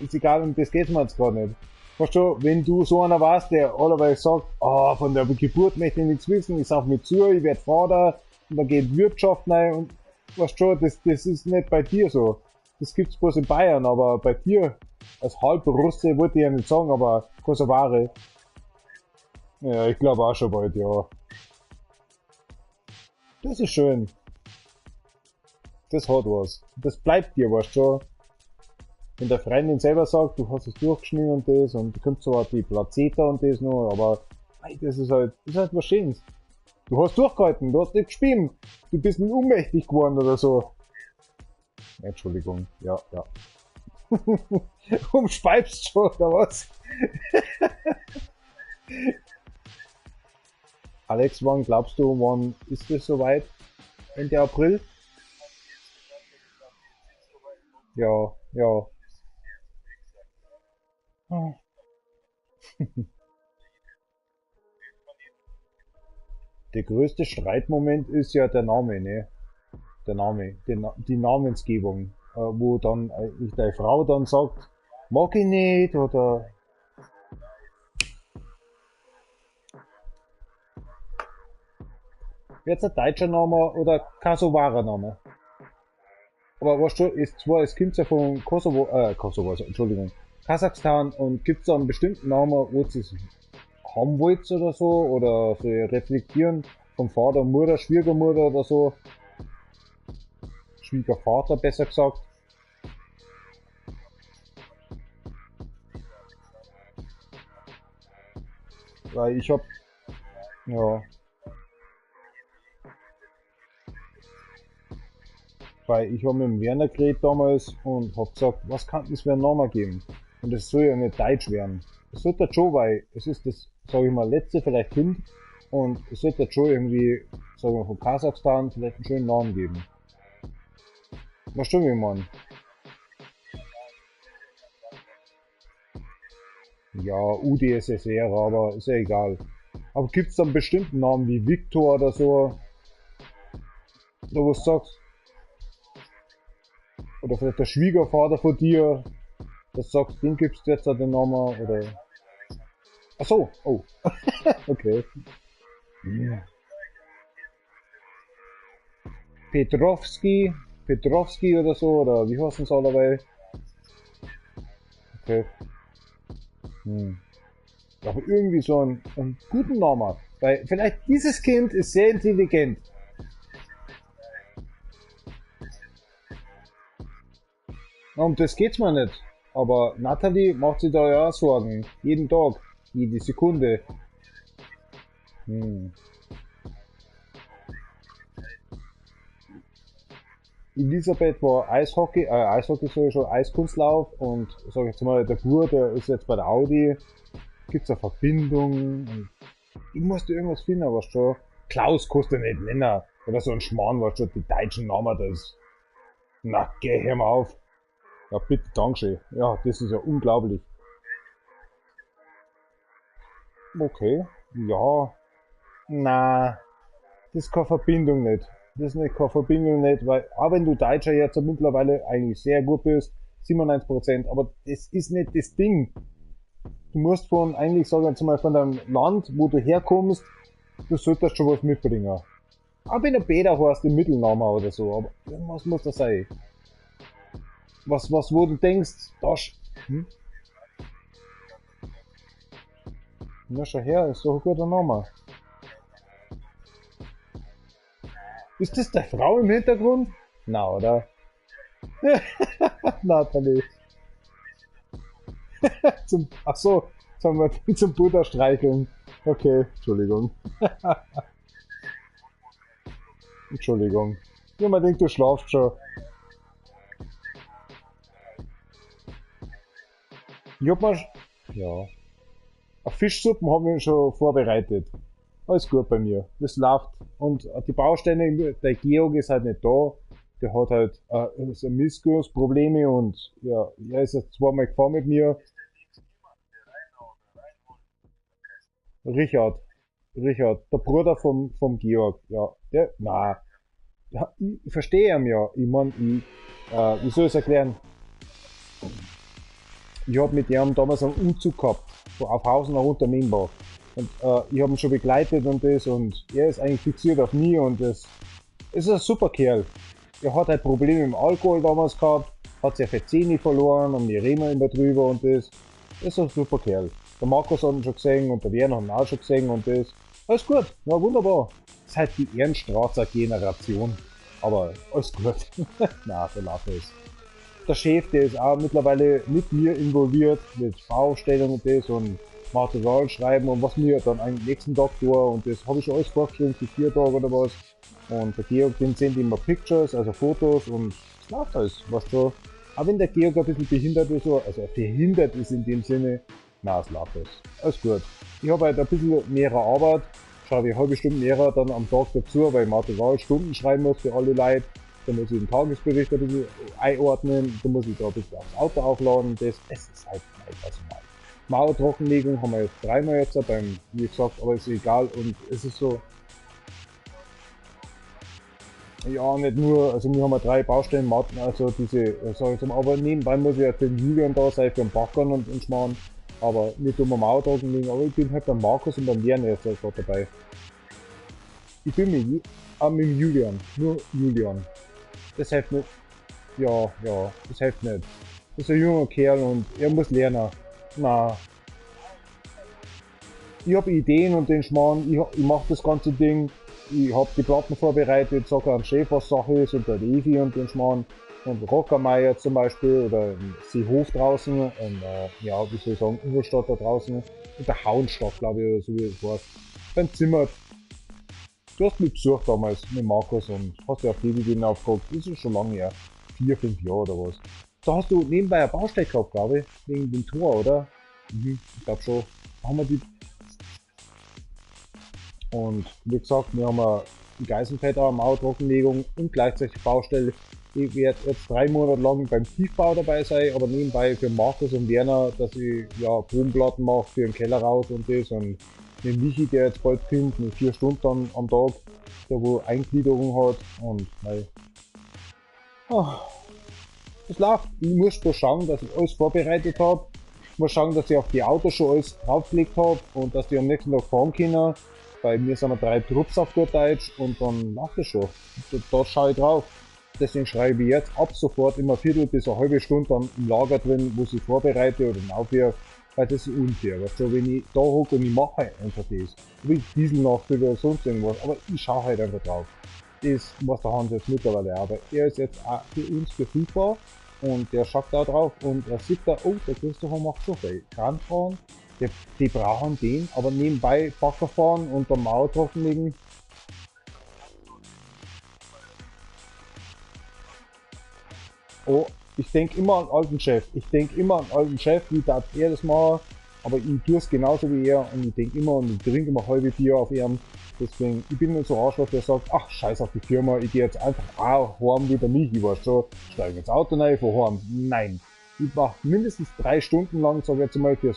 Ist egal, um das geht's mir jetzt gerade nicht. Weißt du, wenn du so einer warst, der allerweil sagt, oh, von der Geburt möchte ich nichts wissen, ich sauf mich zu, ich werd Vater, und dann geht Wirtschaft rein und weißt schon, das ist nicht bei dir so. Das gibt's bloß in Bayern, aber bei dir als Halbrusse wollte ich ja nicht sagen, aber Kosovare. Ja, ich glaube auch schon bald, ja. Das ist schön. Das hat was. Das bleibt dir, weißt du schon. Wenn der Freundin selber sagt, du hast es durchgeschnitten und das und du kommst zwar die Plazeta und das noch, aber ey, das ist halt was Schönes. Du hast durchgehalten, du hast nicht gespielt, du bist nicht ohnmächtig geworden oder so. Entschuldigung, ja, ja. Umspeibst schon, oder was? Alex, wann glaubst du, wann ist das soweit? Ende April? Ja, ja. Der größte Streitmoment ist ja der Name, ne? Der Name, die Namensgebung, wo dann eigentlich deine Frau dann sagt, mag ich nicht, oder... Jetzt ein deutscher Name oder Kosovarer Name? Aber weißt du, ist zwar, es kommt ja von Kosovo, Kosovo, also, Entschuldigung, Kasachstan, und gibt's da einen bestimmten Namen, wo sie es haben wollt oder so, oder so reflektieren vom Vater, Mutter, Schwiegermutter oder so, Schwiegervater besser gesagt. Weil ich hab, ja, weil ich hab mit dem Werner geredet damals und hab gesagt, was kann es für einen Namen geben? Und es soll ja nicht deutsch werden. Es sollte schon, weil es ist das, sag ich mal, letzte vielleicht Kind, und es sollte schon irgendwie, sagen wir, von Kasachstan vielleicht einen schönen Namen geben. Was stimmt, wie man? Ja, UdSSR, aber ist ja egal. Aber gibt's dann bestimmten Namen wie Viktor oder so? Da wo du sagst, oder vielleicht der Schwiegervater von dir, das sagst, den gibst du jetzt den Namen, oder... Ach so, oh. Okay. Ja. Petrovski, Petrovski oder so, oder wie heißen sie alle? Okay. Hm. Aber irgendwie so einen guten Namen. Weil vielleicht dieses Kind ist sehr intelligent. Um das geht's mir nicht. Aber Natalie macht sich da ja auch Sorgen. Jeden Tag, jede Sekunde. Hm. Elisabeth war Eishockey, Eishockey sag ich schon, Eiskunstlauf und sag ich jetzt mal, der Bur, der ist jetzt bei der Audi. Gibt's eine Verbindung? Und ich musste irgendwas finden, aber schon. Klaus kannst du nicht nennen. Oder so ein Schmarrn, weißt du, die deutschen Namen, das. Na, geh, hör mal auf. Ja, bitte, Dankeschön. Ja, das ist ja unglaublich. Okay, ja. Na, das ist keine Verbindung nicht. Das ist nicht keine Verbindung nicht, weil, auch wenn du Deutscher jetzt mittlerweile eigentlich sehr gut bist, 97%, aber das ist nicht das Ding. Du musst von, eigentlich sag ich jetzt mal, von deinem Land, wo du herkommst, du solltest schon was mitbringen. Auch wenn du Peter heißt im Mittelnamen oder so, aber irgendwas muss da sein. Was, wo du denkst, das? Na, schau her, ist doch ein guter Name. Ist das der Frau im Hintergrund? Na, oder? Natalie. Ach so, sollen wir zum Buddha streicheln? Okay, Entschuldigung. Entschuldigung. Ja, man denkt, du schlafst schon. Ich hab mir ja. Eine Fischsuppen haben wir schon vorbereitet. Alles gut bei mir. Das läuft. Und die Baustelle, der Georg ist halt nicht da. Der hat halt so Missgussprobleme und ja, er ist jetzt zweimal gefahren mit mir. Richard. Richard, der Bruder vom Georg. Ja, der, na, ja, ich verstehe ihn ja. Ich mein, wie soll ich es erklären? Ich hab mit dem damals einen Umzug gehabt, von Aufhausen nach Untermenbach. Und ich hab ihn schon begleitet und das, und er ist eigentlich fixiert auf mich und das ist ein super Kerl. Er hat halt Probleme mit dem Alkohol damals gehabt, hat sehr viel Zähne verloren und wir reden immer drüber und das. Ist ein super Kerl. Der Markus hat ihn schon gesehen und der Werner hat ihn auch schon gesehen und das. Alles gut, ja wunderbar. Das ist halt die Ernststraßer Generation. Aber alles gut. Na, der Lache ist. Der Chef, der ist auch mittlerweile mit mir involviert, mit Baustellung und das und Material schreiben und was mir dann am nächsten Tag tue und das habe ich schon alles vorgeschrieben für 4 Tage oder was. Und der Georg, den sendet immer Pictures, also Fotos und es läuft alles, weißt du. Auch wenn der Georg ein bisschen behindert ist, also behindert ist in dem Sinne, na, es läuft alles. Alles gut. Ich habe halt ein bisschen mehr Arbeit, schreibe ich eine halbe Stunde mehr dann am Tag dazu, weil ich Materialstunden schreiben muss für alle Leute. Da muss ich den Tagesbericht ein bisschen einordnen, da muss ich da ein bisschen aufs Auto aufladen, das, es ist halt mein Personal. Mauertrockenlegung haben wir jetzt dreimal jetzt beim, wie gesagt, aber ist egal und es ist so, ja, nicht nur, also wir haben ja 3 Baustellen, also diese, sag ich mal, aber nebenbei muss ich ja für den Julian da sein, für den Backern und Schmarrn, aber nicht um Mauertrockenlegung, aber ich bin halt beim Markus und beim Werner jetzt halt gerade dabei. Ich bin mit, mit dem Julian, nur Julian. Das hilft nicht. Ja, ja, das hilft nicht. Das ist ein junger Kerl und er muss lernen. Na. Ich hab Ideen und den Schmarrn, ich mach das ganze Ding. Ich hab die Platten vorbereitet, sag am Chef, was Sache ist und der Evi und den Schmarrn. Und Rockermeier zum Beispiel oder im Seehof draußen, und, ja, wie soll ich sagen, Ingolstadt da draußen und der Hauenstadt, glaube ich, oder so wie es heißt. Beim Zimmer. Du hast mich besucht damals mit Markus und hast ja auf die Ideen aufgeguckt. Das ist schon lange her. 4, 5 Jahre oder was. Da hast du nebenbei eine Baustelle gehabt, glaube ich. Wegen dem Tor, oder? Mhm, ich glaub schon. Da haben wir die. Und wie gesagt, wir haben eine Geisenfeld auch, Mauertrockenlegung und gleichzeitig Baustelle. Ich werde jetzt 3 Monate lang beim Tiefbau dabei sein, aber nebenbei für Markus und Werner, dass ich ja Bodenplatten mache für den Keller raus und das. Und den Michi, der jetzt bald kommt, mit 4 Stunden dann am Tag, der wo Eingliederung hat und nein. Oh, es läuft. Ich muss bloß schauen, dass ich alles vorbereitet hab. Ich muss schauen, dass ich auf die Autos schon alles draufgelegt hab und dass die am nächsten Tag fahren können. Bei mir sind wir 3 Trupps auf gut Deutsch und dann läuft es schon. Da schaue ich drauf. Deswegen schreibe ich jetzt ab sofort immer Viertel bis eine halbe Stunde dann im Lager drin, wo ich vorbereite oder aufwerfe. Weil das ist unfair, weißt du, wenn ich da hocke und ich mache halt einfach das, ob ich Diesel nachfülle oder sonst irgendwas, aber ich schaue halt einfach drauf. Das was der Hans jetzt mittlerweile, aber er ist jetzt auch für uns verfügbar und der schaut da drauf und er sieht da, oh, der Christopher macht schon viel. Kranfahren, die brauchen den, aber nebenbei Bagger fahren und dann Mauer trockenlegen. Oh, ich denke immer an alten Chef. Ich denke immer an alten Chef, wie darf er das machen? Aber ich tue es genauso wie er und ich denke immer und ich trinke immer halbe Bier auf ihm. Deswegen, ich bin nicht so Arschloch, der sagt, ach, scheiß auf die Firma, ich gehe jetzt einfach auch heim wieder mich, ich weiß schon, steige ins Auto rein, fahr heim. Nein. Ich mache mindestens 3 Stunden lang, sag ich jetzt mal, für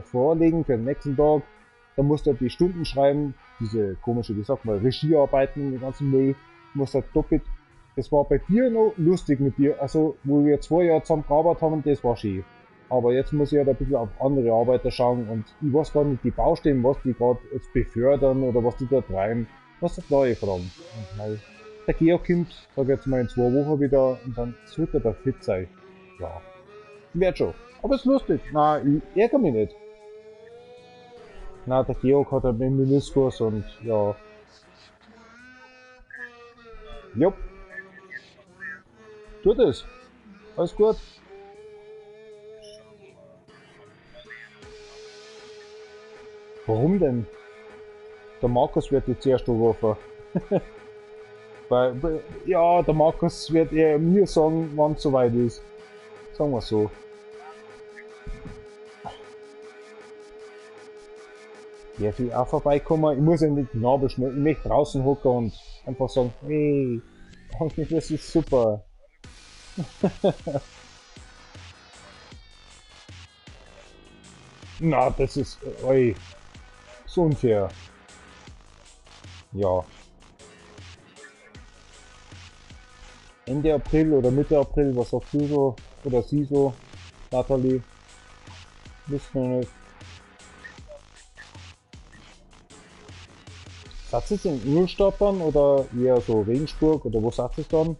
Vorlegen, für den nächsten Tag. Da musst du die Stunden schreiben, diese komische, wie sagt man, Regiearbeiten, den ganzen Müll, musst du doppelt. Das war bei dir noch lustig mit dir, also wo wir 2 Jahre zusammen gearbeitet haben, das war schön. Aber jetzt muss ich halt ein bisschen auf andere Arbeiter schauen und ich weiß gar nicht, die Baustellen, was die grad jetzt befördern oder was die da treiben, was das neue fragen. Und mal, der Georg kommt, sag ich jetzt mal in 2 Wochen wieder und dann sollte er da fit sein. Ja, wird schon. Aber es ist lustig. Nein, ich ärgere mich nicht. Na, der Georg hat halt einen Meniskus und ja. Jupp. Tut es. Alles gut. Warum denn? Der Markus wird jetzt zuerst angerufen. Weil, ja, der Markus wird eher mir sagen, wann es soweit ist. Sagen wir so. Darf ich auch vorbeikommen? Ich muss ja nicht die Narbe schneiden. Ich möchte draußen hocken und einfach sagen, hey, danke, das ist super. Na, das ist, oi, so unfair. Ja. Ende April oder Mitte April, was sagst du so? Oder sie so, Nathalie? Wissen wir nicht. Satz es in Ingolstadt dann oder eher so Regensburg oder wo satz es dann?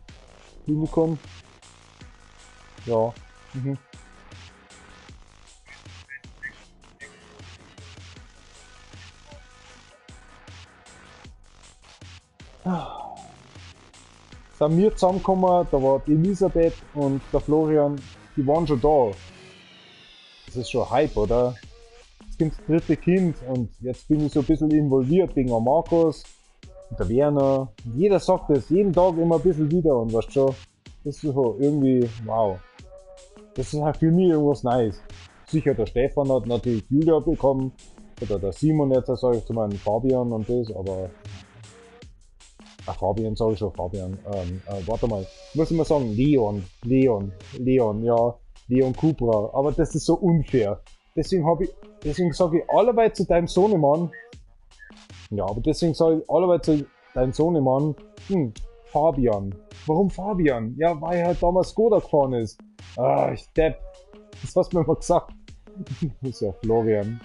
Klinikum? Ja. Mhm. Sind wir zusammengekommen, da war die Elisabeth und der Florian, die waren schon da. Das ist schon Hype, oder? Jetzt kommt das 3. Kind und jetzt bin ich so ein bisschen involviert wegen Markus und der Werner. Und jeder sagt das, jeden Tag immer ein bisschen wieder und weißt schon, das ist so irgendwie, wow. Das ist halt für mich irgendwas Neues. Sicher, der Stefan hat natürlich Julia bekommen, oder der Simon jetzt, sag ich zu meinem Fabian und das, aber... Ach, Fabian, sag ich schon, Fabian. Warte mal, ich muss immer sagen, Leon, Leon, Leon, ja, Leon Cupra. Aber das ist so unfair. Deswegen sag ich allerweil zu deinem Sohnemann, ja, aber deswegen sag ich allerweil zu deinem Sohnemann, Fabian. Warum Fabian? Ja, weil er halt damals Skoda gefahren ist. Ah, ich Depp. Das hast du mir mal gesagt. Das ist ja Florian.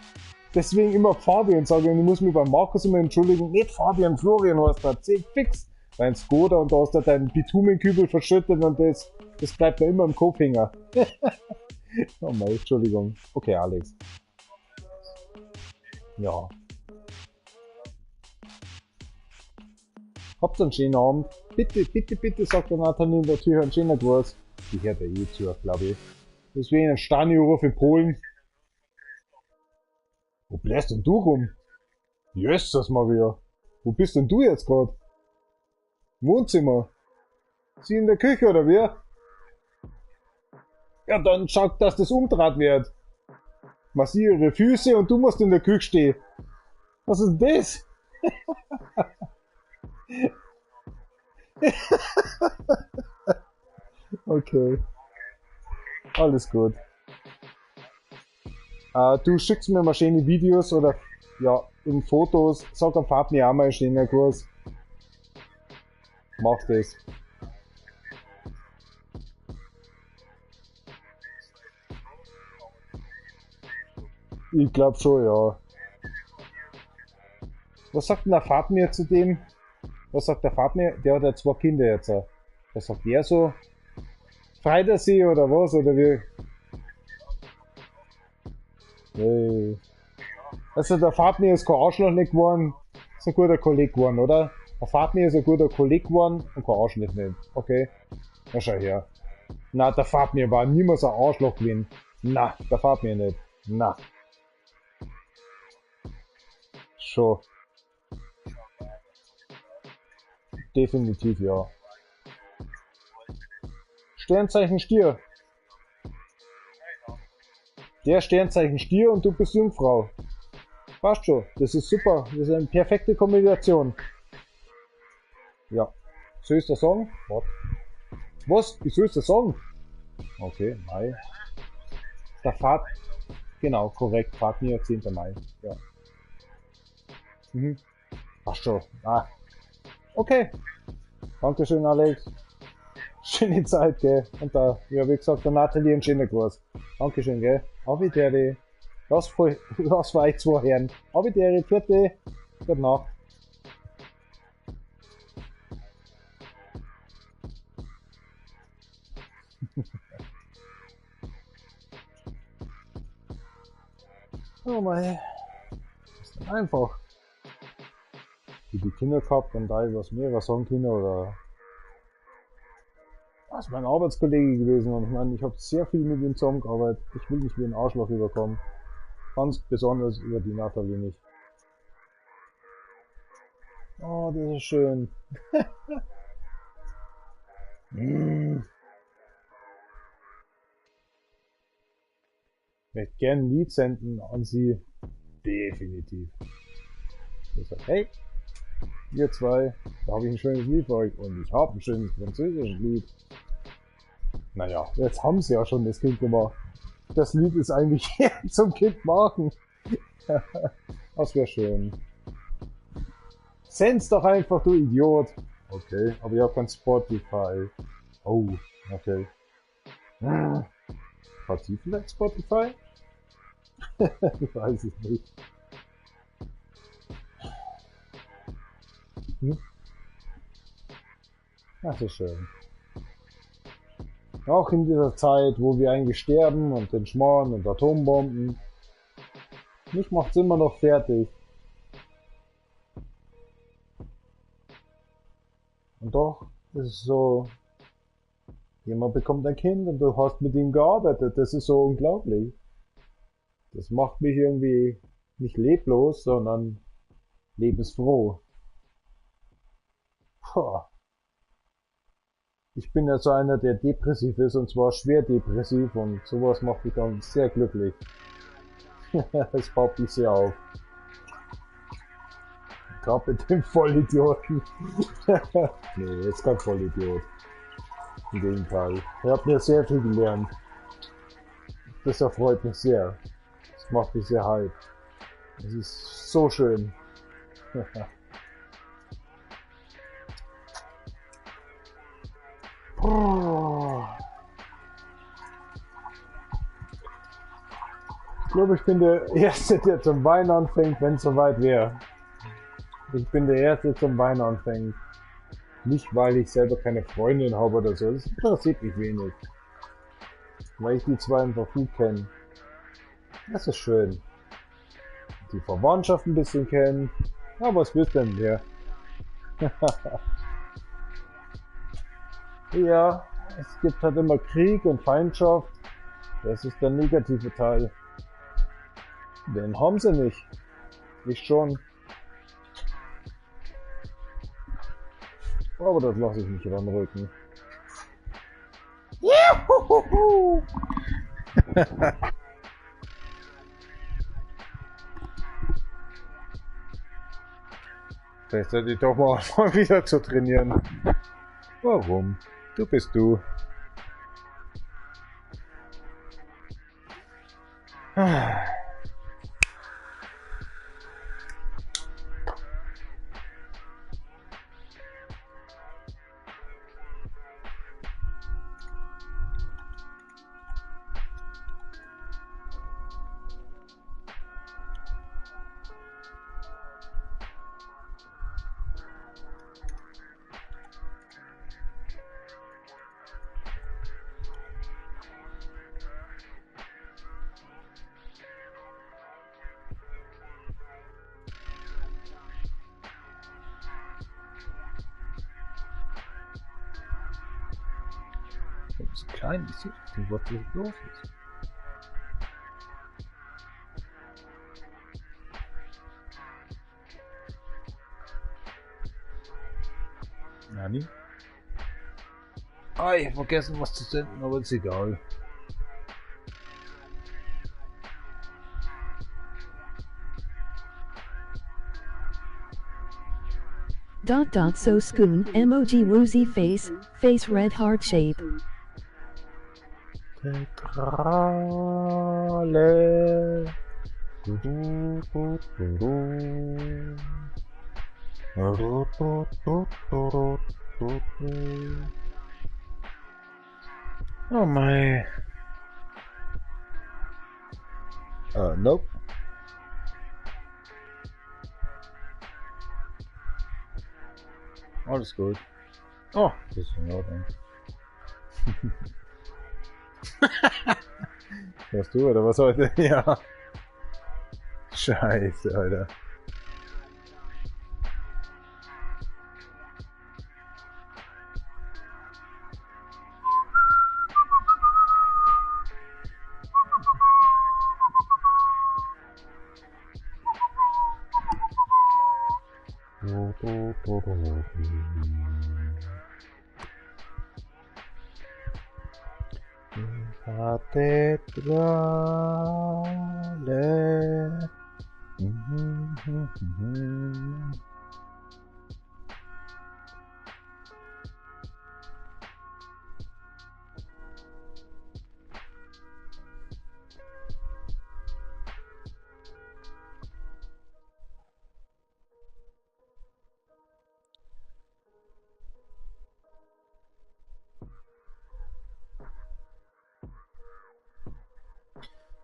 Deswegen immer Fabian sage ich, und ich muss mich bei Markus immer entschuldigen, nicht Fabian, Florian heißt der, fix. Dein Skoda und da hast du deinen Bitumenkübel verschüttet und das bleibt mir immer im Kopf hängen. Oh mein, Entschuldigung. Okay, Alex. Ja. Habt einen schönen Abend. Bitte, bitte, bitte, sagt der Nathalie natürlich einen schönen Gruß. Die hört ja eh zu, glaube ich. Deswegen ein Stani-Ruf in Polen. Wo bläst denn du rum? Jösses Maria. Wo bist denn du jetzt grad? Wohnzimmer. Sie in der Küche oder wie? Ja, dann schaut, dass das umdraht wird. Massiere ihre Füße und du musst in der Küche stehen. Was ist denn das? Okay. Alles gut. Du schickst mir mal schöne Videos oder ja, in Fotos. Sag am Fabian auch mal einen schönen Gruß. Mach das. Ich glaub schon, ja. Was sagt denn der Fatmir zu dem? Was sagt der Fatmir? Der hat ja 2 Kinder jetzt. Was sagt der so? Freut er sich oder was? Oder wie? Nee. Also der Fatmir ist kein Arschloch nicht geworden, ist ein guter Kollege geworden, oder? Der Fatmir ist ein guter Kollege geworden und kein Arschloch nicht. Okay. Na schau her. Na, der Fatmir war niemals ein Arschloch gewesen. Na, der Fatmir nicht. Na. Schon. Definitiv ja. Sternzeichen Stier. Der Sternzeichen Stier und du bist Jungfrau. Passt schon, das ist super. Das ist eine perfekte Kombination. Ja. Soll ich das sagen? Was? Was? Wie soll ich das sagen? Okay, Mai. Der Fahrt. Genau, korrekt. Fatmir, 10. Mai. Ja. Mhm. Passt schon. Ah. Okay. Dankeschön, Alex. Schöne Zeit, gell? Und da, ja, wie gesagt, der Nathalie einen schönen Gruß. Dankeschön, gell? Auf Wiedersehen. Lass für euch zwei Herren. Auf Wiedersehen, vierte. Gute Nacht. Oh mei. Das ist dann einfach. Wie die Kinder gehabt und da was mehr was sagen können oder. Das ist mein Arbeitskollege gewesen und ich meine, ich habe sehr viel mit ihm zusammengearbeitet. Ich will nicht wie ein Arschloch überkommen. Ganz besonders über die Nathalie nicht. Oh, das ist schön. Ich möchte gerne ein Lied senden an sie. Definitiv. Ich sag, hey, ihr zwei, da habe ich ein schönes Lied für euch und ich habe ein schönes französisches Lied. Naja, jetzt haben sie ja schon das Kind gemacht. Das Lied ist eigentlich zum Kind machen. Das wäre schön. Send's doch einfach, du Idiot. Okay, aber ich habe kein Spotify. Oh, okay. Hat sie vielleicht Spotify? Ich weiß es nicht. Hm? Das ist schön. Auch in dieser Zeit, wo wir eigentlich sterben und den Schmarrn und Atombomben. Mich macht's immer noch fertig. Und doch ist es so, jemand bekommt ein Kind und du hast mit ihm gearbeitet. Das ist so unglaublich. Das macht mich irgendwie nicht leblos, sondern lebensfroh. Puh. Ich bin ja so einer, der depressiv ist, und zwar schwer depressiv, und sowas macht mich dann sehr glücklich. Das baut mich sehr auf. Gerade mit dem Vollidioten. Nee, jetzt kein Vollidiot. Im Gegenteil. Ich hab mir sehr viel gelernt. Das erfreut mich sehr. Das macht mich sehr hype. Das ist so schön. Ich glaube, ich bin der Erste, der zum Weinen anfängt, wenn es soweit wäre. Ich bin der Erste, der zum Weinen anfängt. Nicht, weil ich selber keine Freundin habe oder so. Das interessiert mich wenig. Weil ich die zwei einfach gut kenne. Das ist schön. Die Verwandtschaft ein bisschen kennen. Ja, was willst du denn mehr? Ja, es gibt halt immer Krieg und Feindschaft. Das ist der negative Teil. Den haben sie nicht. Ich schon. Aber das lasse ich nicht ranrücken. Juhuhuhu. Vielleicht sollte ich doch mal anfangen, wieder zu trainieren. Warum? Du bist du. So klein ist, ich was hier los ist. Nani? Ah, ich hab vergessen, was zu senden, aber ist egal. Dot dot so scoon emoji woozy face, face red heart shape. Kathedrale. Du, du, du, du, du. Du, du, du, du, du, du. Oh my. Nope. Alles gut. Oh, das ist in Ordnung. Warst du oder was heute? Ja. Scheiße, Alter. Kathedrale.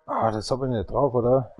Ah, das hab ich nicht drauf, oder?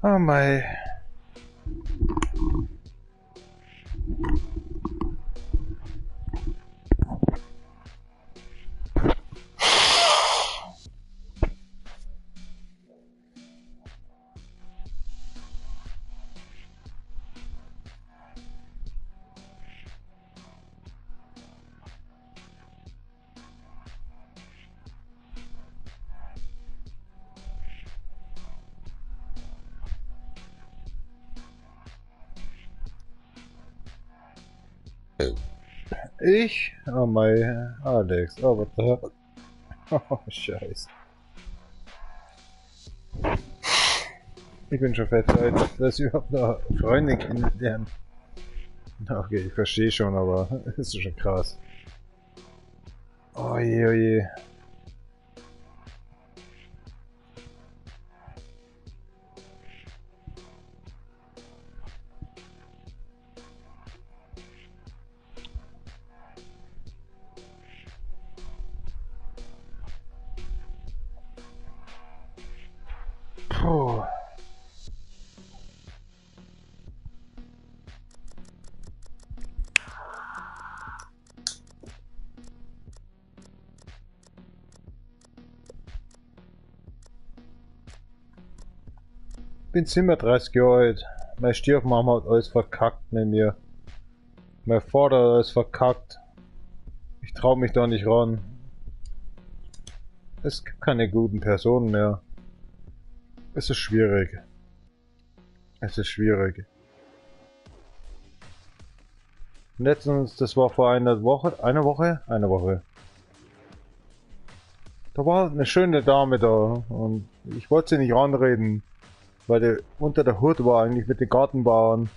Oh mei. Ich? Oh mein, Alex, oh what the hell? Oh, scheiße. Ich bin schon fett, dass ich überhaupt noch Freunde kennenlernen. Okay, ich verstehe schon, aber es ist schon krass. Oh je, oh je. Puh. Bin 37 Jahre alt. Meine Stiefmama hat alles verkackt mit mir. Mein Vater hat alles verkackt. Ich trau mich da nicht ran. Es gibt keine guten Personen mehr. Es ist schwierig. Es ist schwierig. Letztens, das war vor einer Woche, eine Woche? Eine Woche. Da war eine schöne Dame da und ich wollte sie nicht anreden, weil die unter der Hut war eigentlich mit den Gartenbauern.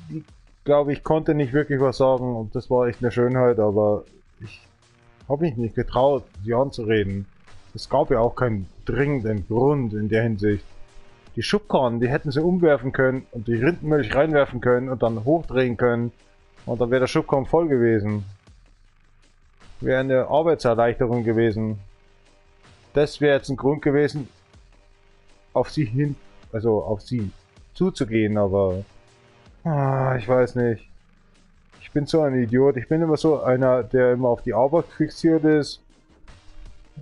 Die, glaube ich, konnte nicht wirklich was sagen und das war echt eine Schönheit, aber ich habe mich nicht getraut, sie anzureden. Es gab ja auch keinen dringenden Grund in der Hinsicht. Die Schubkarren, die hätten sie umwerfen können und die Rindenmilch reinwerfen können und dann hochdrehen können und dann wäre der Schubkarren voll gewesen. Wäre eine Arbeitserleichterung gewesen. Das wäre jetzt ein Grund gewesen, auf sie hin, also auf sie zuzugehen, aber ich weiß nicht. Ich bin so ein Idiot. Ich bin immer so einer, der immer auf die Arbeit fixiert ist,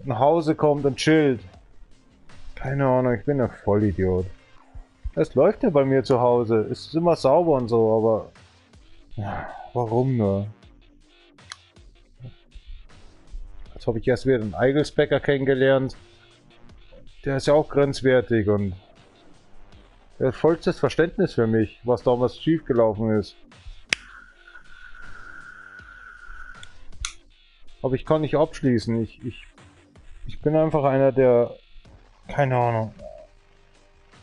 nach Hause kommt und chillt. Keine Ahnung, ich bin ein Vollidiot. Es läuft ja bei mir zu Hause. Es ist immer sauber und so, aber ja, warum nur? Jetzt habe ich erst wieder einen Eigelsbecker kennengelernt. Der ist ja auch grenzwertig und der hat vollstes Verständnis für mich, was damals schiefgelaufen ist. Aber ich kann nicht abschließen. Ich bin einfach einer, der, keine Ahnung,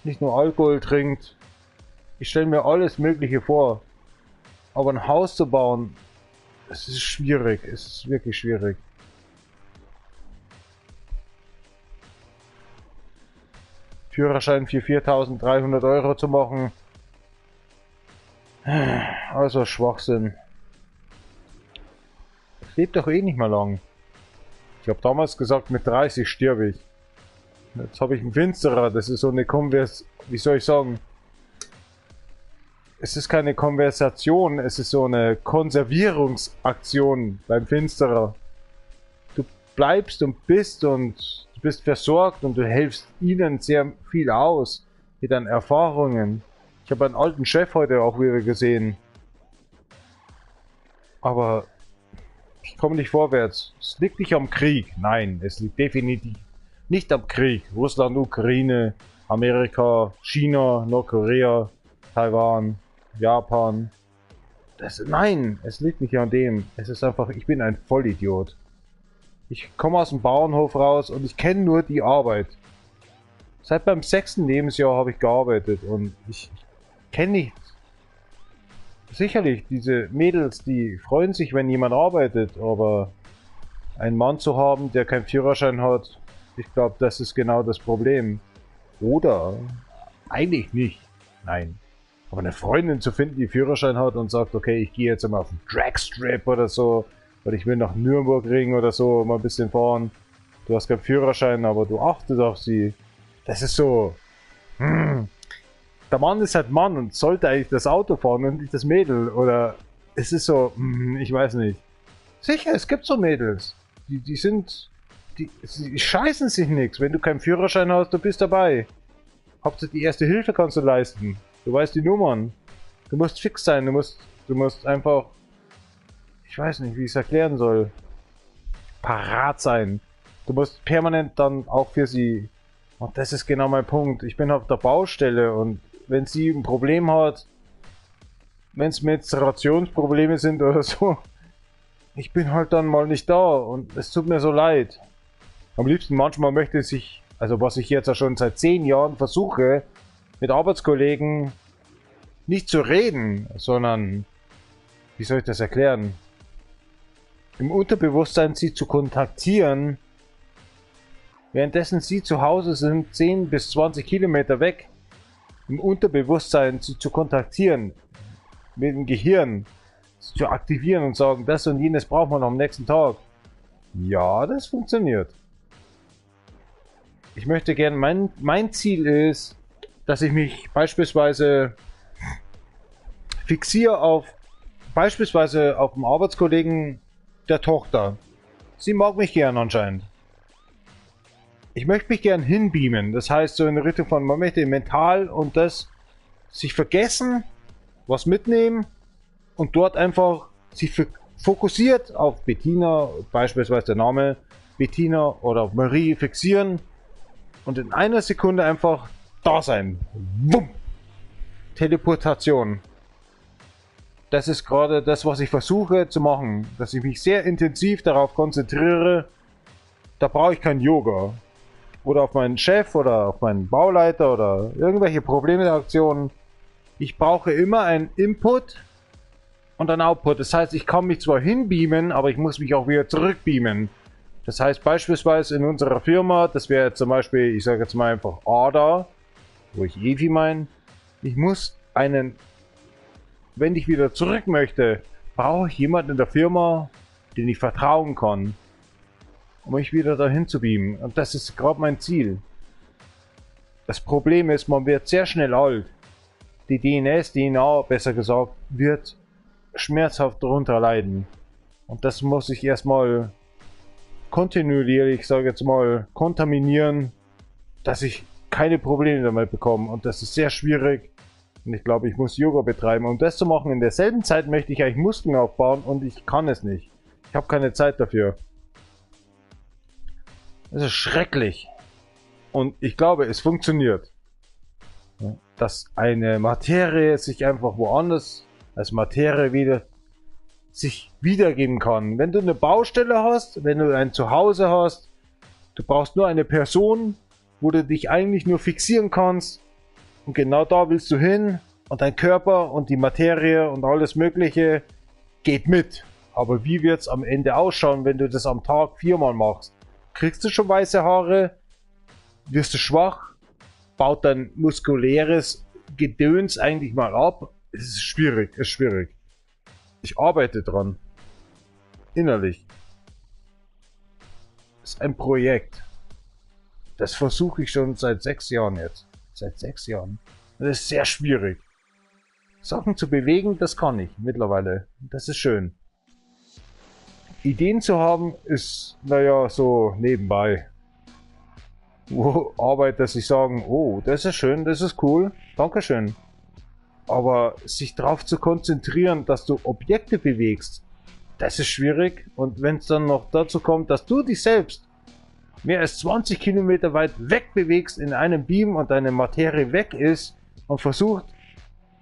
nicht nur Alkohol trinkt. Ich stelle mir alles Mögliche vor. Aber ein Haus zu bauen, es ist schwierig. Es ist wirklich schwierig. Führerschein für 4.300 Euro zu machen. Also Schwachsinn. Ich lebe doch eh nicht mehr lang. Ich habe damals gesagt, mit 30 sterbe ich. Jetzt habe ich einen Finsterer. Das ist so eine Konvers... Wie soll ich sagen? Es ist keine Konversation, es ist so eine Konservierungsaktion beim Finsterer. Du bleibst und bist und du bist versorgt und du hilfst ihnen sehr viel aus mit deinen Erfahrungen. Ich habe einen alten Chef heute auch wieder gesehen. Aber ich komme nicht vorwärts. Es liegt nicht am Krieg. Nein, es liegt definitiv nicht am Krieg. Russland, Ukraine, Amerika, China, Nordkorea, Taiwan, Japan. Nein, es liegt nicht an dem. Es ist einfach, ich bin ein Vollidiot. Ich komme aus dem Bauernhof raus und ich kenne nur die Arbeit. Seit meinem 6. Lebensjahr habe ich gearbeitet und ich kenne nichts. Sicherlich, diese Mädels, die freuen sich, wenn jemand arbeitet, aber einen Mann zu haben, der keinen Führerschein hat, ich glaube, das ist genau das Problem. Oder eigentlich nicht. Nein. Aber eine Freundin zu finden, die Führerschein hat und sagt, okay, ich gehe jetzt einmal auf den Dragstrip oder so, oder ich will nach Nürburgring oder so, mal ein bisschen fahren. Du hast keinen Führerschein, aber du achtest auf sie. Das ist so Der Mann ist halt Mann und sollte eigentlich das Auto fahren und nicht das Mädel. Oder es ist so, ich weiß nicht. Sicher, es gibt so Mädels. Die scheißen sich nichts. Wenn du keinen Führerschein hast, du bist dabei. Hauptsache die erste Hilfe kannst du leisten. Du weißt die Nummern. Du musst fix sein, du musst einfach, ich weiß nicht, wie ich es erklären soll, parat sein. Du musst permanent dann auch für sie, und das ist genau mein Punkt, ich bin auf der Baustelle und wenn sie ein Problem hat, wenn es Menstruationsprobleme sind oder so, ich bin halt dann mal nicht da und es tut mir so leid. Am liebsten manchmal möchte ich, also was ich jetzt ja schon seit 10 Jahren versuche, mit Arbeitskollegen nicht zu reden, sondern, wie soll ich das erklären? Im Unterbewusstsein sie zu kontaktieren, währenddessen sie zu Hause sind, 10 bis 20 Kilometer weg, im Unterbewusstsein sie zu kontaktieren, mit dem Gehirn sie zu aktivieren und sagen, das und jenes braucht man am nächsten Tag. Ja, das funktioniert. Ich möchte gern, mein Ziel ist, dass ich mich beispielsweise fixiere auf, beispielsweise auf einen Arbeitskollegen der Tochter. Sie mag mich gern anscheinend. Ich möchte mich gern hinbeamen. Das heißt so in Richtung von, man möchte mental und das sich vergessen, was mitnehmen und dort einfach sich fokussiert auf Bettina, beispielsweise der Name Bettina oder Marie fixieren und in einer Sekunde einfach da sein. Wumm! Teleportation. Das ist gerade das, was ich versuche zu machen, dass ich mich sehr intensiv darauf konzentriere. Da brauche ich kein Yoga. Oder auf meinen Chef oder auf meinen Bauleiter oder irgendwelche Problemaktionen. Ich brauche immer einen Input und einen Output. Das heißt, ich kann mich zwar hinbeamen, aber ich muss mich auch wieder zurückbeamen. Das heißt beispielsweise in unserer Firma, das wäre zum Beispiel, ich sage jetzt mal einfach Ada, wo ich Evi meine, ich muss einen, wenn ich wieder zurück möchte, brauche ich jemanden in der Firma, den ich vertrauen kann, um mich wieder dahin zu beamen. Und das ist gerade mein Ziel. Das Problem ist, man wird sehr schnell alt. Die DNS, DNA besser gesagt, wird schmerzhaft darunter leiden. Und das muss ich erstmal kontinuierlich, sage jetzt mal, kontaminieren, dass ich keine Probleme damit bekomme. Und das ist sehr schwierig. Und ich glaube, ich muss Yoga betreiben. Um das zu machen, in derselben Zeit möchte ich eigentlich Muskeln aufbauen und ich kann es nicht. Ich habe keine Zeit dafür. Das ist schrecklich. Und ich glaube, es funktioniert. Dass eine Materie sich einfach woanders als Materie wieder sich wiedergeben kann. Wenn du eine Baustelle hast, wenn du ein Zuhause hast, du brauchst nur eine Person, wo du dich eigentlich nur fixieren kannst. Und genau da willst du hin und dein Körper und die Materie und alles Mögliche geht mit. Aber wie wird's am Ende ausschauen, wenn du das am Tag 4-mal machst? Kriegst du schon weiße Haare? Wirst du schwach? Baut dein muskuläres Gedöns eigentlich mal ab? Es ist schwierig, es ist schwierig. Ich arbeite dran. Innerlich. Es ist ein Projekt. Das versuche ich schon seit 6 Jahren jetzt. Seit 6 Jahren. Das ist sehr schwierig. Sachen zu bewegen, das kann ich mittlerweile. Das ist schön. Ideen zu haben, ist, naja, so nebenbei. Wo Arbeiter sich sagen, oh, das ist schön, das ist cool, Dankeschön. Aber sich darauf zu konzentrieren, dass du Objekte bewegst, das ist schwierig. Und wenn es dann noch dazu kommt, dass du dich selbst mehr als 20 Kilometer weit weg bewegst in einem Beam und deine Materie weg ist und versucht,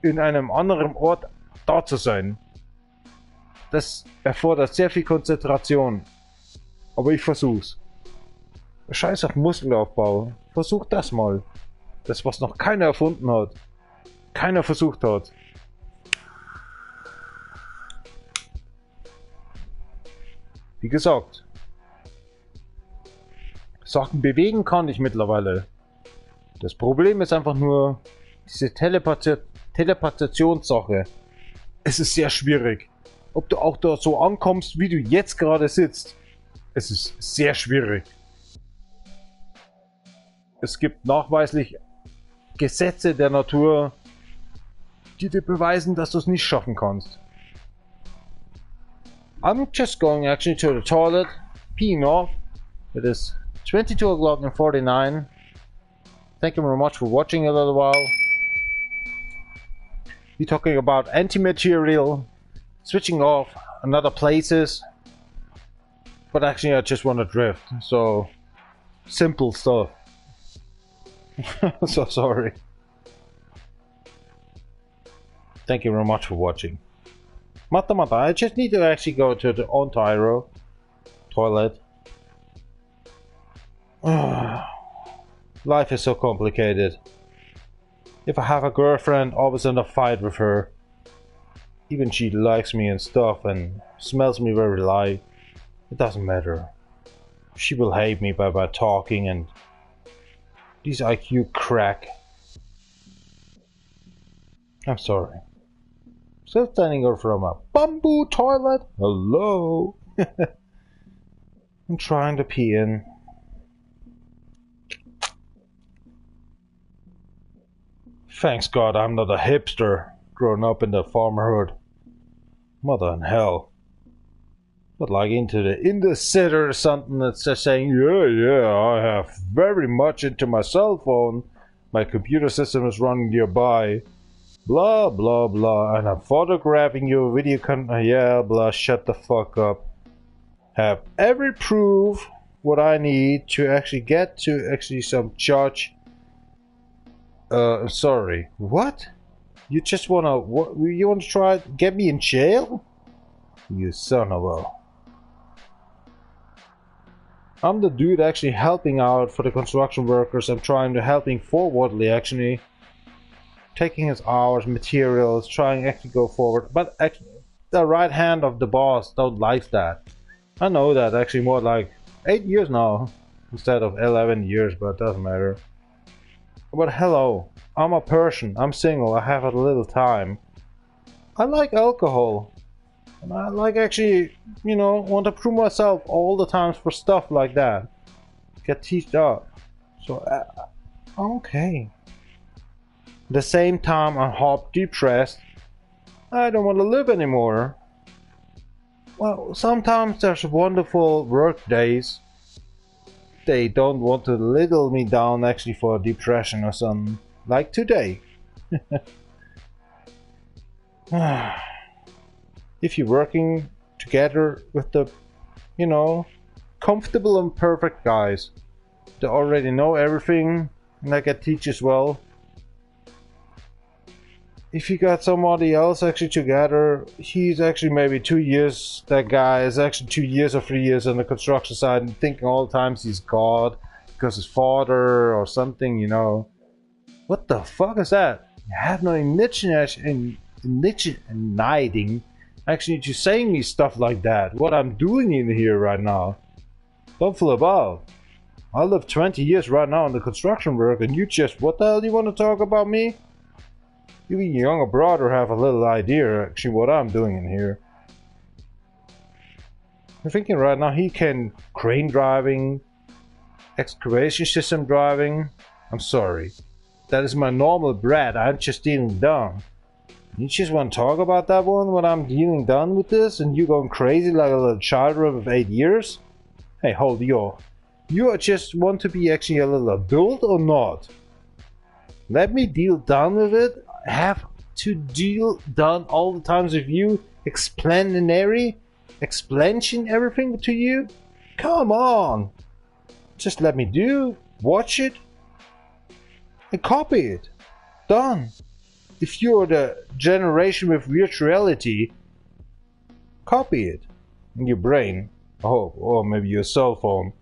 in einem anderen Ort da zu sein. Das erfordert sehr viel Konzentration. Aber ich versuch's. Scheiß auf Muskelaufbau. Versuch das mal. Das, was noch keiner erfunden hat. Keiner versucht hat. Wie gesagt, Sachen bewegen kann ich mittlerweile. Das Problem ist einfach nur diese Teleportationssache. Es ist sehr schwierig. Ob du auch da so ankommst, wie du jetzt gerade sitzt. Es ist sehr schwierig. Es gibt nachweislich Gesetze der Natur, die dir beweisen, dass du es nicht schaffen kannst. I'm just going actually to the toilet, peeing off. It is 22 o'clock and 49. Thank you very much for watching a little while. We're talking about antimaterial, switching off another places. But actually I just want to drift, so simple stuff. So sorry. Thank you very much for watching. Mata mata, I just need to actually go to the Ontario toilet. Life is so complicated. If I have a girlfriend, always in a fight with her. Even she likes me and stuff and smells me very light. It doesn't matter. She will hate me by talking and these IQ crack. I'm sorry. Still standing over from a bamboo toilet. Hello. I'm trying to pee in. Thanks God I'm not a hipster growing up in the farmerhood. Mother in hell. But like into the city or something that's just saying, yeah, I have very much into my cell phone. My computer system is running nearby. Blah, blah, blah. And I'm photographing your video content. Yeah, blah, shut the fuck up. Have every proof what I need to actually get to actually some judge. Sorry. What? You just wanna, what, you wanna try get me in jail? You son of a... I'm the dude actually helping out for the construction workers. I'm trying to helping forwardly actually. Taking his hours, materials, trying actually go forward. But actually, the right hand of the boss don't like that. I know that actually more like 8 years now instead of 11 years, but it doesn't matter. But hello, I'm a person, I'm single, I have a little time. I like alcohol. And I like actually, you know, want to prove myself all the times for stuff like that. Get teached up. So, okay. The same time I'm hop depressed. I don't want to live anymore. Well, sometimes there's wonderful work days. They don't want to little me down actually for depression or something. Like today. If you're working together with the, you know, comfortable and perfect guys that already know everything and I get teach as well. If you got somebody else actually together, he's actually maybe 2 years, that guy is actually 2 years or 3 years on the construction side and thinking all the times he's God because his father or something, you know. What the fuck is that? You have no initiating actually to saying me stuff like that. What I'm doing in here right now. Don't flip out. I live 20 years right now in the construction work and you just, what the hell do you want to talk about me? You and your younger brother have a little idea actually what I'm doing in here. I'm thinking right now he can crane driving, excavation system driving. I'm sorry. That is my normal bread. I'm just dealing down. You just want to talk about that one when I'm dealing done with this and you going crazy like a little child of 8 years? Hey, hold your... You just want to be actually a little adult or not? Let me deal done with it. I have to deal done all the times with you. Explanatory? Explanation everything to you? Come on! Just let me do, watch it, and copy it. Done. If you're the generation with virtuality, copy it in your brain. I hope, or maybe your cell phone.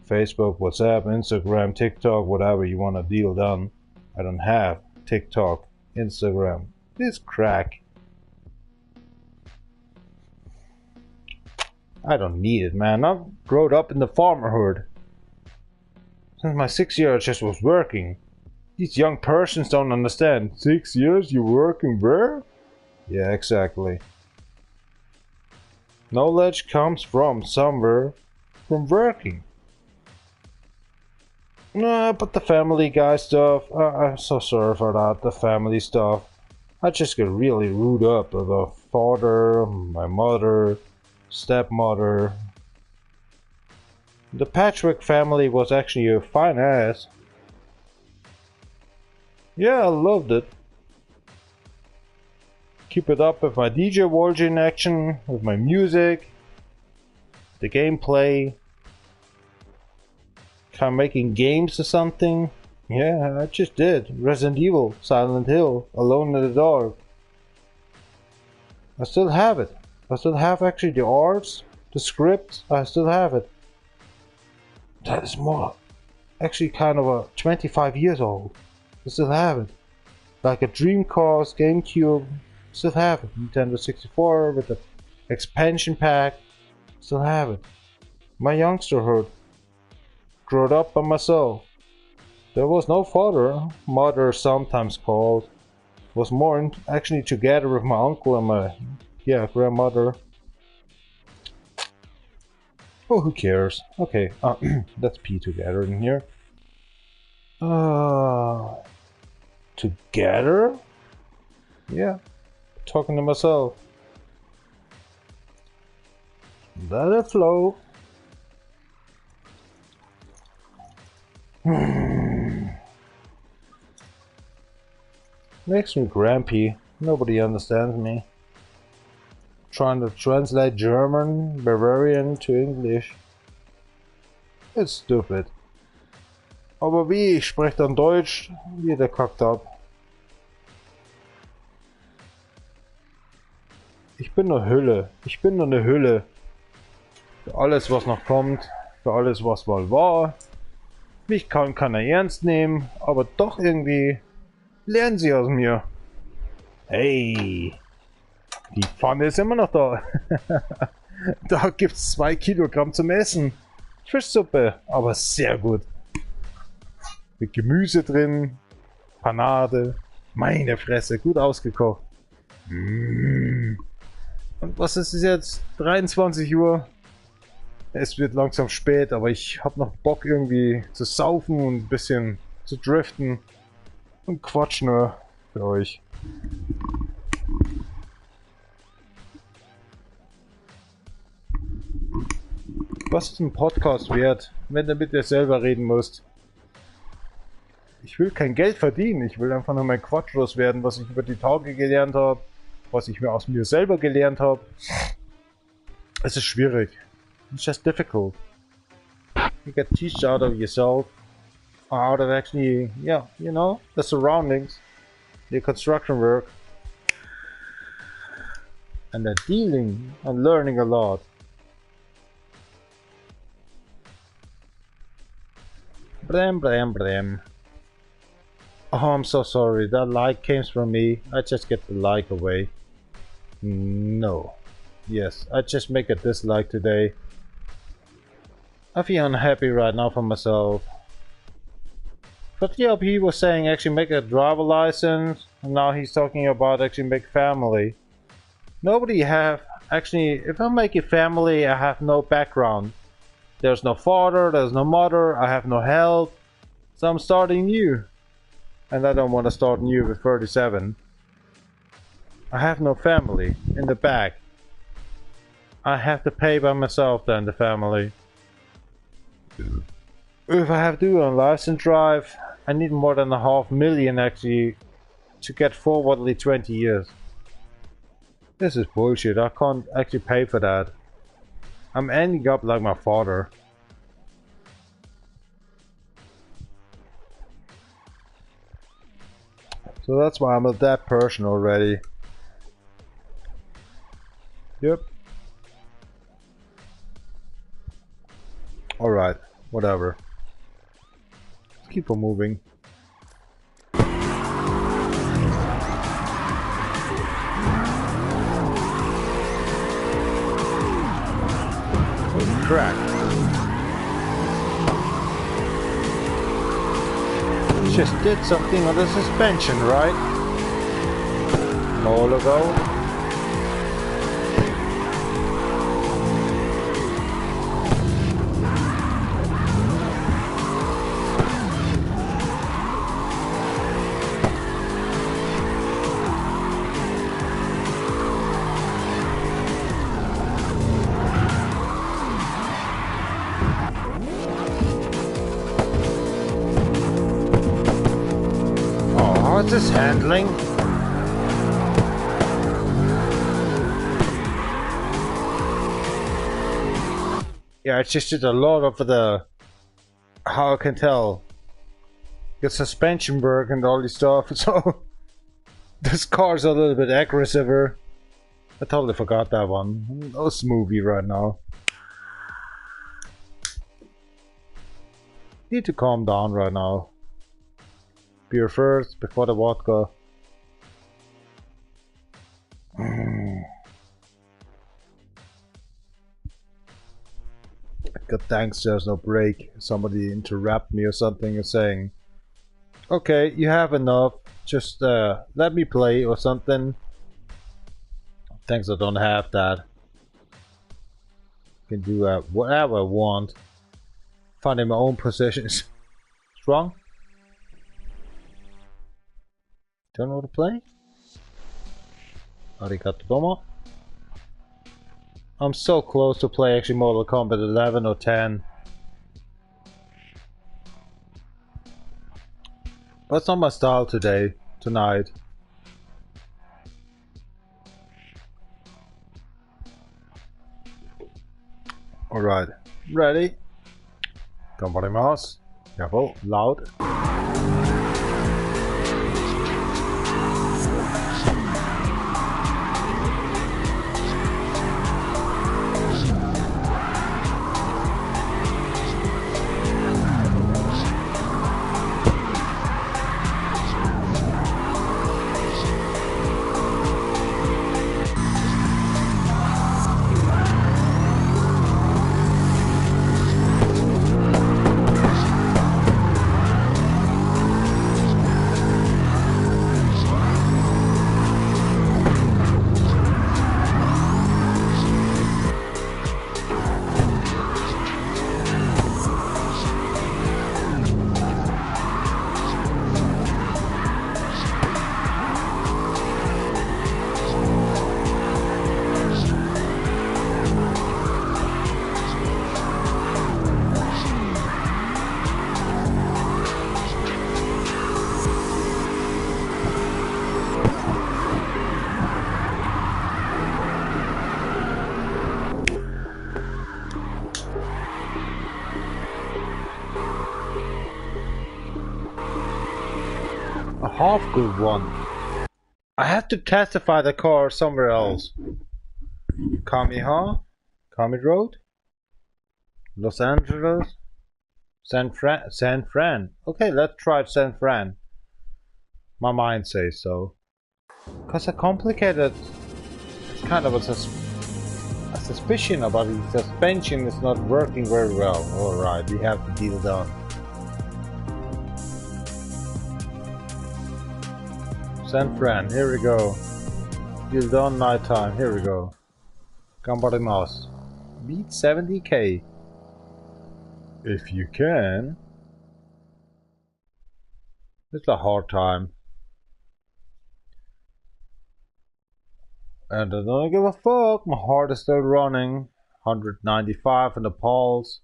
Facebook, WhatsApp, Instagram, TikTok, whatever you want to deal done. I don't have TikTok, Instagram. This crack. I don't need it, man. I've grown up in the farmerhood. Since my 6 years, I just was working. These young persons don't understand. 6 years you working where? Yeah, exactly. Knowledge comes from somewhere, from working. No, but the Family Guy stuff, I'm so sorry for that, the family stuff. I just get really rude up about father, my mother, stepmother. The Patchwork family was actually a fine ass. Yeah, I loved it. Keep it up with my DJ Vol'jin action, with my music, the gameplay. Kind of making games or something. Yeah, I just did. Resident Evil, Silent Hill, Alone in the Dark. I still have it. I still have actually the arts, the script. I still have it. That is more actually kind of a 25 years old. I still have it. Like a Dreamcast, GameCube, still have it. Nintendo 64 with the expansion pack, still have it. My youngsterhood, grew up by myself. There was no father, mother sometimes called. Was more actually together with my uncle and my grandmother. Oh, who cares? Okay, let's pee together in here. Together? Yeah, talking to myself. Let it flow. Makes me grumpy. Nobody understands me. Trying to translate German, Bavarian to English. It's stupid. Aber wie, ich spreche dann Deutsch, jeder kackt ab. Ich bin nur Hülle. Ich bin nur eine Hülle. Für alles, was noch kommt. Für alles, was mal war. Mich kann keiner ernst nehmen, aber doch irgendwie lernen sie aus mir. Hey, die Pfanne ist immer noch da. Da gibt's 2 Kilogramm zum Essen. Fischsuppe, aber sehr gut. Mit Gemüse drin, Panade, meine Fresse, gut ausgekocht. Mm. Und was ist es jetzt? 23 Uhr. Es wird langsam spät, aber ich hab noch Bock irgendwie zu saufen und ein bisschen zu driften. Und Quatsch nur für euch. Was ist ein Podcast wert, wenn du mit dir selber reden musst? Ich will kein Geld verdienen, ich will einfach nur mein Quatsch loswerden, was ich über die Tage gelernt habe, was ich mir aus mir selber gelernt habe. Es ist schwierig. It's just difficult. You get teached out of yourself, out of actually, yeah, you know, the surroundings, the construction work, and the dealing and learning a lot. Blam, blam, blam. Oh, I'm so sorry. That like came from me. I just get the like away. No. Yes, I just make a dislike today. I feel unhappy right now for myself. But yeah, he was saying actually make a driver license. And now he's talking about actually make family. Nobody have... Actually, if I make a family, I have no background. There's no father, there's no mother, I have no help. So I'm starting new. And I don't want to start new with 37. I have no family in the back. I have to pay by myself then, the family. If I have to do a license drive, I need more than 500,000 actually to get forwardly 20 years. This is bullshit. I can't actually pay for that. I'm ending up like my father. So that's why I'm a dead person already. Yep. Alright, whatever. Let's keep on moving. Oh, crap. Just did something on the suspension, right? All ago. How's this handling? Yeah, I just did a lot of the, how I can tell, the suspension work and all this stuff, so this car's a little bit aggressive. I totally forgot that one. No smoothie right now. Need to calm down right now. Beer first, before the vodka. God thanks there's no break. Somebody interrupt me or something and saying, okay, you have enough, just let me play or something. Thanks I don't have that. Can do whatever I want. Finding my own positions. Strong? Don't know how to play? Arigato domo. I'm so close to play actually Mortal Kombat 11 or 10. But it's not my style today, tonight. Alright, ready? Ganbarimasu. Careful, loud. A half good one. I have to testify the car somewhere else. Kamiha? Kami Road? Los Angeles? San Fran? San Fran. Okay, let's try San Fran. My mind says so. Cause a complicated kind of a suspicion about the suspension is not working very well. Alright, we have the deal done. San Fran, here we go. Deal done, nighttime, here we go. Ganbarimasu. Beat 70k. If you can. It's a hard time. And I don't give a fuck, my heart is still running. 195 in the pulse.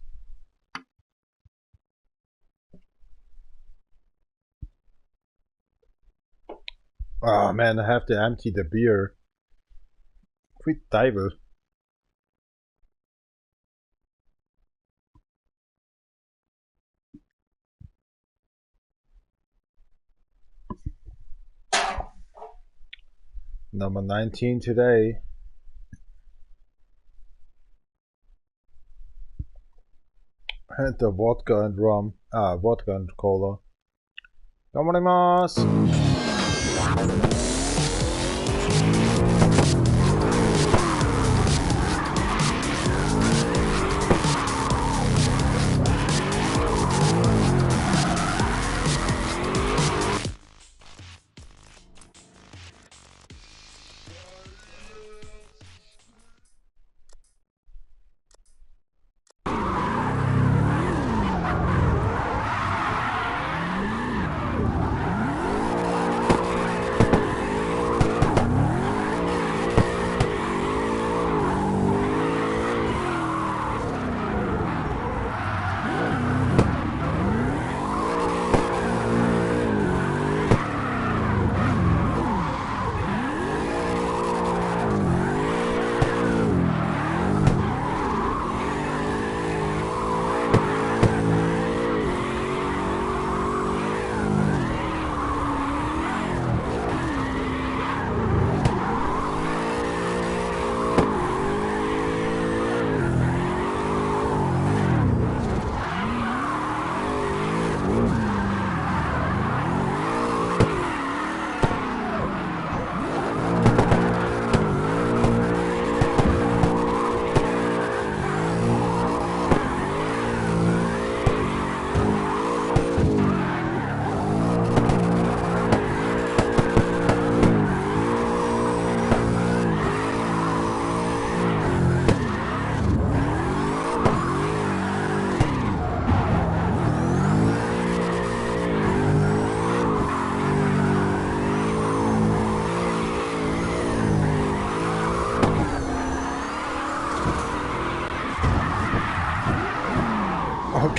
Oh man, I have to empty the beer. Quit diver. Number 19 today. And the vodka and rum. Vodka and cola. Ganbarimasu!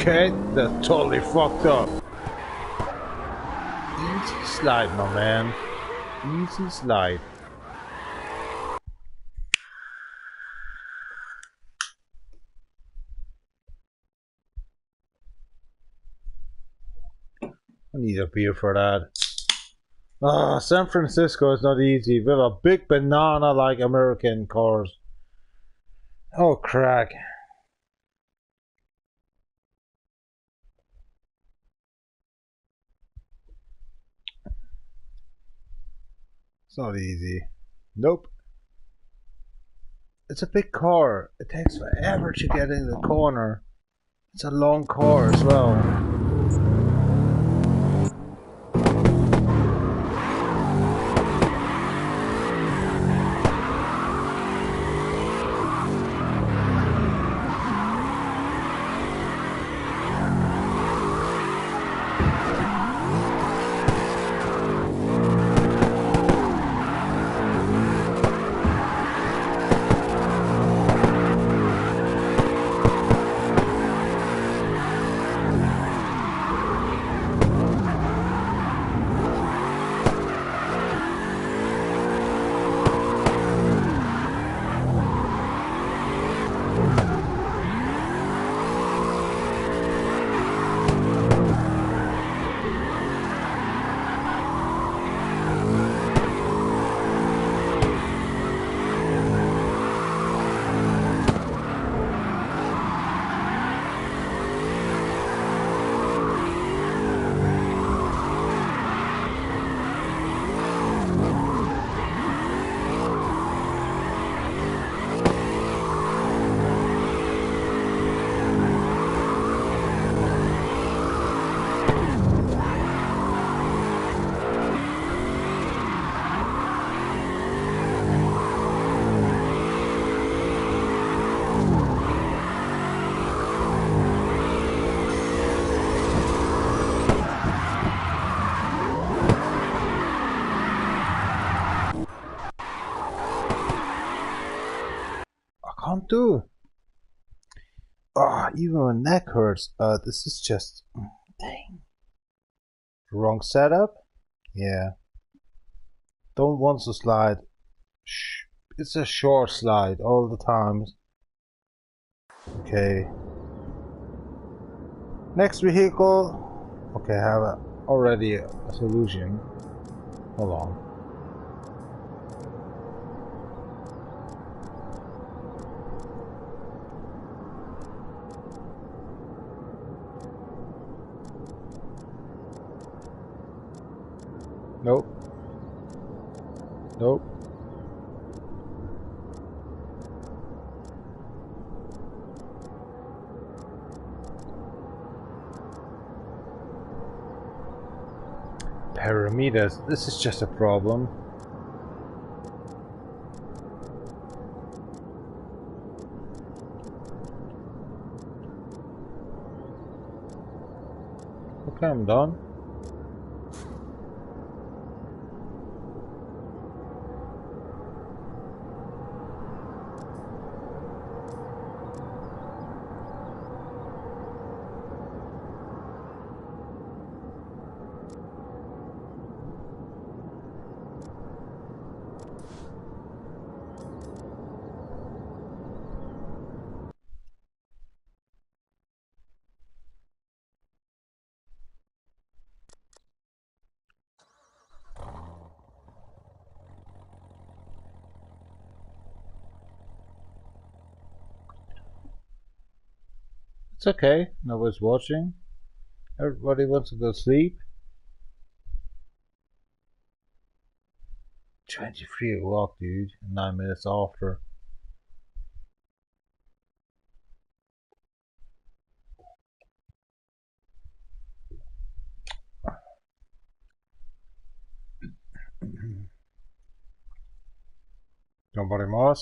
Okay, that's totally fucked up. Easy slide, my man. Easy slide. I need a beer for that. San Francisco is not easy with a big banana like American cars. Oh, crack. It's not easy. Nope. It's a big car. It takes forever to get in the corner. It's a long car as well. Do. Even my neck hurts. This is just dang. Wrong setup. Yeah. Don't want to slide. Shh. It's a short slide all the times. Okay. Next vehicle. Okay, I have already a solution. Hold on. Nope. Nope. Parameters. This is just a problem. Okay, I'm done. It's okay, nobody's watching. Everybody wants to go sleep. 23 o'clock, dude, 9 minutes after. Nobody more.